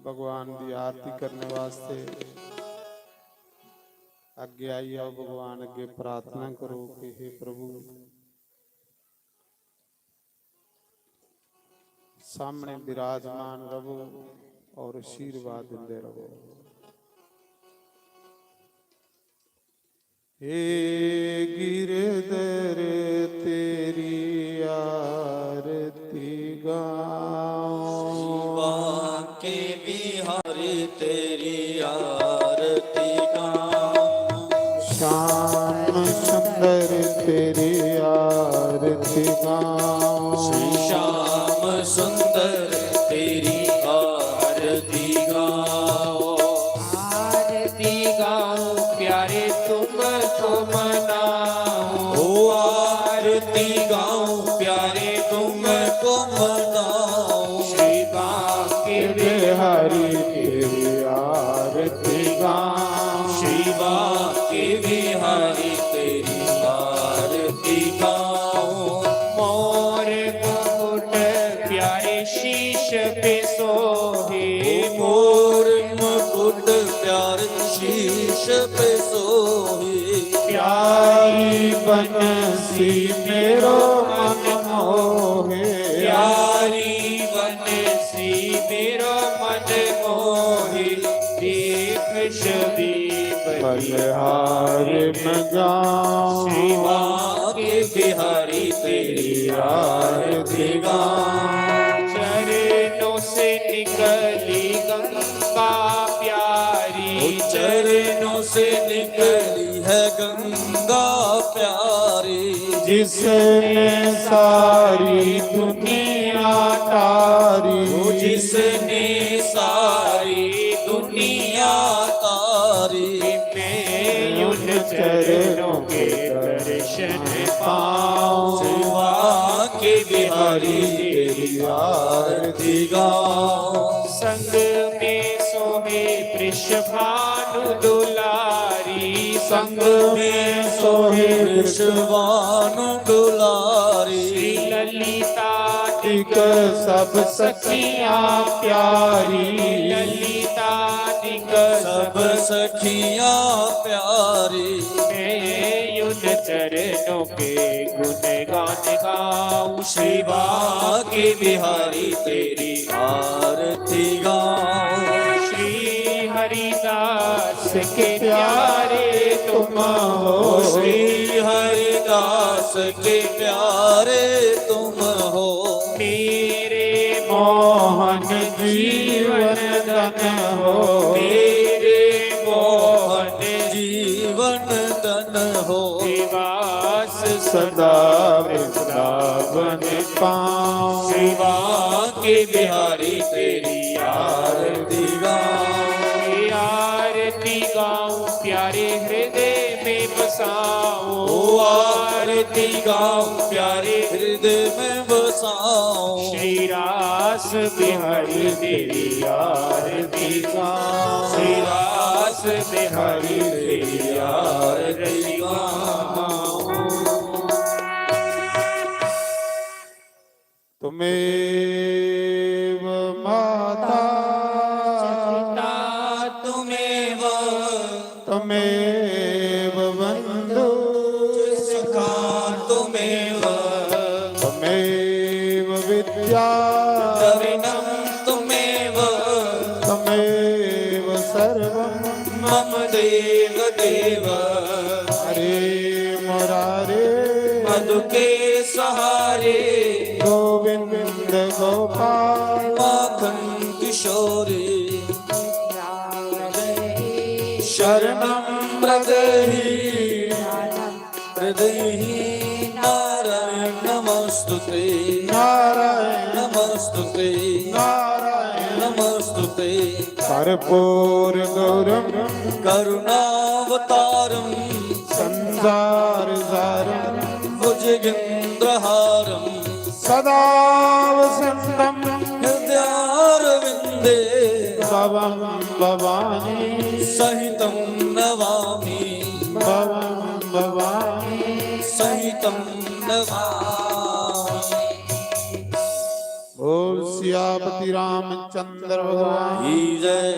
भगवान दी आरती करने वास्ते अग्गे आई जाओ। भगवान अग्गे प्रार्थना करो कि हे प्रभु, सामने विराजमान रहो और आशीर्वाद दिंदे रहो। हे गिरधर तेरी आरती गाऊं। श्री बांके बिहारी तेरी आरती गाऊं। श्याम सुंदर तेरी आरती गाऊं। श्री श्याम सुंदर तेरी आरती गाऊं। आरती गाऊं प्यारे तुमको मनाऊं। ओ आरती गाऊं प्यारे तुमको मनाऊं। श्री बांके बिहारी तेरी आरती गाऊं। श्री बांके बिहारी तेरी आरती गाऊं। मोर मुकुट प्यारे शीश पे सोहे। मोर मुकुट प्यारे शीश पे सोहे। प्यारी बंसी मेरो मन मोहे। प्यारी बंसी मेरो मन मोहे। देख छवि बलिहार में गाऊं। श्री बांके बिहारी तेरी आरती गाऊं। चरणों से निकली गंगा प्यारी। ओ चरणों से निकली है गंगा प्यारी। जिसने सारी दुनिया तारी। ओ जिसने सारी दुनिया तारी। मैं उन चरणों के दर्शन पाऊं। श्री बांके बिहारी तेरी आरती गाऊं। संग में सोहे वृषभानु दुलारी। संग में सोहे वृषभानु दुलारी। श्री ललिता दिक सब सखियां प्यारी। ललिता दिक सब सखियां प्यारी। मैं उन चरणों के गुणगान गाऊं। श्री बांके बिहारी तेरी आरती गाऊं। श्री हरिदास के प्यारे तुम हो। श्री हरिदास के प्यारे तुम हो। मेरे मोहन जीवन धन हो। मेरे मोहन जीवन धन हो। निवास सदा वृंदावन पाऊं। श्री बांके बिहारी तेरी आरती गाऊं। आरती गाऊं प्यारे हृदय में बस साओ आरती गाओ प्यारे, हृदय में बसाओ। श्री रास बिहारी तेरी आरती गाओ। श्री रास बिहारी तेरी आरती गाओ। त्वमेव माता च पिता त्वमेव। त्वमेव बन्धु च सखा त्वमेव। त्वमेव विद्या द्रविणं त्वमेव। त्वमेव सर्वं मम देव देव। हरे मुरारे मधु के सहारे गोविंद गोपाल माखन किशोरी शरणं प्रदेहि। प्रदेहि नारायण नमोस्तुते। नारायण नमोस्तुते। नारायण नमोस्तुते। कर्पूर गौरम करुणावतारम संसार सारम भुजगेंद्रहारम सदा वसंतम हृदयारविंदे भवम भवानी सहितं नमामि। भवम भवानी सहितं नमामि। बोल सियापति रामचंद्र भगवान की जय।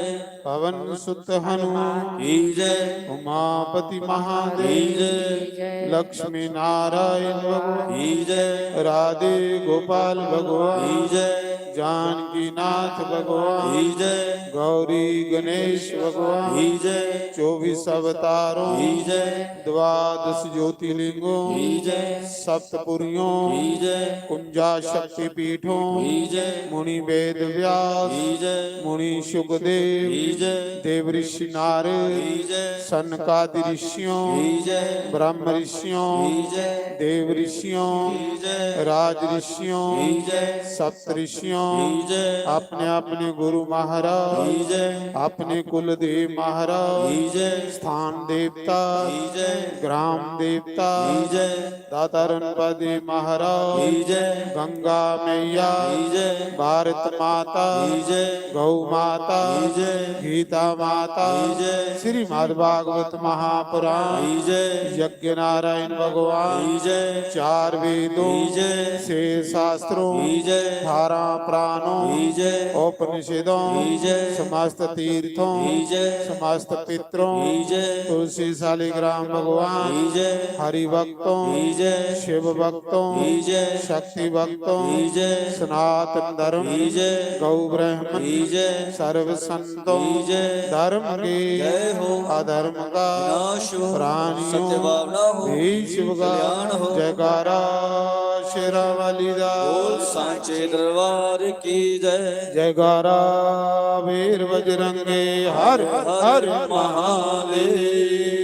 पवन सुत हनुमान की जय। उमापति महादेव की जय। लक्ष्मी नारायण भगवान की जय। राधे गोपाल भगवान की जय। जानकी नाथ भगवान की जय। गौरी गणेश भगवान की जय। चौबीस अवतारों की जय। द्वादश ज्योतिर्लिंगों की जय। सप्तपुरियों की जय। कुंजा शक्ति पीठों की जय। मुनि वेद व्यास की जय। मुनि शुकदेव की जय। देव ऋषि नारद की जय। सनकादि ऋषियों की जय। ब्रह्म ऋषियों की जय। देव ऋषियों की जय। राज ऋषियों की जय। सप्त ऋषियों की जय। अपने अपने गुरु महाराज की जय। अपने कुलदेव महाराज की जय। स्थान देवता की जय। ग्राम देवता की जय। दाता रणपति महाराज की जय। गंगा मैया की जय। भारत माता की जय। गौ माता की जय। गीता माता की जय। श्रीमद् भागवत महापुराण की जय। यज्ञ नारायण भगवान की जय। चार वेदों की जय। छह शास्त्रों की जय। अठारह पुराणों की जय। उपनिषदों की जय। समस्त तीर्थों की जय। समस्त पितरों की जय। तुलसी शालिग्राम भगवान की जय। हरि भक्तों की जय। शिव भक्तों की जय। शक्ति भक्तों की जय। सनातन धर्म की जय। गौ ब्राह्मण की जय। सर्व संतों की जय। धर्म के जय हो। अधर्म का विनाश हो। प्राणियों सत्य भावना हो। भीष्म का कल्याण हो। जयकारा शेरा वाली दा। बोल सांचे दरबार की जय। जयकारा वीर बजरंगे हर हर महादेव।